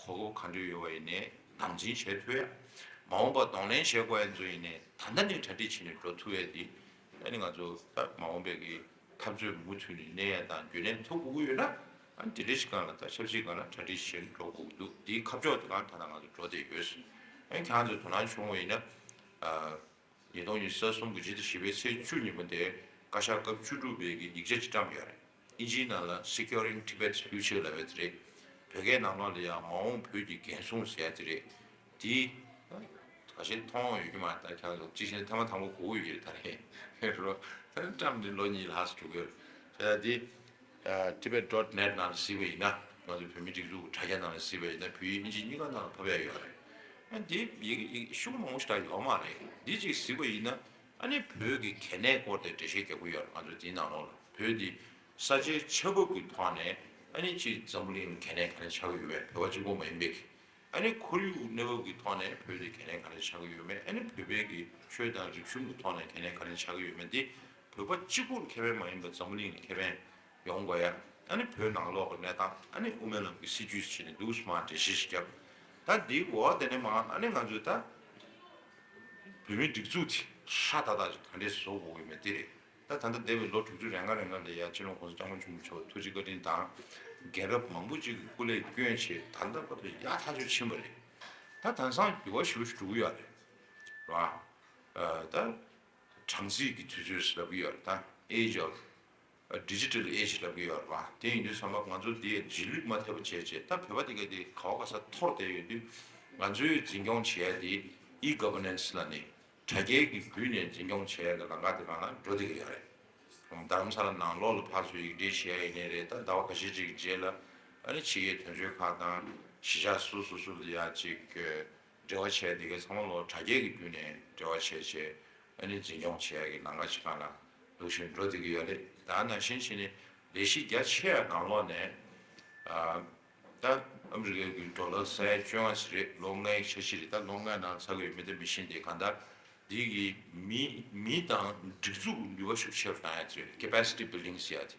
གོ་སྐབས་ག་འདྲ་ཡོད་པ་ཡིན་ནའི་ནང་འཛིང་བྱེད་ཐུབ་ཡ། མ་འོངས་པ་གདོང་ལེན་བྱེད་དགོས་ཡ་ཚོ་ཡིན་ནའི་ད་ལྟ་ནས་གྲ་སྒྲིག་བྱས་ནས་འགྲོ་ཐུབ་ཡ་དེ། ཨ་ནི་ང་ཚོ་ད་མ་འོངས་པའི་གི་འཐབ་རྩོད་མུ་མཐུད་ནས་གནས་ཡ་དང་རྒྱུན་ལྡན་ཐུབ་དགོས་ཀྱི་ཡོད་ན། ཨ་ནི་དེ་འདྲ་ཞིག་སྒང་ལ་ད་ཆབ་སྲིད་སྒང་ལ་གྲ་སྒྲིག་བྱས་ནས་འགྲོ་དགོས་ཀྱི་འདུག་འདིའི་ཁ་ཕྱོགས་དེ་སྒང་ད་ལྟ་ང་ཚོ་འགྲོ་བསྡད་ཡོད། ཨ་ནི་ཁྱེད་རང་ཚོ་དོ་སྣང་བྱུང་བ་ཡིན་ན། ཉིས་སྟོང་ཉི་ཤུ་རྩ་གསུམ་གྱི་ཕྱི་ཟླ་བཞི་པའི་ཚེས་བཅུ་ཉིན་མོ་དེ་བཀའ་ཤག་སྐབས་བཅུ་དྲུག་པའི་གི་ཡིག་ཆ་ཅིག་བཀྲམ་ཡོད་རེད། ཨིན་ཇིའི་ནང་ལ་Securing Tibet's Future ལབ་པ་དེ་རེད། བོད་སྐད་ནང་ལོགས་ལ་ཡང་མ་འོངས་བོད་ཀྱི་འགན་སྲུང་ཟེར་ཡ་དེ་རེད། དེ་ཁ་ཤས་མཐོང་ཡོད་ཀྱི་མ་རེད། ད་ཁྱེད་རང་ཚོ་ཅིག་བྱས་ན་ཐེངས་མ་དང་པོ་གོ་གི་ཡོད་ཀྱི་རེད། ད་རེད་རོ། ད་བཀྲམ་ནས་ལོ་གཉིས་ལྷག་ཙམ་འགྲོ་གི་ཡོད་རེད། བྱས་ཙང་དེ། ཨ། tibet dot net ནང་ལ་གཟིགས་པ་ཡིན་ན། ང་ཚོའི་བོད་མིའི་སྒྲིག་འཛུགས་ཀྱི་དྲ་རྒྱ་ནང་ལ་གཟིགས་པ་ཡིན་ན་བོད་ཡིག་ཨིན་ཇི་གཉིས་ཀ་ནང་ལ་ཕབ་ཡ་ཡོད་རེད། ཨ། འདི་ཡི་གེ་ཡི་གེ་ཤུགས་མང་པོ་ཞིག་ད་ཡོད་མ་རེད། འདི་གཅིག་གཟིགས་པ་ཡིན་ན། ཨ་ནི་བོད་ཀྱི་གལ་གནད་སྐོར་དེ་འགྲེལ་བཤད་རྒྱག་གི་ཡོད་རེད། ང་ཚོ་འདིའི་ནང་ལོགས་ལ་བོད་འདི་ས་ཆའི་ཆགས་བབ་ཀྱི་ཐོག་ནས་ཨ་ནི་ཅིག་འཛམ་བུ་གླིང་གལ་གནད་ག་རེ་ཆགས་ཀྱི་ཡོད་པས། བོད་པ་གཅིག་པོ་མ་ཡིན་པའི་གི། ཨ་ནི་ཁོར་ཡུག་གནས་བབ་ཀྱི་ཐོག་ནས་བོད་དེ་གལ་གནད་ག་རེ་ཆགས་ཀྱི་ཡོད་མེད། ཨ་ནི་བོད་པའི་གི་ཆོས་དང་རིག་གཞུང་གི་ཐོག་ནས་གལ་གནད་ག་རེ་ཆགས་ཀྱི་ཡོད་མེད་དེ། བོད་པ་གཅིག་པུར་ཁེ་ཕན་མ་ཡིན་པར་འཛམ་བུ་གླིང་ལ་ཁེ་ཕན་ཡོང་དགོས་ཡ། ཨ་ནི་བོད་ནང་ལོགས་ཀྱི་གནས་སྟངས། ཨ་ནི་དབུ་མའི་ལམ་གྱི་སྲིད་བྱུས་བྱས་ནས་འདུག་སེ་མར་འགྲེལ་བཤད་ཞིག་བརྒྱབ། ད་འདིའི་འོག་དེ་ནས་མར་ཨ་ནི་ང་ཚོས་ད་བོད་མིའི་སྒྲིག་འཛུགས་དེ་ཧྲ་ཏག་ཏག་ཅིག་ག་འདྲས་བཟོ་དགོས་ཀྱི་མེད་དེ་རེད། ད་ད་ལྟ་འདས་པའི་ལོ་དྲུག་ཅུ་རེ་ལྔ་རེ་ལྔ་ལ་ཡ་སྤྱི་ནོར་༸གོང་ས་༸སྐྱབས་མགོན་ཆེན་པོ་མཆོག་ཐུགས་རྗེ་བཀའ་དྲིན་དང་། རྒྱལ་ཁབ་མང་པོ་ཅིག་གིས་སྐུ་ལས་བསྐྱོན་བྱས་ད་ལྟ་བར་དུ་ཡག་ཐག་ཆོད་ཕྱིན་པ་རེད། ད་དེང་སང་འགྱུར་བ་ཞེ་པོ་ཞིག་འགྲོ་གི་ཡོད་རེད། རེད་བ། ཨ། ད་གྲངས་རྩིས་ཀྱི་དུས་ཚོད་ལབ་ཀྱི་ཡོད་རེད། ད་age of digital age ལབ་ཀྱི་ཡོད་རེད་བ། དེ་ཡིན་དུས་ཙམ་པ་ང་ཚོ་འདི་རྗེས་ལུས་མ་ཐེབས་པ་བྱས་བྱས། ད་བོད་པ་དེ་ག་དེ་ག་བ་ག་ས་འཐོར་བསྡད་ཡོད་དུས། ང་ཚོས་འཛིན་སྐྱོང་བྱེད་ཡ་དེ་e-governance ལབ་ནས་དྲ་རྒྱའི་གི་བརྒྱུད་ནས་འཛིན་སྐྱོང་བྱེད་ཡ་གི་ལམ་ཁ་དེ་སྒང་ལ་འགྲོ་བསྡད་ཀྱི་ཡོད་རེད། རྡ་རམ་ས་ལ་ནང་ལོགས་ལ་ཕར་ཚུར་ཡིག་འབྲེལ་བྱེད་ཡ་ཡིན་ནའི་རེད། ད་ཟླ་བ་ཁ་ཤས་ཅིག་གི་རྗེས་ལ་ཨ་ནི་ཕྱི་རྒྱལ་དོན་གཅོད་ཁག་དང་གཞིས་ཆགས་སོ་སོ་སོ་ལ་ཡ་ཅིག་འབྲེལ་བ་བྱས། དེ་ག་ཚང་མ་ལོ་དྲ་རྒྱའི་གི་བརྒྱུད་ནས་འབྲེལ་བ་བྱས་བྱས། ཨ་ནི་འཛིན་སྐྱོང་བྱེད་ཡ་གི་ལམ་ཁ་ཅིག་སྒང་ལ་འདུག་བཞིན་འགྲོ་བསྡད་ཀྱི་ཡོད་རེད། ད་ནང་བཞིན་བྱས་ནས་ལས་གཞི་རྒྱ་ཆེ་བ་ནང་ལོགས་ནས། ཨ། ད་ཨ་མི་རི་ཀའི་གི་ཌོ་ལར་ས་ཡ་བཅོ་ལྔ་ཞིག་རེད། ལོ་ལྔའི་འཆར་གཞི་རེད། ད་ལོ་ལྔའི་ནང་ཚར་གི་ཡོད་མེད་དེ་མི་ཤེས། དེ་གང་ལྟར་འདི་གི་མི་མི་དང་སྒྲིག་འཛུགས་ནུས་པ་ཤུགས་ཆེ་རུ་བཏང་ཡ་དེ་རེད། capacity building ཟེར་ཡ་དེ།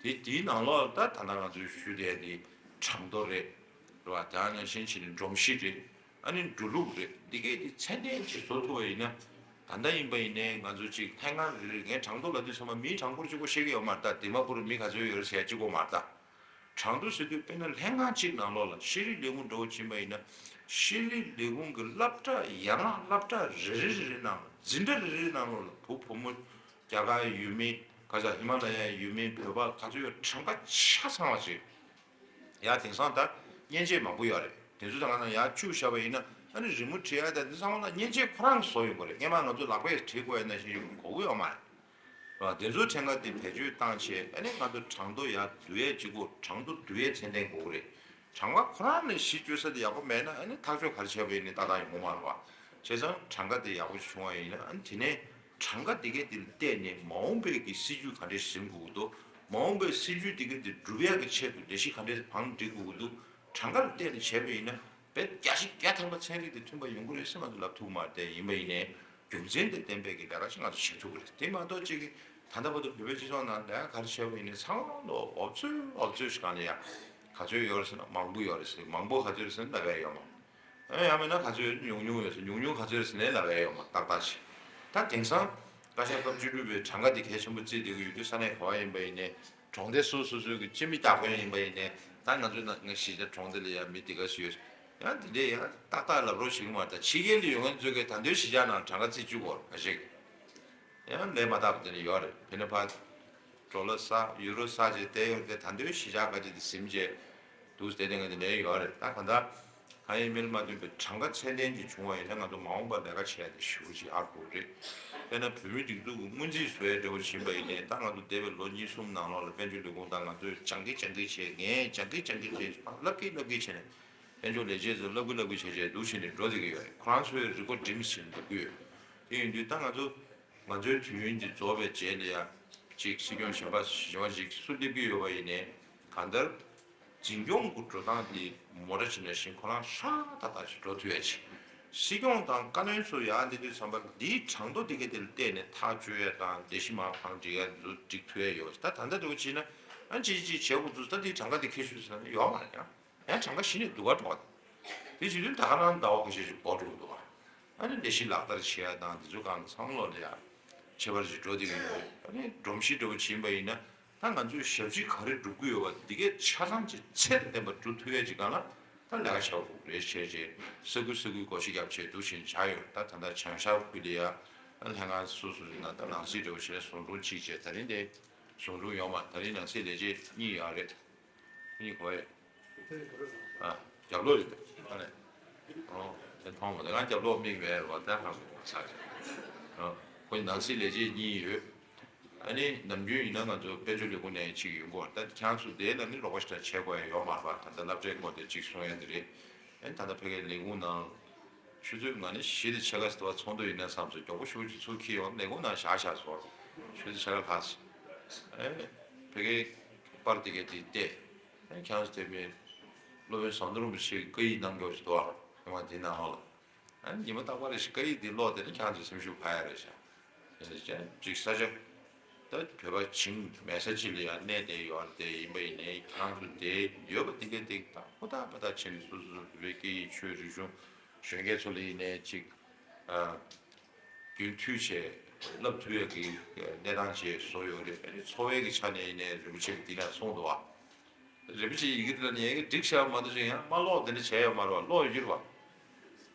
དེ་དེའི་ནང་ལོགས་ད་ད་ལྟ་ང་ཚོས་ཞུ་བསྡད་དེ་གྲངས་ཐོ་རེད། རེད་བ། ད་ནང་བཞིན་བྱས་ནས་སྒྲོམ་གཞི་རེད། ཨ་ནི་འགྲོ་ལུགས་རེད། འདི་གས་དེ་ཚད་ལྡན་ཅིག་བཟོ་ཐུབ་པ་ཡིན་ན། ད་ལྟ་ཡིན་པ་ཡིན་ནའི་ང་ཚོ་ཅིག་ལྷན་ཁང་རེ་རེ། ངས་གྲངས་ཐོ་ལབ་དུས་ཚང་མ་མིའི་གྲངས་འབོར་གཅིག་པོ་བཤད་ཀྱི་ཡོད་མ་རེད་ད། དི་མ་པུར་མི་ག་ཚོད་ཡོད་རེད་ཟེར་ཡ་གཅིག་པོ་མ་རེད་ད། གྲངས་ཐོ་ཟེར་དུས་དཔེར་ན་ལྷན་ཁང་གཅིག་ནང་ལོགས་ལ་ཤེས་རིག་ལས་ཁུངས་འདྲ་བོ་ཕྱིན་པ་ཡིན་ན། ཤེས་རིག་ལས་ཁུངས་ཀྱི་སློབ་གྲྭ་ཡན་ལག་སློབ་གྲྭ་རེ་རེ་རེ་རེ་ནང་ལ། འཛིན་གྲྭ་རེ་རེ་ནང་ལོགས་ལ་བུ་བུ་མོ་རྒྱ་གར་ཡུལ་མི། ག་ས། ཧི་མ་ལ་ཡའི་ཡུལ་མི། བོད་པ་ག་ཚོད་ཡོད། གྲངས་ཀ་ཆ་ཚང་བ་ཅིག་ཡ། དེང་སང་ད་མཉེན་ཆས་མང་པོ་ཡོད་རེད། དེ་ཚོ་ད་ག་ན་ཡར་བཅུག་བཞག་པ་ཡིན་ན། ཨ་ནི་རི་མོ་བྲིས་ཡ་དང་དེ་ཚང་མ་ལ་མཉེན་ཆས་ཁོ་རང་གིས་བཟོ་ཡོང་གི་རེད། སྔན་མ་ང་ཚོ་ལག་པས་བྲིས་དགོས་ཡ་ནང་བཞིན་ཡོང་དགོས་ཀྱི་ཡོད་མ་རེད། རེད་བ། དེ་ཚོའི་ཕྲན་ཁ་དེ་བེད་སྤྱོད་བཏང་བྱས། ཨ་ནི་ང་ཚོ་གྲངས་ཐོ་ཡར་བསྡུ་ཡས་གཅིག་པོ། གྲངས་ཐོ་བསྡུ་ཡས་ཚད་ལྡན་དགོས་ཀྱི་རེད། གྲངས་ཀ་ཁོ་རང་ནས་གཞི་བཅོལ་ས་དེ་ཡག་པོ་མེད་ན། ཨ་ནི་ཐག་གཅོད་ག་རེ་བྱས་པ་ཡིན་ནའི་ཏག་ཏག་ཡོང་གི་མ་རེད་བ། བྱས་ཙང་གྲངས་ཀ་དེ་ཡག་པོ་བྱུང་བ་ཡིན་ན། ཨ་ནི་དེ་ནས་གྲངས་ཀ་དེ་གས་དེ་ལ་བལྟས་ནས་མ་འོངས་པའི་གི་སྲིད་ཇུས་ག་འདྲས་ཟིན་དགོས་ཀྱི་འདུག་མ་འོངས་པའི་སྲིད་ཇུས་དེ་གས་དེ་སྒྲུབ་ཡག་གི་ཆེད་དུ་ལས་གཞི་ག་འདྲས་བང་སྒྲིག་དགོས་ཀྱི་འདུག་གྲངས་ཀ་ལ་བལྟས་ནས་བྱས་པ་ཡིན་ན། དཔེ་བརྒྱ་ཆ་བརྒྱ་ཐམ་པ་ཚན་རིག་དེ་མཐུན་པ་ཡོང་གི་རེད་ཟེར་ང་ཚོ་ལབ་ཐུབ་མ་རེད། དེ་ཡིན་པ་ཡིན་ནའི་རྒྱུ་མཚན་དང་ལྡན་པའི་གི་ལས་ཀ་ཞིག་ང་ཚོ་བྱེད་ཐུབ་ཀྱི་རེད། དེ་མ་གཏོགས་ཅིག་གི་ད་ལྟ་བར་དུ་བོད་པའི་སྤྱི་ཚོགས་ནང་ལས་ཀ་ག་རེ་བྱས་པ་ཡིན་ནའི་ཚང་མ་ལོ་འོབ་ཚོད་འོབ་ཚོད་ཞིག་གང་ལ་ཡ་ག་ཚོད་ཡོད་རེད་ཟེར་ན་མང་པོ་ཡོད་རེད་ཟེར། མང་པོ་ག་ཚོད་རེད་ཟེར་ན་ལབ་ཡ་ཡོད་མ་རེད། ཡང་མིན་ན་ག་ཚོད་ཉུང་ཉུང་ཡོད་ཟེར། ཉུང་ཉུང་ག་ཚོད་རེད་ཟེར་ནའི་ལབ་ཡ་ཡོད་མ་རེད། ཏག་ཏག་ཞིག་ད་དེང་སང་བཀའ་ཤག་སྐབས་བཅུ་དྲུག་པའི་གྲངས་ཀ་དེ་གལ་ཆེན་པོ་བརྩིས་བསྡད་ཀྱི་ཡོད་དུས། ས་གནས་ག་བ་ཡིན་པ་ཡིན་ནའི། གྲོང་སྡེ་སོ་སོ་སོའི་གི་སྤྱི་མི་སྟ་གོན་ཡིན་པ་ཡིན་ནའི། ད་ང་ཚོའི་ནང་ང་གཞིས་ཆགས་གྲོང་སྡེ་ལ་ཡ་མི་དེ་ག་ཞིག་ཡོད། ཡང་དེ་འདྲའི་ཡང་ཏག་ཏག་ལབ་རོགས་བྱེད་ཀྱི་མ་རེད། ད་ཕྱི་རྒྱལ་ལ་ཡོད་མཁན་ཚོས་གི་ད་དུང་གཞིས་ཆགས་ནང་གྲངས་ཀ་བརྩི་བཅུག་གོ་ང་ཞིག་ཡང་ལས་མ་དག་པ་དེ་འདྲ་ཡོད་རེད། ཕི་ན་ཕ་ཌོ་ལར་བསགས། ཡུ་རོ་བསགས་བྱས་བསྡད་ཡོད་དེ། ད་དུང་གཞིས་ཆགས་ག་ཅིག་དེ་ཟིན་བྱས་འདུག་བསྡད་བསྡད་མཁན་དེ་འདྲ་ཡོད་རེད། ད་གང་ལྟར། ད་ཡིན་མིན་མ་སྟོན་པའི་གྲངས་ཀ་ཚད་ལྡན་ཅིག་བྱུང་བ་ཡིན་ན། ང་ཚོ་མ་འོངས་པར་ལས་ཀ་བྱས་ཏེ་ཞེ་པོ་ཅིག་ཨར་དགོས་རེད། དཔེར་ན་བོད་མིའི་སྒྲིག་འཛུགས་ཀྱི་སྔོན་རྩིས་བཟོ་ཡ་འདྲ་བོ་ཕྱིན་པ་ཡིན་ནའི། ད་ང་ཚོ་འདས་པའི་ལོ་གཉིས་གསུམ་ནང་ལོགས་ལ་དཔལ་འབྱོར་ལས་ཁུངས་དང་ང་ཚོས་སྦྱང་གི་སྦྱང་གི་བྱས། ངས་སྦྱང་གི་སྦྱང་གི་བྱས། ལབ་གི་ལབ་གི་བྱས་ནས། དཔལ་འབྱོར་ལས་བྱེད་ཚོས་ལབ་གི་ལབ་གི་བྱས་བྱས་འདུག་བྱས་ནས་འགྲོ་བསྡད་ཀྱི་ཡོད་རེད། ཁོ་རང་ཚོའི་རི་ཀོཌ་འགྲིམས་བྱས་ནས་ལབ་གི་ཡོད། དེ་ཡིན་དུས་ད་ང་ཚོ་ང་ཚོའི་དུས་ཡུན་འདི་རྫོགས་པའི་རྗེས་ལ་ཡ་གཅིག་སྲིད་སྐྱོང་གཞན་པ་གཞན་པ་ཞིག་སུ་སླེབས་ཀྱི་ཡོད་པ་ཡིན་ནའི། གང་ལྟར་འཛིན་སྐྱོང་གི་འགྲོ་སྟངས་འདི་མོ་ཊ་ཇི་ནང་བཞིན་ཁོ་རང་ཧྲག་ཏག་ཏག་ཞིག་འགྲོ་ཐུབ་ཡ་ཅིག་སྲིད་སྐྱོང་དང་བཀའ་བློན་ཚོ་ཡར་སླེབས་དུས་ཙམ་པ་འདིའི་གྲངས་ཐོ་འདི་ག་དེ་ལ་བལྟས་ནས་ཐག་གཅོད་ཡ་དང་། བརྡ་གཞི་མར་བང་སྒྲིག་ཡ་འདི་ཚོ་སྒྲིག་ཐུབ་ཡ་ཡོད། ད་ད་ལྟ་འདྲ་བོ་བྱས་ན། ཨ་ཅིག་ཅིག་བྱེད་དགོས་འདུག་ད་འདིའི་གྲངས་ཀ་འདི་འཁྱེར་ཤོག་ཟེར་ན་ཡོད་མ་རེད་ཡ། ཡང་གྲངས་ཀ་གཞི་ནས་སྡུག་ག་འགྲོ་བ་དང་། དེ་བྱེད་དུས་ད་ག་རང་ཟླ་བ་ཁ་ཤས་ཤིག་འགོར་འགྲོ་གི་འདུག་བ། ཨ་ནི་ལས་གཞི་ལག་བསྟར་བྱེད་ཡ་དང་དེ་ཚོ་གང་ཚང་ལོག་ལ་ཡ་ཁྱད་པར་ཅིག་འགྲོ་བསྡད་ཀྱི་ཡོད་རེད། ཨ་ནི་སྒྲོམ་གཞི་འདྲ་བོ་ཕྱིན་པ་ཡིན་ན། ད་ང་ཚོས་ཞབས་ཕྱི་ག་རེ་སྒྲུབ་ཀྱི་ཡོད་པ་འདི་གའི་ཆ་ཚང་ཅིག་ཚད་དང་ལྡན་པ་སྒྲུབ་ཐུབ་ཡ་ཅིག་སྒང་ལ་ད་ལས་ཀ་བྱ་དགོས་རེད་བྱས་བྱས། ས་ཁུལ་ས་ཁུལ་སྒོ་འབྱེད་རྒྱབ་བྱས་འདུག་བྱས་བཞག་ཡོད། ད་ད་ལྟ་བྱང་ཤར་ཁུལ་ལ་ཡ་ཨ་ལྷན་ཁང་སོ་སོ་ནང་ད་ནང་སྲིད་འདྲ་བོ་བྱས་ན་ཟུང་དྲུང་གཅིག་བྱས། ད་རིང་དེ་ཟུང་དྲུང་ཡོད་མ་རེད། ད་རིང་ནང་སྲིད་ལས་བྱེད་གཉིས་ཡོད་རེད། གཉིས་གོ་ཡོད། ཨ། རྒྱབ་ལོགས་ཡོད། ཨ་ནི། ཨོ། དེ་མཐོང་མ། དེ་གང་རྒྱབ་ལོགས་མིག་མེད་རེད་བ། དེ་ཧ་གོ་ས་རེད། ཨོ། ཁོ་ནང་སྲིད་ལས་བྱེད་གཉིས་ཡོད། ཨ་ནི་ནམ་རྒྱུན་ཡིན་ན་ང་ཚོ་དཔལ་འབྱོར་ལས་ཁུངས་ནས་གཅིག་ཡོང་གི་ཡོད་རེད། ད་ཁྱེད་རང་ཚོ་དེ་ལ་ནི་རོགས་པ་ཞེ་དྲག་བྱེད་དགོས་ཡ་ཡོད་མ་རེད་བ། ད་ལྟ་སློབ་གྲྭའི་སྐོར་དེ་གཅིག་གསུང་ཡ་དེ་རེད། ཨ་ནི་ད་ལྟ་ཕ་གིའི་ལས་ཁུངས་ནང་ཆུ་ཚོད་ང་ནི་བཞི་དང་ཕྱེད་ཀ་ཙམ་ཚོགས་འདུ་ཡིན་ན་བསམ་སོང་། མགྱོགས་པོ་ཞེ་པོ་ཅིག་ཚུར་འཁྱེར་ཡོང་། ལས་ཁུངས་ནང་བཞག་བཞག་སོང་། ཆུ་ཚོད་ཕྱེད་ཀ་ལྷག་སོང་། ཨེ། ཕ་གིའི་པར་དེ་གས་དེ་བལྟས། ཨེ། ཁྱེད་རང་ཚོ་དེ་མིན་སློབ་དཔོན་ཟམ་གདོང་རིན་པོ་ཆེས་བཀའ་ཡིག་གནང་མགྱོགས་ཤིག་འདུག་ཨ། ཉི་མ་དེ་ནང་ལོགས་ལ། ཨ་ནི་ཉི་མ་རྟག་པར་རེ་ཞིག་བཀའ་ཡིག་འདི་ཀློག་བསྡད་ན་ཁྱེད་རང་ཚོའི་སེམས་ཤུགས་འཕར་ཡ་རེད་ཤག་ཅིག་ས་ཆ་ད་བོད་པ་བྱིངས་མེད་ས་ཅིག་ལ་ཡང་གནས་བསྡད་ཡོད་རེད། དེ་ཡིན་པ་ཡིན་ནའི་ཁྱེད་རང་ཚོ་དེ་ཡོད་པ་དེ་གས་དེ་དང་ཧུར་ཐག་འབད་ཐག་བྱས་ནས་སོ་སོ་སོ་བོད་པའི་སྐད་ཡིག་ཆོས་རིག་གཞུང་གཞོན་སྐྱེས་ཚོ་ལ་ཡིན་ནའི་ཅིག་ཨ། རྒྱུན་མཐུད་བྱས་བསླབ་ཐུབ་ཡ་གི་གནས་སྟངས་ཅིག་བཟོ་ཡོད་རེད། ཨ་ནི་འཚོ་བའི་གི་ཆ་ནས་ཡིན་ནའི་རིན་པོ་ཆེ་གིས་འདི་ན་གསུངས་འདུག་བ། རིན་པོ་ཆེའི་ཡི་གེ་འདི་ལ་ནི་ཡ་གི་སྒྲིག་བྱས་པ་མ་གཏོགས་ཅིག་ཡང་མ་ཀློག་དེ་འདྲ་བྱས་ཡོད་མ་རེད་བ། ཀློག་ཡོད་རྒྱུ་རེད་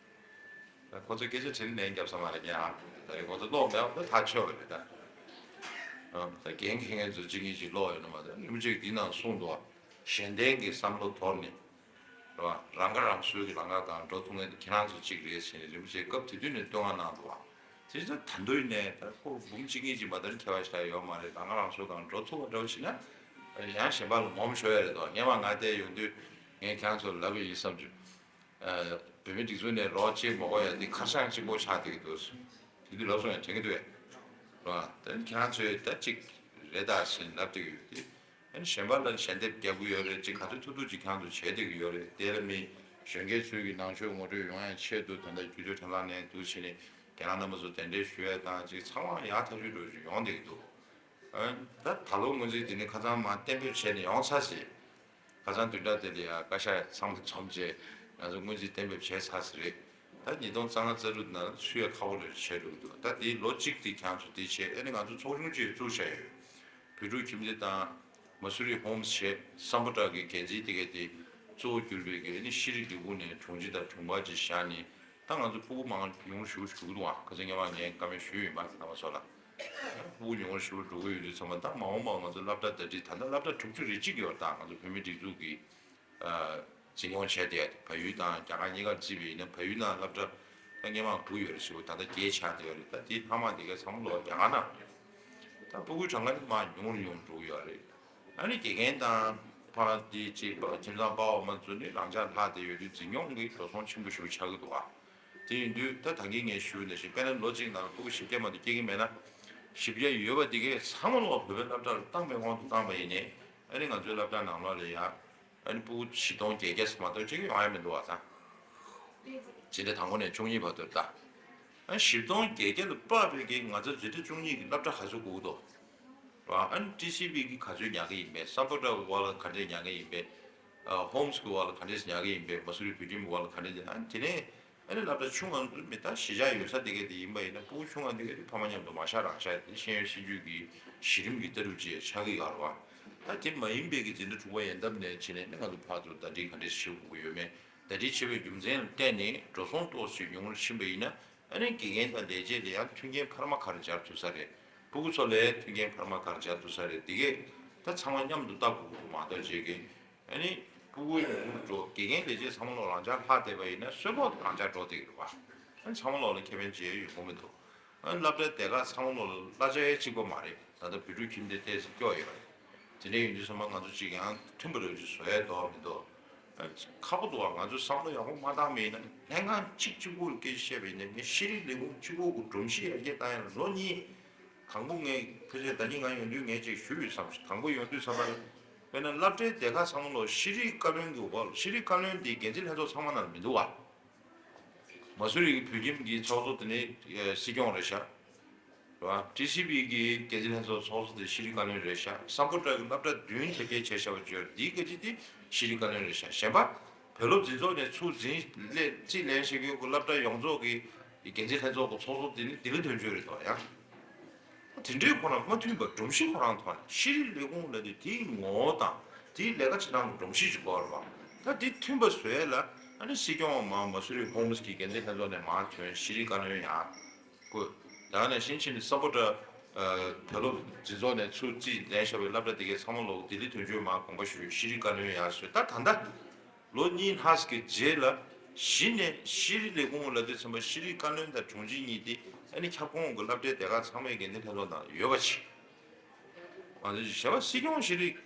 བ། ཁོ་ཚོས་སྐད་ཆ་དྲིས་ལན་བརྒྱབ་ས་མ་རེད་ངས་ཨ། ད་རེས་ཁོ་ཚོ་ཀློག་མེད་པ་ད་ཐག་ཆོད་པ་རེད་ད། ཨ། ད་འགན་འཁྱེར་མཁན་ཚོ་གཅིག་གཉིས་ཅིག་ཀློག་ཡོད་ན་མ་གཏོགས། རིན་པོ་ཆེ་གིས་འདི་ནང་གསུངས་འདུག་བ། གཞན་བརྟེན་གྱི་བསམ་བློ་དོར་ནས། རེད་བ། རང་ཁ་རང་གསོའི་གི་ལམ་ཁ་སྒང་འགྲོ་ཐུབ་མཁན་དེ་ཁྱེད་རང་ཚོ་གཅིག་རེད་ཟེར་ནས་རིན་པོ་ཆེས་སྐབས་དེ་དུས་ནས་བསྟོད་བསྔགས་གནང་འདུག་བ། དེ་ཚོ་ད་དུང་ཡིན་ནའི་ད་ཁོ་འབུམ་གཅིག་གཉིས་ཀྱི་མ་གཏོགས་ཁྱད་པར་ཞེ་དྲག་ཡོད་མ་རེད། རང་ཁ་རང་གསོའི་སྒང་འགྲོ་ཐུབ་པ་འདྲ་བོ་བྱས་ན་ཡང་གཞན་པ་ལ་ངོམ་ཤོར་ཡ་རེད་དོ། སྔོན་མ་ང་བསྡད་ཡོང་དུས་ངས་ཁྱེད་རང་ཚོ་ལབ་པ་ཡིན་བསམ་བྱུང་། ཨ། བོད་མི་སྒྲིག་འཛུགས་ནས་རོགས་བྱེད་མ་དགོས་ཡ་འདི་ཁ་བྱང་གཅིག་པོ་ཆགས་བསྡད་ཀྱི་འདུག་དེ་དུས་ལབ་སོང་ཡ་དྲན་གྱི་འདུག་གས། རེད་བ། ད་ཁྱེད་རང་ཚོས་ད་གཅིག་རེད་ད་ཟེར་ལབ་བསྡད་ཀྱི་ཡོད་དེ། ཨ་ནི་གཞན་པ་ལ་ཞལ་འདེབས་རྒྱག་གི་ཡོད་རེད། ཅིག་ག་ཚོད་ཐུབ་ཐུབ་ཅིག་ཁྱེད་རང་ཚོ་བྱས་བསྡད་ཀྱི་ཡོད་རེད། དེ་ལ་མི་གཞོན་སྐྱེས་ཚོའི་གི་ནང་ཆོས་ངོ་སྤྲོད་ཡོང་ཡ་ཆེད་དུ་ད་ལྟ་རྒྱུད་སྟོད་འགྲེམས་ལམ་ནས་འདུག་བྱས་ནས་རྒན་ལགས་རྣམ་པ་ཚོ་གདན་འདྲེན་ཞུ་ཡ་དང་ཅིག་ཚང་མ་ཡག་ཐག་ཆོད་འགྲོ་བཞིན་ཡོང་བསྡད་ཀྱི་འདུག་ཨ། ད་ད་ལོ་སྔོན་རྩིས་འདི་ནི་ཁ་སང་མར་གཏན་འབེབས་བྱས་ནས་ཡོང་ཚར་ཟིན། ཁ་སང་བདུན་ཕྲག་དེ་ལ་ཡ་བཀའ་ཤག་ཚང་མ་འཛོམས་བྱས་ང་ཚོ་སྔོན་རྩིས་གཏན་འབེབས་བྱས་ཚར་ཟིན་རེད། ད་ཉིས་སྟོང་རྩ་ལྔ་རྩ་དྲུག་ནང་ཚུད་ཡ་ཁག་པོ་རེད་བྱས་འགྲོ་གི་འདུག་ད་དེའི་ལོ་གཅིག་དེ་ཁྱེད་ཚོ་དེ་བྱས། ཨ་ནི་ང་ཚོ་ཚོགས་ཆུང་གཅིག་བཙུགས་བཞག་ཡོད། བོད་ཕྲུག་ཁྱིམ་སྡེ་དང་། མ་སུ་རི་ཧོམ་སི་བྱས། སམ་བྷོ་ཊ་གི་འགན་འཛིན་དེ་གས་དེ་གཙོ་བོ་གྱུར་པའི་གི་ཨ་ནི་ཤེས་རིག་ལས་ཁུངས་ནས་དྲུང་ཆེ་དང་དྲུང་འཕར་ཅིག་བཞག་ནས། ད་ང་ཚོ་སྤུ་གུ་མང་ཉུང་ཞེ་པོ་ཞིག་འགྲོ་གི་འདུག་ཨ། ཁ་སང་སྔོན་མ་ངས་བཀའ་མོལ་ཞུས་ཡིན་པ། རྣམ་པ་ཚོ་ལ། སྤུ་གུ་ཉུང་ཞེ་པོ་འགྲོ་གི་ཡོད་དུས་ཚང་མ་ད་མ་འོངས་པ་ང་ཚོ་སློབ་གྲྭ་ཟླ་སྒྲིལ། ད་ལྟ་སློབ་གྲྭ་དྲུག་ཅུ་རེ་གཅིག་ཡོད་རེད། ད་ང་ཚོ་བོད་མིའི་སྒྲིག་འཛུགས་ཀྱིས་འཛིན་སྐྱོང་བྱས་བསྡད་ཡ་དེ། བལ་ཡུལ་དང་རྒྱ་གར་གཉིས་ཀར་བརྩིས་པ་ཡིན་ན་བལ་ཡུལ་ནང་སློབ་གྲྭ་ད་སྔོན་མ་དགུ་ཡོད་རེད་ཟེར་བ། ད་ལྟ་བརྒྱད་ཆགས་བསྡད་ཡོད་རེད། ད་དེ་ལྷག་མ་དེ་ག་ཚང་མ་ལོག་རྒྱ་གར་ནང་རེད། ད་སྤུ་གུའི་གྲངས་ཀ་ནི་མར་ཉུང་རུ་ཉུང་རུ་འགྲོ་གི་ཡོད་རེད། ཨ་ནི་དགེ་རྒན་དང་ཕར་དེ་ཅིག་ཁྱིམ་ཚང་པ་འོག་མ་ཚོ་ནི་རང་འཇགས་ལྷག་བསྡད་ཡོད་དུས་འཛིན་སྐྱོང་གི་འགྲོ་སོང་ཆེན་པོ་ཞེ་པོ་ཆགས་ཀྱི་འདུག་ཨ། དེ་ཡིན་དུས་ད་ད་གིན་ངས་ཞུས་ནང་བཞིན་དཔེར་ན་ལོ་གཅིག་ནང་ལ་སྤུ་གུ་བཞི་བརྒྱ་མ་གཏོགས་སྐྱེ་གི་མེད་ན། བཞི་བརྒྱ་ཡོད་པ་དེ་གས་ཚང་མ་ལོག་བོད་པའི་སློབ་གྲྭ་ལ་བཏང་པའི་དབང་དུ་བཏང་པ་ཡིན་ནའི། ཨ་ནི་ང་ཚོའི་སློབ་གྲྭ་ནང་ལོགས་ལ་ཡ། ཨ་ནི་སྤུ་གུ་བཞི་སྟོང་བརྒྱད་བརྒྱ་ཙམ་མ་གཏོགས་གཅིག་ཡོང་ཡ་མི་འདུག་བ་ད། སྤྱི་ཟླ་དང་པོ་ནས་བཅུ་གཉིས་བར་དུ་ད། ཨ་ནི་བཞི་སྟོང་བརྒྱད་བརྒྱ་ལ་དཔག་པའི་གི་ང་ཚོ་སྤྱི་ཟླ་བཅུ་གཉིས་ཀྱི་སློབ་གྲྭ་ག་ཚོད་དགོས་ཀྱི་འདུག་ར། ཨ་ནི་ཊི་སི་བི་གི་ག་ཚོད་ཉར་གི་ཡིན་པས། སམ་བྷོ་ཊ་གི་འོག་ལ་ག་འདྲས་ཉར་གི་ཡིན་པས། ཨ། ཧོམ་སི་གི་འོག་ལ་ག་འདྲས་ཉར་གི་ཡིན་པས། མ་སུ་རི་བོད་ཁྱིམ་གི་འོག་ལ་ག་འདྲས། ཨ་ནི་དེ་ནས། ཨ་ནི་སློབ་གྲྭ་ཆུང་ང་ཚོ་མི་ད་གཞིས་ཆགས་ཡོད་ས་དེ་ག་དེ་ཡིན་པ་ཡིན་ན། སྤུ་གུ་ཆུང་ང་དེ་ག་དེ་ཕ་མ་མཉམ་དུ་མ་བཞག་རང་བཞག་དེ་ཤེས་ཡོན་སྲིད་བྱུས་ཀྱི་གཞི་རིམ་གྱི་ལྟ་གྲུབ་ཅིག་ཆགས་ཀྱི་ཡོད་རེད་བ། ད་དེ་མ་ཡིན་པའི་གི་འཛིན་གྲྭ་དྲུག་པ་ཡན་འདབས་ནས་བྱས་ནས་ནི་ང་ཚོ་ཕར་ཚུར་ཟླ་སྒྲིལ་ག་འདྲས་བྱེད་དགོས་ཀྱི་ཡོད་མེད། ཟླ་སྒྲིལ་བྱེད་པའི་རྒྱུ་མཚན་ལ་བརྟེན་ནས་འགྲོ་སོང་ཏོག་ཙམ་ཉུང་རུ་ཕྱིན་པ་ཡིན་ན། ཨ་ནི་དགེ་རྒན་དང་ལས་བྱེད་ལ་ཡང་མཐུན་རྐྱེན་འཕར་མ་ག་རེ་སྦྱར་ཐུབ་ས་རེད། སྤུ་གུ་ཚོ་ལ་མཐུན་རྐྱེན་འཕར་མ་ག་རེ་སྦྱར་ཐུབ་ས་རེད། འདི་གས་ད་ཚང་མ་མཉམ་དུ་ལྟ་དགོས་ཀྱི་འདུག་མ་གཏོགས་བྱེད་ཀྱི། ཨ་ནི། ཕྲུ་གུ་ཡོང་གི་འགྲོ། དགེ་རྒན་ལས་བྱེད་ཚང་མ་ལོག་རང་འཇགས་ལྷག་བསྡད་པ་ཡིན་ན་གསོན་པོ་རང་འཇགས་འགྲོ་བསྡད་ཀྱི་རེད་བ། ཨ་ཚང་མ་ལོག་ལ་ཁེ་ཕན་ཅི་ཡང་ཡོང་གི་མི་འདུག་ཨ་སློབ་གྲྭའི་སྡེ་ཁག་ཚང་མ་ལོག་ལ་གླ་ཆ་ཡང་གཅིག་པ་མ་རེད། ད་ལྟ་བོད་ཕྲུག་ཁྱིམ་སྡེ་ཏོག་ཙམ་སྐྱོ་ཡོད་རེད། དེ་འདྲ་ཡིན་དུས་ཚང་མ་ང་ཚོ་གཅིག་ཡང་མཐུན་པ་རེ་ཅིག་བཟོ་ཡས་འདུག་མི་འདུག་ཨ་ཁག་པོ་འདུག་བ། ང་ཚོས་བསམ་བློ་ཡག་པོ་མ་བཏང་པ་ཡིན་ན་ལྷན་ཁང་གཅིག་གཅིག་པུར་སྐད་ཆ་བཤད་པ་ཡིན་ན། ངས་ཤེས་རིག་ལས་ཁུངས་གཅིག་པོ་གི་སྒྲོམ་གཞི་ཡར་རྒྱས་བཏང་ཡ་ལ་ལོ་གཉིས། དང་པོ་ངས་ཕལ་ཆེར་ཟླ་གཉིས་ལྔ་ཡོང་དུས་ངས་ཅིག་ཞུས་ཡོད་བསམ། དང་པོ་ཡོང་དུས་ཙམ་པ་ལ། དཔེར་ན་སློབ་གྲྭའི་སྡེ་ཁག་ཚང་མ་ལོག་ཤེས་རིག་བཀའ་བློན་གྱི་འོག་ལ། ཤེས་རིག་བཀའ་བློན་དེ་འགན་འཛིན་ལྷན་ཚོགས་ཚང་མ་ནང་ལ་མི་འདུག་བ། མ་སུ་རི་གི་བོད་ཁྱིམ་གྱི་ཚོགས་གཙོ་དེ་ནི་ཨེ་སྲིད་སྐྱོང་རེད་ཤག་རེད་བ། ཊི་སི་བི་གི་འགན་འཛིན་ལྷན་ཚོགས་ཚོགས་གཙོ་དེ་ཤེས་རིག་བཀའ་བློན་རེད་ཤག་སམ་བྷོ་ཊ་གི་སློབ་གྲྭ་བདུན་དེབ་སྐྱེལ་བྱས་བཞག་པ་བརྗོད་འདིའི་སྐད་ཆ་དེ་ཤེས་རིག་བཀའ་བློན་རེད་ཤག་གཞན་པ་བོད་སློབ་འཛིན་ཚོགས་ནས་ཚུར་འཛིན་སླད་རྩིས་ལེན་བྱེད་མཁན་གྱི་སློབ་གྲྭ་ཡོངས་རྫོགས་ཀྱི་འགན་འཛིན་ལྷན་ཚོགས་ཀྱི་ཚོགས་གཙོ་དེ་ནི་ལྡི་ལི་དོན་གཅོད་རེད་དོ་ཡང་། དེ་འདྲའི་ཁོ་རང་མ་མཐུན་པ། སྒྲོམ་གཞི་ཁོ་རང་ཐོག་ནས་ཤེས་རིག་ལས་ཁུངས་ལབ་དུས་དེའི་ངོ་བོ་དང་དེའི་ལས་ཀ་བྱེད་སྟངས་ཀྱི་སྒྲོམ་གཞི་ཅིག་དགོས་རེད་བ། ད་དེ་མཐུན་པ་བཟོ་ཡས་ལ་ཨ་ནི་སྲིད་སྐྱོང་མ་མ་སུ་རི་ཧོམ་སི་གི་འགན་འཛིན་ལྷན་ཚོགས་ནས་མར་ཐོན། ཤེས་རིག་བཀའ་བློན་ཡང་བསྐོས། ད་ནས་ཤིན་ཆིན་སམ་བྷོ་ཊ་བོད་སློབ་འཛིན་ཚོགས་ནས་ཚུར་རྩིས་ལེན་བཞག་པའི་སློབ་གྲྭ་དེ་གའི་ཚང་མ་ལོག་ལྡི་ལི་དོན་གཅོད་མར་དགོངས་པ་ཞུས། ཤེས་རིག་བཀའ་བློན་ཡར་བཟོས། ད་ད་ལྟ་ལོ་གཉིས་ལྷག་གི་རྗེས་ལ་གཞི་ནས་ཤེས་རིག་ལས་ཁུངས་ལབ་དུས་ཙམ་པ་ཤེས་རིག་བཀའ་བློན་དང་དྲུང་ཆེ་གཉིས་དེ་ཨ་ནི་ཁྱབ་ཁོངས་ཀྱི་སློབ་གྲྭའི་སྡེ་ཁག་ཚང་མའི་འགན་འཛིན་ལྷན་ཚོགས་ནང་ཡོད་པ་ཅིག་ང་ཚོས་བྱས་པ། སྲིད་སྐྱོང་ཤེས་རིག་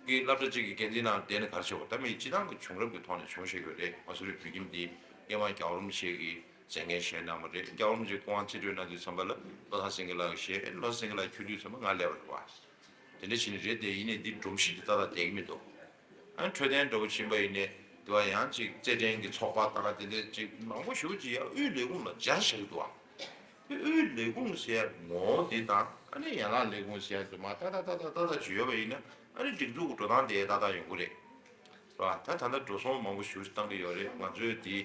གི་སློབ་གྲྭ་གཅིག་གི་འགན་འཛིན་ནང་བསྡད་ནས་ག་རེ་བྱེད་དགོས། ད་མི་སྤྱི་བཏང་གི་བྱུང་རབས་ཀྱི་ཐོག་ནས་བྱུང་བཞག་ཡོད་རེད། མ་སུ་རི་བོད་ཁྱིམ་འདི་སྔོན་མ་རྒྱལ་བ་རིན་པོ་ཆེ་གི་མཛད་འགན་བཞེས་གནང་བ་རེད། རྒྱལ་བ་རིན་པོ་ཆེ་སྐུ་དབང་རྩིས་སྤྲོད་གནང་དུས་ཙམ་པ་ལ་བློ་བཟང་སེང་གེ་ལགས་བཞེས། བློ་བཟང་སེང་གེ་ལགས་འཁྱུར་དུས་ཙམ་པ་ང་སླེབས་པ་རེད་བ། དེ་འདྲ་བྱས་ནས་རེད། དེ་ཡིན་ནའི་འདི་སྒྲོམ་གཞི་འདི་ཏག་ཏག་བསྡད་ཀྱི་མི་འདུག་ཨ་འཕྲོད་བསྟེན་འདྲ་བོ་ཕྱིན་པ་ཡིན་ནའི་དེ་བ་ཡང་ཅིག་རྩེད་འགྲན་གྱི་ཚོགས་པ་ད་ག་དེ་འདྲ་ཅིག་མང་པོ་ཞེ་པོ་ཅིག་ཡ་དབུས་ལས་ཁུངས་ལ་སྦྱར་བཞག་གི་འདུག་ཨ། དེ་དབུས་ལས་ཁུངས་ཟེར་ཡ་ངོ་བོ་འདི་དང་ཨ་ནི་ཡན་ལག་ལས་ཁུངས་ཟེར་ཡ་འདི་མ་ཏག་ཏག་ཏག་ཏག་ཏག་ཏག་ཅིག་ཡོད་པ་ཡིན་ན་ཨ་ནི་སྒྲིག་འཛུགས་ཀྱི་འགྲོ་སྟངས་དེ་ཏག་ཏག་ཡོང་གི་རེད། རེད་བ། ད་ད་ལྟ་འགྲོ་སོང་མང་པོ་ཞེ་པོ་ཅིག་བཏང་གི་ཡོད་རེད། ང་ཚོས་དེ་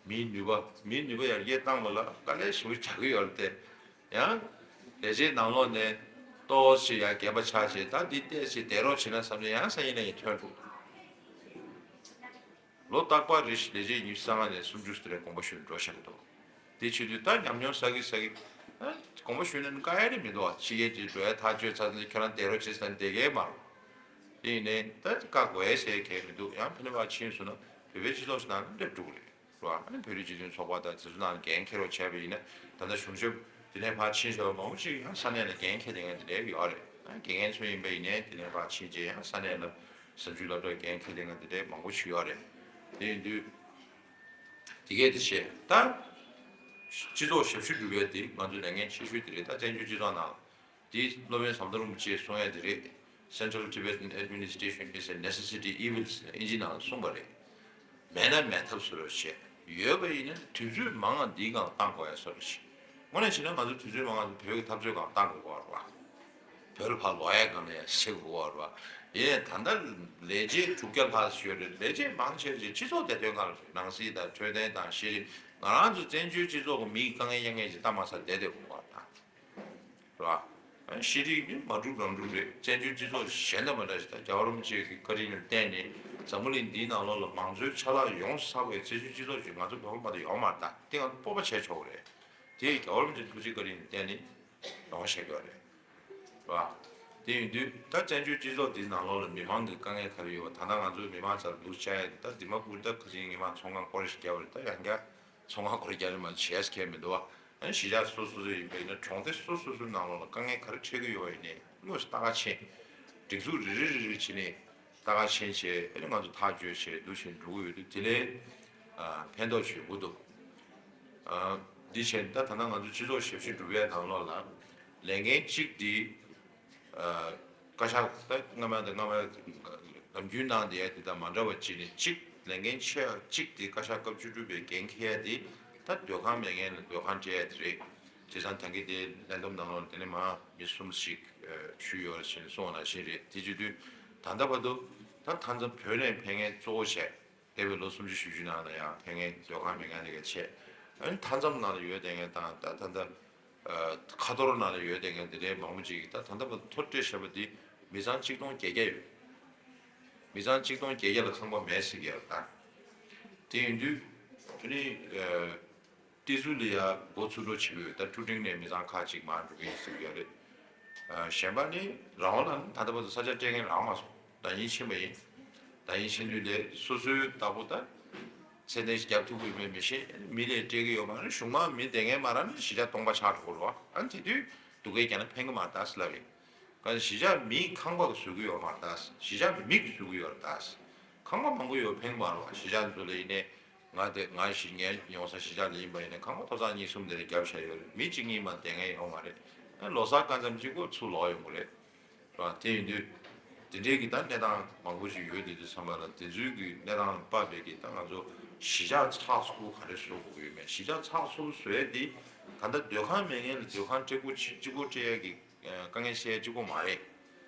མིའི་ནུས་པ་མིའི་ནུས་པ་ཡར་རྒྱས་བཏང་བ་ལ་དཀའ་ལས་ཞེ་པོ་ཅིག་རྒྱག་གི་ཡོད་རེད་དེ། ཡང་ལས་བྱེད་ནང་ལོགས་ནས་ཏོག་ཙམ་ཡང་རྒན་པ་ཆགས་བྱས། ད་འདི་ཏོག་ཙམ་བསྡད་རོགས་བྱས་ན་བསམ་ནས་ཡང་སང་ཉིན་ནས་ཡང་ཐོན་འགྲོ། ལོ་རྟག་པར་རེ་བཞིན་ལས་བྱེད་ཉི་ཤུ་རྩ་ལྔ་ནས་སུམ་ཅུ་དེ་རེ་དགོངས་པ་ཞུས་ནས་འགྲོ་བཞག་གི་འདུག་དེ་བྱེད་དུས་ད་ཉམས་མྱོང་བསགས་ཀྱི་བསགས་ཀྱི། ཨ་དགོངས་པ་ཞུས་ན་དཀའ་ཡ་རེ་མི་འདུག་བ། ཕྱི་རྒྱལ་གྱི་འགྲོ་ཡ་ཐག་གཅོད་ཚར་ནས་ཁྱོད་རང་བསྡད་རོགས་བྱེད་ཟེར་ནས་བསྡད་ཀྱི་མ་རེད། དེ་ཡིན་ནའི་ད་བཀག་དགོས་ཡ་ཟེར་མཁན་མི་འདུག་ཡང་ཕ་ནས་ཕར་ཕྱིན་སོང་ན་བོད་པའི་སྤྱི་ཚོགས་ཤིག་ནང་སླེབས་འགྲོ་གི་རེད། རེད་བ། ཨ་ནི་བོད་རིགས་སྤྱི་མཐུན་ཚོགས་པ་དང་དེ་ཚོ་ནང་འགན་འཁྱེར་རོགས་བྱས་པ་ཡིན་ན། ད་ལྟ་གཞུང་ཞབས་དེ་ནས་ཕར་ཕྱིན་བཞག་པ་མང་པོ་ཞིག་ཡང་ས་གནས་ལ་འགན་འཁྱེར་བསྡད་མཁན་དེ་འདྲ་ཡོད་རེད། ཨ་དགེ་རྒན་ཚོ་ཡིན་པ་ཡིན་ནའི་དེ་ནས་ཕར་ཕྱིན་རྗེས་ཡང་ས་གནས་ལ་གཟའ་མཇུག་སློབ་གྲྭར་འགན་འཁྱེར་བསྡད་མཁན་དེ་འདྲ་མང་པོ་ཞིག་ཡོད་རེད། དེ་ཡིན་དུས་དེ་གས་དེ་བྱས་ད་སྤྱི་ཚོགས་ཞབས་ཞུ་སྒྲུབ་ཡས་དེ་ང་ཚོའི་ལས་འགན་ཆེ་ཤོས་དེ་རེད། ད་བཙན་བྱོལ་སྤྱི་ཚོགས་ནང་ལ། དེ་སློབ་དཔོན་ཟམ་གདོང་རིན་པོ་ཆེས་གསུང་ཡ་དེ་རེད། Central Tibetan administration is a necessity evil ཟེར་ནས་ཨིན་ཇི་ནང་ལ་གསུངས་པ་རེད། མེད་ན་མེད་ཐབས་བཟོ་རོགས་བྱེད། ཡོད་པ་ཡིན་ན་དུས་ཚོད་མང་ང་འདིའི་སྒང་བཏང་དགོས་ཡ་བཟོ་རོགས་བྱེད། དངོས་གནས་བྱས་ན་ང་ཚོ་དུས་ཚོད་མང་ང་བོད་ཀྱི་འཐབ་རྩོད་སྒང་བཏང་དགོས་པ་རེད་བ། བོད་ལ་ཕར་ལོག་ཡ་སྒང་ལ་ཡ་བྱེད་དགོས་པ་རེད་བ། ཡིན་ནའི་ད་ལྟ་ལས་བྱེད་དྲུག་བརྒྱ་ལྷག་ཡོད་རེད། ལས་བྱེད་མང་ཆེ་ཆེ་སྤྱི་ཚོགས་བདེ་དོན་སྒང་ལ་ནང་སྲིད་དང་འཕྲོད་བསྟེན་དང་ཤེས་རིག་ང་རང་ཚོ་བཙན་བྱོལ་སྤྱི་ཚོགས་ཀྱི་མིའི་དཀའ་ངལ་གཡང་ངལ་ཅིག་ལྟ་མ་ཚར་བསྡད་བསྡད་དགོས་པ་དང་། རེད་བ། ཤེས་རིག་ནི་མ་འགྲུབ་རང་འགྲུབ་རེད། བཙན་བྱོལ་སྤྱི་ཚོགས་གཞན་དང་མ་འདྲ་ཞིག་དང་རྒྱལ་བ་རིན་པོ་ཆེ་གི་བཀའ་དྲིན་ལ་བརྟེན་ནས་འཛམ་བུ་གླིང་འདིའི་ནང་ལོགས་ལ་མང་གཙོའི་ཆ་ལག་ཡོངས་སུ་ཚང་བའི་བཙན་བྱོལ་སྤྱི་ཚོགས་ཤིག་ང་ཚོ་བོད་པ་མ་གཏོགས་ཡོད་མ་རེད། ད་དེ་ང་ཚོ་སྤོབས་པ་བྱས་ཆོག་གི་རེད། དེ་རྒྱལ་བ་རིན་པོ་ཆེ་ཐུགས་རྗེ་བཀའ་དྲིན་ལ་བརྟེན་ནས་ཡོང་བཞག་ཡོད་རེད། རེད་བ། དེ་ཡིན་དུས་ད་བཙན་བྱོལ་སྤྱི་ཚོགས་འདིའི་ནང་ལོགས་ལ་མི་མང་གི་དཀའ་ངལ་ག་རེ་ཡོད་པ། ད་ལྟ་ང་ཚོ་མི་མང་ཚོར་སྡུག་ཅག་ཡ་ད་འདི་མ་ཕུར་ད་ཁ་སང་ཉི་མ་ཚོང་ཁང་སྐོར་ཞིག་བརྒྱབ་པ་རེད། ད་ཡང་བསྐྱར་ཚོང་ཁང་སྐོར་རྒྱག་རེ་མ་བྱས་ཁྱད་མི་འདུག་བ། ཨ་ནི་གཞིས་ཆགས་སོ་སོ་སོ་ཡིན་པ་ཡིན་ན་གྲོང་སྡེ་སོ་སོ་སོའི་ནང་ལོགས་ལ་དཀའ་ངལ་ག་རེ་འཕྲད་ཀྱི་ཡོད་པ་ཡིན་ནའི་དངོས་སུ་ལྟ་ག་ཕྱིན། སྒྲིག་འཛུགས་རེ་རེ་རེ་རེ་བྱས་ནས་ལྟ་ག་ཕྱིན་བྱས་ཨ་ནི་ང་ཚོ་ཐག་གཅོད་བྱས་འདུག་བྱས་འགྲོ་གི་ཡོད་དུས་དེ་ལས་ཕན་ཐོགས་ཆེན་པོ་འདུག་འདི་བྱས་ད་ད་ལྟ་ང་ཚོ་སྤྱི་ཚོགས་ཞབས་ཞུ་སྒྲུབ་པའི་ནང་ལོགས་ལ་ལས་འགན་གཅིག་འདི། བཀའ་ཤག་ད་སྔ་མ་དང་སྔ་མ་ནམ་རྒྱུན་གནང་བསྡད་ཡ་དེ་དང་མ་འདྲ་བ་ཅིག་ནས་གཅིག་ལས་འགན་ཆེ་བ་གཅིག་དེ་བཀའ་ཤག་སྐབས་བཅུ་དྲུག་པའི་འགན་འཁྱེར་ཡ་དེ་ད་སྡོད་ཁང་མེད་མཁན་ལ་སྡོད་ཁང་སྤྲད་ཡ་དེ་རེད། བྱས་ཙང་ད་གིན་དེ་ལས་བསྡོམས་ནང་ལོགས་དེ་ནས་མ་མི་གསུམ་ཞིག་ཞུས་ཡོད་རེད་ཅེས་གསུངས་པ་ནང་བཞིན་རེད། དེ་བྱེད་དུས་ད་ལྟ་བར་དུ་ད་མཐའ་མཚམས་བོད་ནས་ཕེབས་མཁན་གཙོ་བོ་བྱས། འདས་པའི་ལོ་སུམ་ཅུ་བཞི་བཅུ་ནང་ལ་ཡང་ཕེབས་མཁན་སྡོད་ཁང་མེད་མཁན་དེ་ག་བྱས། ཨ་ནི་མཐའ་མཚམས་ནང་ལ་ཡོད་བསྡད་མཁན་དང་ད་ད་ལྟ་ཁ་ཐོར་ནང་ལ་ཡོད་བསྡད་མཁན་དེ་འདྲའི་མང་པོ་ཅིག་གིས་ད་ད་ལྟ་བར་དུ་ཐོ་སྤྲད་བཞག་པ་འདི་མི་ཚང་ཆིག་སྟོང་བརྒྱད་བརྒྱ་ཡོད། མི་ཚང་ཆིག་སྟོང་བརྒྱད་བརྒྱ་ལ་ཁང་པ་མེད་ཟེར་གྱི་ཡོད་རེད་ད། དེ་ཡིན་དུས་ཨ་ནི་ཏི་ཟུ་ལ་ཡ་འགོ་ཚུགས་འགྲོ་བྱེད་ཀྱི་ཡོད། ད་ཀྲུ་ཀྲིང་ནས་མི་ཚང་ཁག་ཅིག་མར་འགྲོ་གི་ཡིན་ཟེར་གྱི་ཡོད་རེད། གཞན་པ་ནི་རང་དབང་ལ་ད་ལྟ་བར་དུ་ས་ཆ་སྤྲད་མཁན་རག་མ་སོང་། ཟླ་ཉིན་ཕྱིན་པ་ཡིན། ད་ཡིན་ཕྱིན་དུས་ལས་སོ་སོའི་བདག་པོ་ད་ཚད་ལྡན་ཞིག་རྒྱབ་ཐུབ་ཀྱི་ཡོད་མེད་མི་ཤེས། མི་ལས་སྤྲད་ཀྱི་ཡོད་མ་རེད། གཞུང་མང་མི་བསྡད་མཁན་མ་རེད་ན་གཞིས་ཆགས་སྟོང་པ་ཆགས་འགྲོ་གི་རེད་བ། ཨ་ནི་དེ་དུས་སྡུག་སྐད་རྒྱག་ན་ཕན་གི་མ་རེད་ད་ཟེར་ལབ་ཡིན། ག་གཞིས་ཆགས་མིའི་ཁང་པ་གི་བཟོ་གི་ཡོད་མ་རེད་ད། གཞིས་ཆགས་མི་གི་བཟོ་གི་ཡོད་རེད་ད། ཁང་པ་མང་པོ་ཡོད་ཕན་གི་མ་རེད་བ། གཞིས་ཆགས་ཚོ་ལ་ཡིན་ནའི་ང་དེ་ང་ཞིག་ངའི་ཡོང་ས་གཞིས་ཆགས་ལ་ཡིན་པ་ཡིན་ན་ཁང་པ་ཐོག་ཚང་གཉིས་གསུམ་དེ་འདྲ་རྒྱབ་བཞག་ཡོད་རེད། མི་གཅིག་གཉིས་མ་བསྡད་མཁན་ཡོད་མ་རེད། ཨ་ལོ་གསར་སྐབས་ཙམ་གཅིག་པོ་ཚུར་ལོག་ཡོང་གི་རེད། ར་དེ་ཡིན་དུས། དེ་འདྲའི་གི་ད་གནས་སྟངས་མང་པོ་ཞིག་ཡོད་དེ་དུས་ཙམ་པ་ལ་དེ་ཚོའི་གི་གནས་སྟངས་ལ་དཔག་པའི་གི་ད་ང་ཚོ་གཞིས་ཆགས་ཚགས་ཚུད་པོ་ག་རེ་བཟོ་དགོས་ཀྱི་ཡོད་མེད། གཞིས་ཆགས་ཚགས་ཚུད་པོ་བཟོ་ཡས་དེ་ད་ལྟ་སྡོད་ཁང་མེད་མཁན་ལ་སྡོད་ཁང་སྤྲད་དགོས་ཅིག་གཅིག་པོ་སྤྲད་ཡས་གི་དཀའ་ངལ་སེལ་ཡས་གཅིག་པོ་མ་རེད།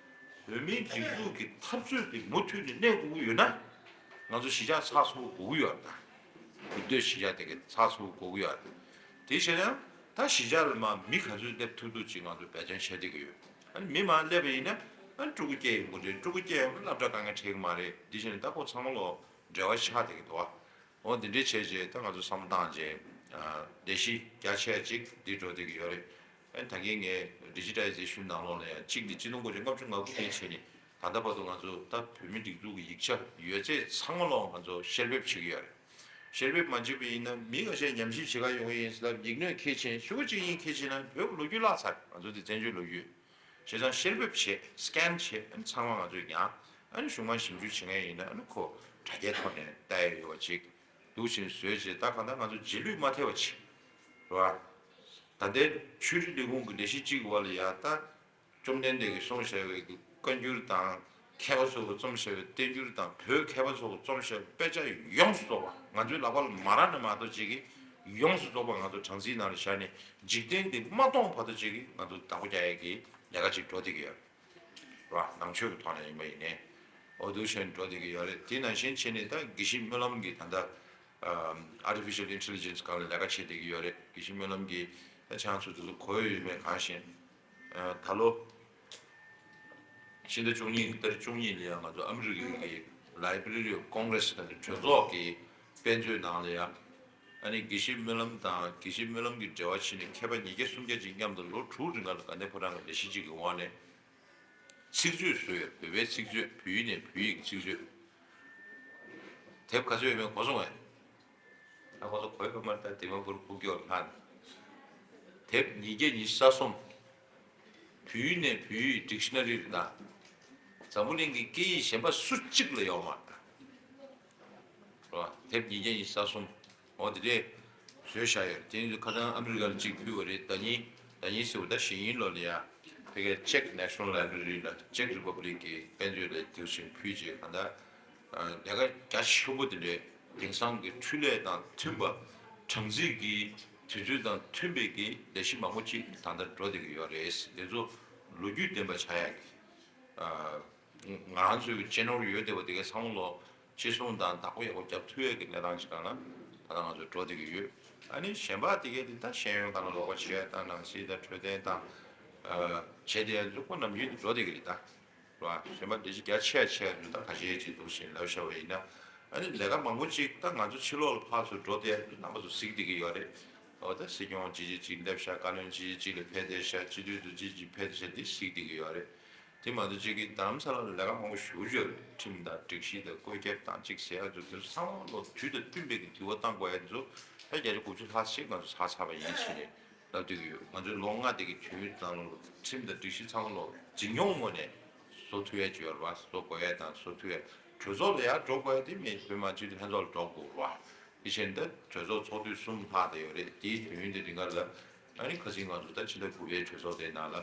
བོད་མིའི་སྒྲིག་འཛུགས་ཀྱི་འཐབ་རྩོད་དེ་མུ་མཐུད་ནས་གནས་དགོས་ཀྱི་ཡོད་ན། ང་ཚོ་གཞིས་ཆགས་ཚགས་ཚུད་པོ་དགོས་ཀྱི་ཡོད་རེད་ད། དེ་དུས་གཞིས་ཆགས་དེ་གི་ཚགས་ཚུད་པོ་དགོས་ཀྱི་ཡོད་རེད། དེ་བྱས་ན་ད་གཞིས་ཆགས་ལ་མ་མི་ག་ཚོད་སླེབས་ཐུབ་ཐུབ་ཅིག་ང་ཚོ་འབད་བརྩོན་བྱེད་བསྡད་ཀྱི་ཡོད། ཨ་ནི་མི་མང་སླེབས་པ་ཡིན་ན་ཨ་ནི་ཕྲུ་གུ་སྐྱེ་ཡོང་གི་རེད། ཕྲུ་གུ་སྐྱེ་ཡོང་ན་སློབ་གྲྭ་དཀའ་ངལ་འཕྲད་ཀྱི་མ་རེད། དེ་བྱས་ནས་ད་ཁོ་ཚང་མ་ལོ་འབྲེལ་བ་ཆགས་བསྡད་ཀྱི་འདུག་ཨ། འོ་འདི་འདྲའི་བྱས་རྗེས་ད་ང་ཚོ་བསམ་བློ་བཏང་རྗེས་ལས་གཞི་རྒྱ་ཆེ་ཅིག་འདི་འགྲོ་བསྡད་ཀྱི་ཡོད་རེད། ཨ་ནི་ད་གིན་ངས་digitization་ནང་ལོགས་ལ་ཡང་གཅིག་འདི་སྤྱི་ལོ་ལྔ་བཅུ་ང་དགུ་ནས་བྱས་ནས་ད་ལྟ་བར་དུ་ང་ཚོ་ད་བོད་མི་སྒྲིག་འཛུགས་ཀྱི་ཡིག་ཆ་ཡོད་ཚད་ཚང་མ་ལོག་ང་ཚོ་བཤེར་འབེབས་བྱེད་ཀྱི་ཡོད་རེད། བཤེར་འབེབས་མ་བྱས་པ་ཡིན་ན་མི་ཁ་ཤས་ཉམས་ཞིབ་བྱེད་ག་ཡོང་གི་ཡིན་ཟེར་ལབ་ཡིག་སྣོད་འཁྱེར་ཕྱིན་ཤོག་གུ་གཅིག་གཉིས་འཁྱེར་ཕྱིན་ན་བོད་ཀྱི་ལོ་རྒྱུས་བརླག་ཚར། ང་ཚོ་འདི་བཙན་བྱོལ་ལོ་རྒྱུས། བྱས་ཙང་བཤེར་འབེབས་བྱས་སི་ཀེན་བྱས་ཨ་ནི་ཚང་མ་ང་ཚོས་ཀྱང་ཨ་ནི་གཞུང་མང་ཞིབ་འཇུག་བྱེད་མཁན་ཡིན་ན་ཨ་ནི་ཁོ་དྲ་རྒྱའི་ཐོག་ནས་ལྟ་ཡ་ཡོད་པ་ཅིག་འདུག་བཞིན་བཟོས་བྱས་ད་གང་ལྟར་ང་ཚོ་རྗེས་ལུས་མ་ཐེབས་པ་ཅིག་རེད་བ། ད་ལྟའི་ཆོས་རིག་ལས་ཁུངས་ཀྱི་ལས་གཞི་གཅིག་གི་འོག་ལ་ཡ་ད་བཅོམ་ལྡན་འདས་ཀྱིས་གསུངས་བཞག་པའི་བཀའ་འགྱུར་དང་མཁས་པ་ཚོ་གིས་རྩོམ་བཞག་པའི་བསྟན་འགྱུར་དང་བོད་མཁས་པ་ཚོ་གིས་རྩོམ་བཞག་པའི་དཔེ་ཆ་ཡོངས་སུ་རྫོགས་པ་ང་ཚོའི་ལག་པ་ལ་མ་རག་ན་མ་གཏོགས་ཅིག་གིས་ཡོངས་སུ་རྫོགས་པ་ང་ཚོ་གྲངས་རྩིས་ནང་ལ་བཞག་ནས་འཇིག་རྟེན་འདི་མ་སྟོངས་བར་དུ་ཅིག་གིས་ང་ཚོ་བདག་པོ་རྒྱག་ཡས་ཀྱི་ལས་ཀ་ཅིག་འགྲོ་བསྡད་ཀྱི་ཡོད་རེད། ར་ནང་ཆོས་ཀྱི་ཐོག་ནས་ཡིན་པ་ཡིན་ནའི་འོ་འདུག་བྱས་ནས་འགྲོ་བསྡད་ཀྱི་ཡོད་རེད། དེ་ནང་བཞིན་བྱས་ནས་ད་དགེ་བཤེས་སྨོན་ལམ་གྱིས་ད་ལྟ་ཨ་artificial intelligence་སྒང་ལ་ལས་ཀ་བྱེད་བསྡད་ཀྱི་ཡོད་རེད། དགེ་བཤེས་སྨོན་ལམ་གྱིས་ད་ཁྱེད་རང་ཚོ་དེ་ཚོ་གོ་ཡོད་མེད་གང་ཤེས། ཨ་ད་ལོ་ཕྱི་ཟླ་བཅུ་གཉིས་ཀྱི་ཏ་རིག་བཅུ་གཉིས་ལ་ཡང་ང་ཚོ་ཨ་མི་རི་ཀའི་Library of Congress་ད་ནི་གྲོས་ཚོགས་ཀྱི་དཔེ་མཛོད་ནང་ལ་ཡང་ཨ་ནི་དགེ་བཤེས་སྨོན་ལམ་དང་དགེ་བཤེས་སྨོན་ལམ་གྱི་འབྲེལ་བ་བྱས་ནས་མཁས་པ་ཉིས་བརྒྱ་སུམ་བརྒྱ་ཅིག་མཉམ་དུ་ལོ་དྲུག་རིང་ག་ལ་དགའ་ལྡན་ཕོ་བྲང་གི་ལས་གཞི་གཅིག་གི་འོག་ནས་ཚིག་མཛོད་བཟོས་ཡོད། བོད་པའི་ཚིག་མཛོད། བོད་ཡིག་ནས་བོད་ཡིག་གི་ཚིག་མཛོད། དེབ་ག་ཚོད་ཡོད་མེད་གོ་སོང་ངས། ད་ཁོ་ཚོ་གོ་ཡོད་མ་རེད། ད་དེ་མ་བུར་ཕུག་སྐྱོར་ལྷག་དེབ་ཉིས་བརྒྱ་ཉི་ཤུ་རྩ་གསུམ། བོད་ཡིག་ནས་བོད་ཡིག་dictionary་རེད་ད། འཛམ་བུ་གླིང་གི་སྐད་ཡིག་གཞན་པ་སུ་གཅིག་ལ་ཡོད་མ་རེད། རེད་བ། དེབ་ཉིས་བརྒྱ་ཉི་ཤུ་རྩ་གསུམ། འོ་དེ་འདྲས་བཟོས་བཞག་ཡོད་རེད། དེ་ཡིན་དུས་ཁ་སང་ཨ་མི་རི་ཀ་ལ་གཅིག་ཕུལ་བ་རེད། ཟླ་ཉིན་ཟླ་ཉིན་ཟེར་བ་ད་གཞེས་ནིང་ལོ་ལ་ཡ་ཕ་གིའི་Czech National Library་ལ་Czech Republic་གི་དཔེ་མཛོད་ལ་དེ་བཞིན་ཕུལ་རྗེས་གང་ལྟར་ལས་ཀ་རྒྱ་ཆེན་པོ་དེ་འདྲའི་དེང་སང་གི་འཕྲུལ་ལས་དང་མཐུན་པ་གྲངས་རྩིས་ཀྱི་དུས་ཚོད་དང་མཐུན་པའི་གི་ལས་གཞི་མང་པོ་ཅིག་ད་ལྟ་འགྲོ་བསྡད་ཀྱི་ཡོད་རེད། དེ་ཚོ་ལོ་རྒྱུས་ལྡན་པ་ཆགས་ཡག་གི་ང་རང་ཚོའི་གི་channel་ཡོད་བསྡད་པ་དེ་གའི་ཚང་མ་ལོ་ཅི་གསུང་དང་བདག་པོ་ཡག་པོ་རྒྱབ་ཐུབ་ཡག་གི་གནས་སྟངས་ཅིག་སྒང་ལ་ད་ལྟ་ང་ཚོ་འགྲོ་བསྡད་ཀྱི་ཡོད། ཨ་ནི་གཞན་པ་དེ་གའི་དེ་ད་ཤེས་ཡོན་སྒང་ལ་རོགས་པ་བྱེད་ཡག་དང་ནང་སྲིད་དང་འཕྲོད་བསྟེན་དང་བྱེད་བསྡད་ཡག་ཚོ་ཁོ་ནམ་རྒྱུན་དུ་འགྲོ་བསྡད་ཀྱི་རེད་ད། རེད་བ། གཞན་པ་ལས་གཞི་རྒྱ་ཆེ་ཆེ་ཚོ་ད་ཁ་ཤས་ཅིག་འདུག་བཞིན་ལབ་བཞག་པ་ཡིན་ན། ཨ་ནི་ལས་ཀ་མང་པོ་ཅིག་ད་ང་ཚོ་ཕྱི་ལོགས་ལ་ཕར་ཚུར་འགྲོ་བསྡད་ཡག་རྣམ་པ་ཚོ་གཟིགས་བསྡད་ཀྱི་ཡོད་རེད། འོ་ད་སྲིད་སྐྱོང་ཅི་ཅི་ཅིག་སླེབས་ཤག་བཀའ་བློན་ཅི་ཅི་ཅིག་ལ་ཕེབས་བསྡད་ཤག་སྤྱི་འཐུས་ཚོ་ཅི་ཅི་ཕེབས་བསྡད་ཤག་འདི་གཟིགས་བསྡད་ཀྱི་ཡོད་རེད། དེ་མ་གཏོགས་ཅིག་གི་རྡ་རམ་ས་ལ་ལ་ལས་ཀ་མང་པོ་ཞེ་པོ་ཅིག་ཡོད་རེད། ཁྲིམས་དང་སྒྲིག་གཞི་དང་བཀོད་ཁྱབ་དང་ཅིག་ཟེར་ཡག་ཚོ་དེ་ཚོ་ཚང་མ་ལོ་དུས་དང་བསྟུན་པའི་གི་འདུལ་བ་བཏང་དགོས་ཡག་དེ་ཚོ་ད་བརྒྱ་ཆ་དགུ་བཅུ་ལྷག་ཅིག་ང་ཚོ་ཚར་ཚར་བ་ཡིན་ཕྱིན་ནས། ལབ་བསྡད་ཀྱི་ཡོད། ང་ཚོའི་ལོ་ལྔ་དེ་གི་དུས་ཡུན་ནང་ལོགས་ཁྲིམས་དང་སྒྲིག་གཞི་ཚང་མ་ལོག་འཛིན་སྐྱོང་ངོས་ནས་བཟོ་ཐུབ་ཡ་ཅིག་ཡོད་རེད་པ། བཟོ་དགོས་ཡ་དང་བཟོ་ཐུབ་ཡ། གྲོས་ཚོགས་ལ་ཡར་འགྲོ་དགོས་ཡ་དེ་མི་བོད་མི་སྤྱི་འཐུས་ལྷན་ཚོགས་ལ་འགྲོ་དགོས་རེད་པ། དེ་བཞིན་ད་གྲོས་ཚོགས་ཚོགས་དུས་གསུམ་ལྷག་དེ་ཡོད་རེད། དེའི་དུས་ཡུན་དེ་རིང་ག་ལ་ཨ་ནི་ཁ་སང་ང་ཚོ་ད་ཕྱི་ཟླ་དགུ་པའི་གྲོས་ཚོགས་དེའི་ནང་ལ་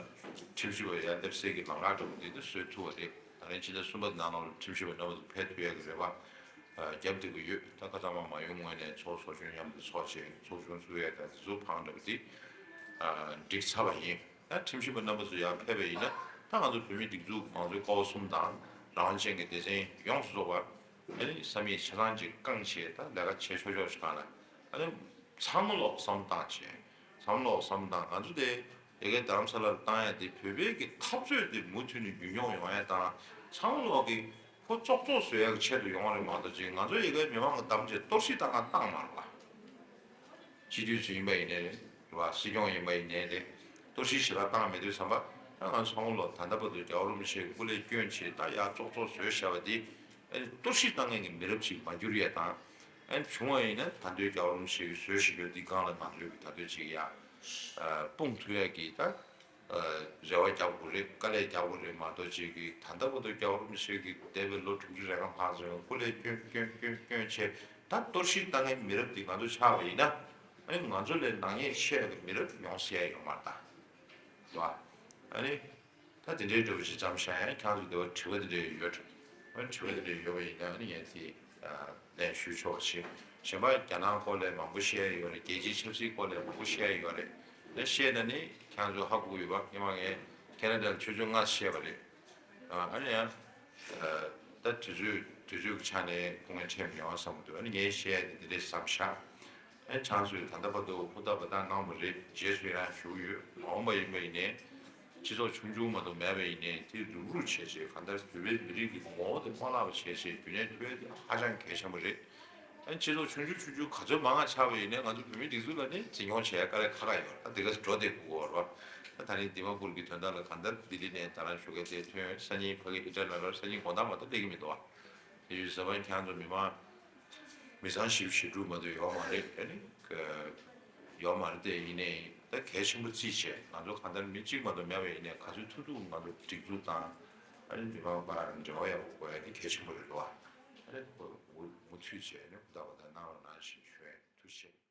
ཁྲིམས་ཞིབ་པ་ཡར་སླེབས་སའི་གི་ལམ་ཁ་འདྲ་པོ་དེ་ད་བཟོས་ཐུབ་པ་རེད། ད་རིང་ཕྱི་ཟླ་གསུམ་པ་ནང་ལོགས་ལ་ཁྲིམས་ཞིབ་པ་རྣམ་པ་ཚོ་ཕེབས་ཐུབ་ཡ་གི་རེ་བ་རྒྱབ་བསྡད་ཀྱི་ཡོད། ད་ཁ་སང་མ་མ་ཡུམ་ངོས་ནས་ཚོགས་ཚོགས་གཞོན་མཉམ་དུ་ཚོགས་བྱས། ཚོགས་ཆུང་བཙུགས་ཡས་དང་དེ་ཚོ་བང་འདྲ་པོ་དེ་འགྲིག་ཚར་བ་ཡིན། ད་ཁྲིམས་ཞིབ་པ་རྣམ་པ་ཚོ་ཡར་ཕེབས་པ་ཡིན་ན་ད་ང་ཚོ་བོད་མིའི་སྒྲིག་འཛུགས་མང་གཙོའི་ཀ་བ་གསུམ་དང་རང་དབང་ཅན་གྱི་སྡེ་ཚན་ཡོངས་སུ་རྫོགས་པ་ཨ་ནི་བསམ་ཡས་ཆ་ཚང་ཅིག་བསྐངས་བྱས་ད་ལས་ཀ་བྱེད་ཆོག་ཆོག་ཞིག་གང་ལ་ཨ་ནི་ཚང་མ་ལོག་བསམ་བློ་བཏང་བྱས། བསམ་བློ་བསམ་བཏང་། ང་ཚོ་དེ་ཡ་གི་རྡ་རམ་ས་ལར་བཏང་ཡ་དེ་བོད་པའི་གི་འཐབ་རྩོད་དེ་མུ་མཐུད་ནས་རྒྱུན་འཁྱོངས་ཡོང་ཡ་དང་ཚང་མ་ལོག་གི་ཁོ་ཙོག་ཙོག་བཟོ་ཡ་གི་ཆེད་དུ་ཡོང་བ་རེད་མ་གཏོགས་ཅིག་ང་ཚོ་ཡ་གི་མི་མང་གི་གདམ་བྱས་གཏོར་བཤིག་བཏང་ག་བཏང་མ་རེད་པ། སྤྱི་འཐུས་ཚོ་ཡིན་པ་ཡིན་ནའི་རེད་བ། སྲིད་སྐྱོང་ཡིན་པ་ཡིན་ནའི་རེད། གཏོར་བཤིག་ཞེ་དྲག་བཏང་མེད་དུས་ཙམ་པ་ད་ང་ཚོ་ཚང་མ་ལོག་ད་ལྟ་བར་དུ་རྒྱལ་བ་རིན་པོ་ཆེའི་སྐུ་ལས་བསྐྱོན་བྱས་ད་ཡར་ཙོག་ཙོག་བཟོས་བཞག་པ་འདི། ཨ་ནི་གཏོར་བཤིག་བཏང་མཁན་གྱི་མི་རབས་ཅིག་མ་འགྱུར་ཡས་དང་། ཨ་ནི་བྱུང་བ་ཡིན་ན་ད་ལྟའི་རྒྱལ་བ་རིན་པོ་ཆེ་གིས་བཟོས་བཞིན་པའི་འདི་སྒང་ལ་ང་ཚོས་ཀྱི་ད་ལྟའི་ཅིག་ཡ་ཨ་སྤུངས་ཐུབ་ཡས་ཀྱི་ད་ཨ་རེ་བ་རྒྱག་དགོས་རེད། དཀའ་ལས་རྒྱག་དགོས་རེད་མ་གཏོགས་ཅིག་གི་ད་ལྟ་བར་དུ་རྒྱལ་བ་རིན་པོ་ཆེ་གིས་འདས་པའི་ལོ་དྲུག་ཅུ་རེ་ལྔ་ཕར་ཚུར་སྐུ་ལས་བསྐྱོན་བསྐྱོན་བསྐྱོན་བསྐྱོན་བྱས། ད་གཏོར་བཤིག་བཏང་མཁན་མི་རབས་འདི་ང་ཚོ་ཆགས་པ་ཡིན་ན། ཨ་ནི་ང་ཚོ་ལས་ནག་ཉེས་ཆེ་བའི་མི་རབས་ཡོང་སྲིད་ཡ་ཡོད་མ་རེད་ད། རེད་བ། ཨ་ནི། ད་དེ་འདྲའི་འདྲ་བོ་ཞིག་བརྩམས་བཞག་ཡང་ཁྱེད་ཚོ་དེ་བ་དྲི་བ་དེ་འདྲ་ཡོད་རེད། ཨ་དྲི་བ་དེ་འདྲ་ཡོད་པ་ཡིན་ན་ཨ་ནི་ངས་དེ་ལན་ཞུ་ཆོག་པ་ཞིག་གཞན་པ་རྒྱ་ནག་སྐོར་ལ་མང་པོ་བཤད་ཡོད་རེད། རྒྱལ་སྤྱིའི་ཆབ་སྲིད་སྐོར་ལ་མང་པོ་བཤད་ཡོད་རེད། ད་བཤད་ན་ནི་ཁྱེད་ཚོ་ཧ་གོ་གི་ཡོད་པ། སྔོན་མ་ངས་ཁེ་ན་ཌ་ལ་ཆུ་ཚོད་ལྔ་བཤད་པ་རེད། ཨ་ནི་ཡང་ད་དུས་ཚོད་དུས་ཚོད་ཀྱི་ཆ་ནས་ཁོང་ངས་ཁྲལ་མི་ཡོང་བསམ་གྱི་འདུག་ཨ་ནི་ངས་བཤད་ཡ་དེ་འདི་འདྲས་བསམ་བཞག་ཨ་ནི་ཚང་སོས་ད་ལྟ་བར་དུ་ཧུར་ཐག་འབད་ཐག་གནང་བ་རེད། རྗེས་སུ་ཡང་ཞུ་གི་ཡོད། མ་འོངས་པ་ཡིན་པ་ཡིན་ནའི་སྤྱི་ཚོགས་ཆུང་ཆུང་མ་གཏོགས་མེད་པ་ཡིན་ནའི་དེ་རུག་རུག་བྱས་བྱས་གང་ལྟར་བོད་པའི་མི་རིགས་ཀྱི་ངོ་བོ་དེ་མ་བརླག་པ་བྱས་བྱས་རྒྱུན་གནས་ཐུབ་ཡ་དེ་ཧ་ཅང་གལ་ཆེན་པོ་རེད། ཨ་ནི་སྤྱི་ཚོགས་ཆུང་ཆུང་ཆུང་ཆུང་ག་ཚོད་མང་ང་ཆགས་པ་ཡིན་ནའི་ང་ཚོ་བོད་མིའི་སྒྲིག་འཛུགས་ལ་ནི་འཛིན་སྐྱོང་བྱེད་ཡ་དཀའ་ལས་ཁག་ཁག་ཡོད་རེད། ད་འདི་ག་ཚོད་འགྲོ་བསྡད་དགོས་ཀྱི་ཡོད་རེད་བ། ད་ད་ནི་དི་མ་པུར་གྱི་དོན་དག་ལ་གང་ལྟར་ལྡི་ལི་ནས་ད་རང་ཞོགས་ཀས་དེ་ཐོན། སང་ཉིན་ཕ་གི་ཨི་ཊ་ལི་ལ་སང་ཉིན་དགོང་དག་མ་གཏོགས་སླེབས་ཀྱི་མི་འདུག་བ། དེ་ཡོད་ཟེར་བ་ཁྱེད་ཚོ་མི་མང་མི་ཚང་བཞི་བཅུ་ཞེ་དྲུག་མ་གཏོགས་ཡོད་མ་རེད། ཨ་ནི་ཡོད་མ་རེད། དེ་ཡིན་ནའི་ད་གལ་ཆེན་པོ་བརྩིས་བྱས་ང་ཚོ་གང་ལྟར་མི་གཅིག་མ་གཏོགས་མེད་པ་ཡིན་ནའི་ག་ཚོད་ཐུབ་ཐུབ་ང་ཚོ་སྒྲིག་འཛུགས་དང་ཨ་ནི་མི་མང་བར་འབྲེལ་བ་ཡག་པོ་དགོས་ཡ་དེ་གལ་ཆེན་པོ་རེད་འདུག་བ། ཨ་ནི་མུ་མཐུད་བྱས་ནས་ཧུར་ཐག་པ་དང་གནང་རོགས་གནང་ཞེས་ཞུ་ཡ་ཡིན། ཐུགས་རྗེ་ཆེ།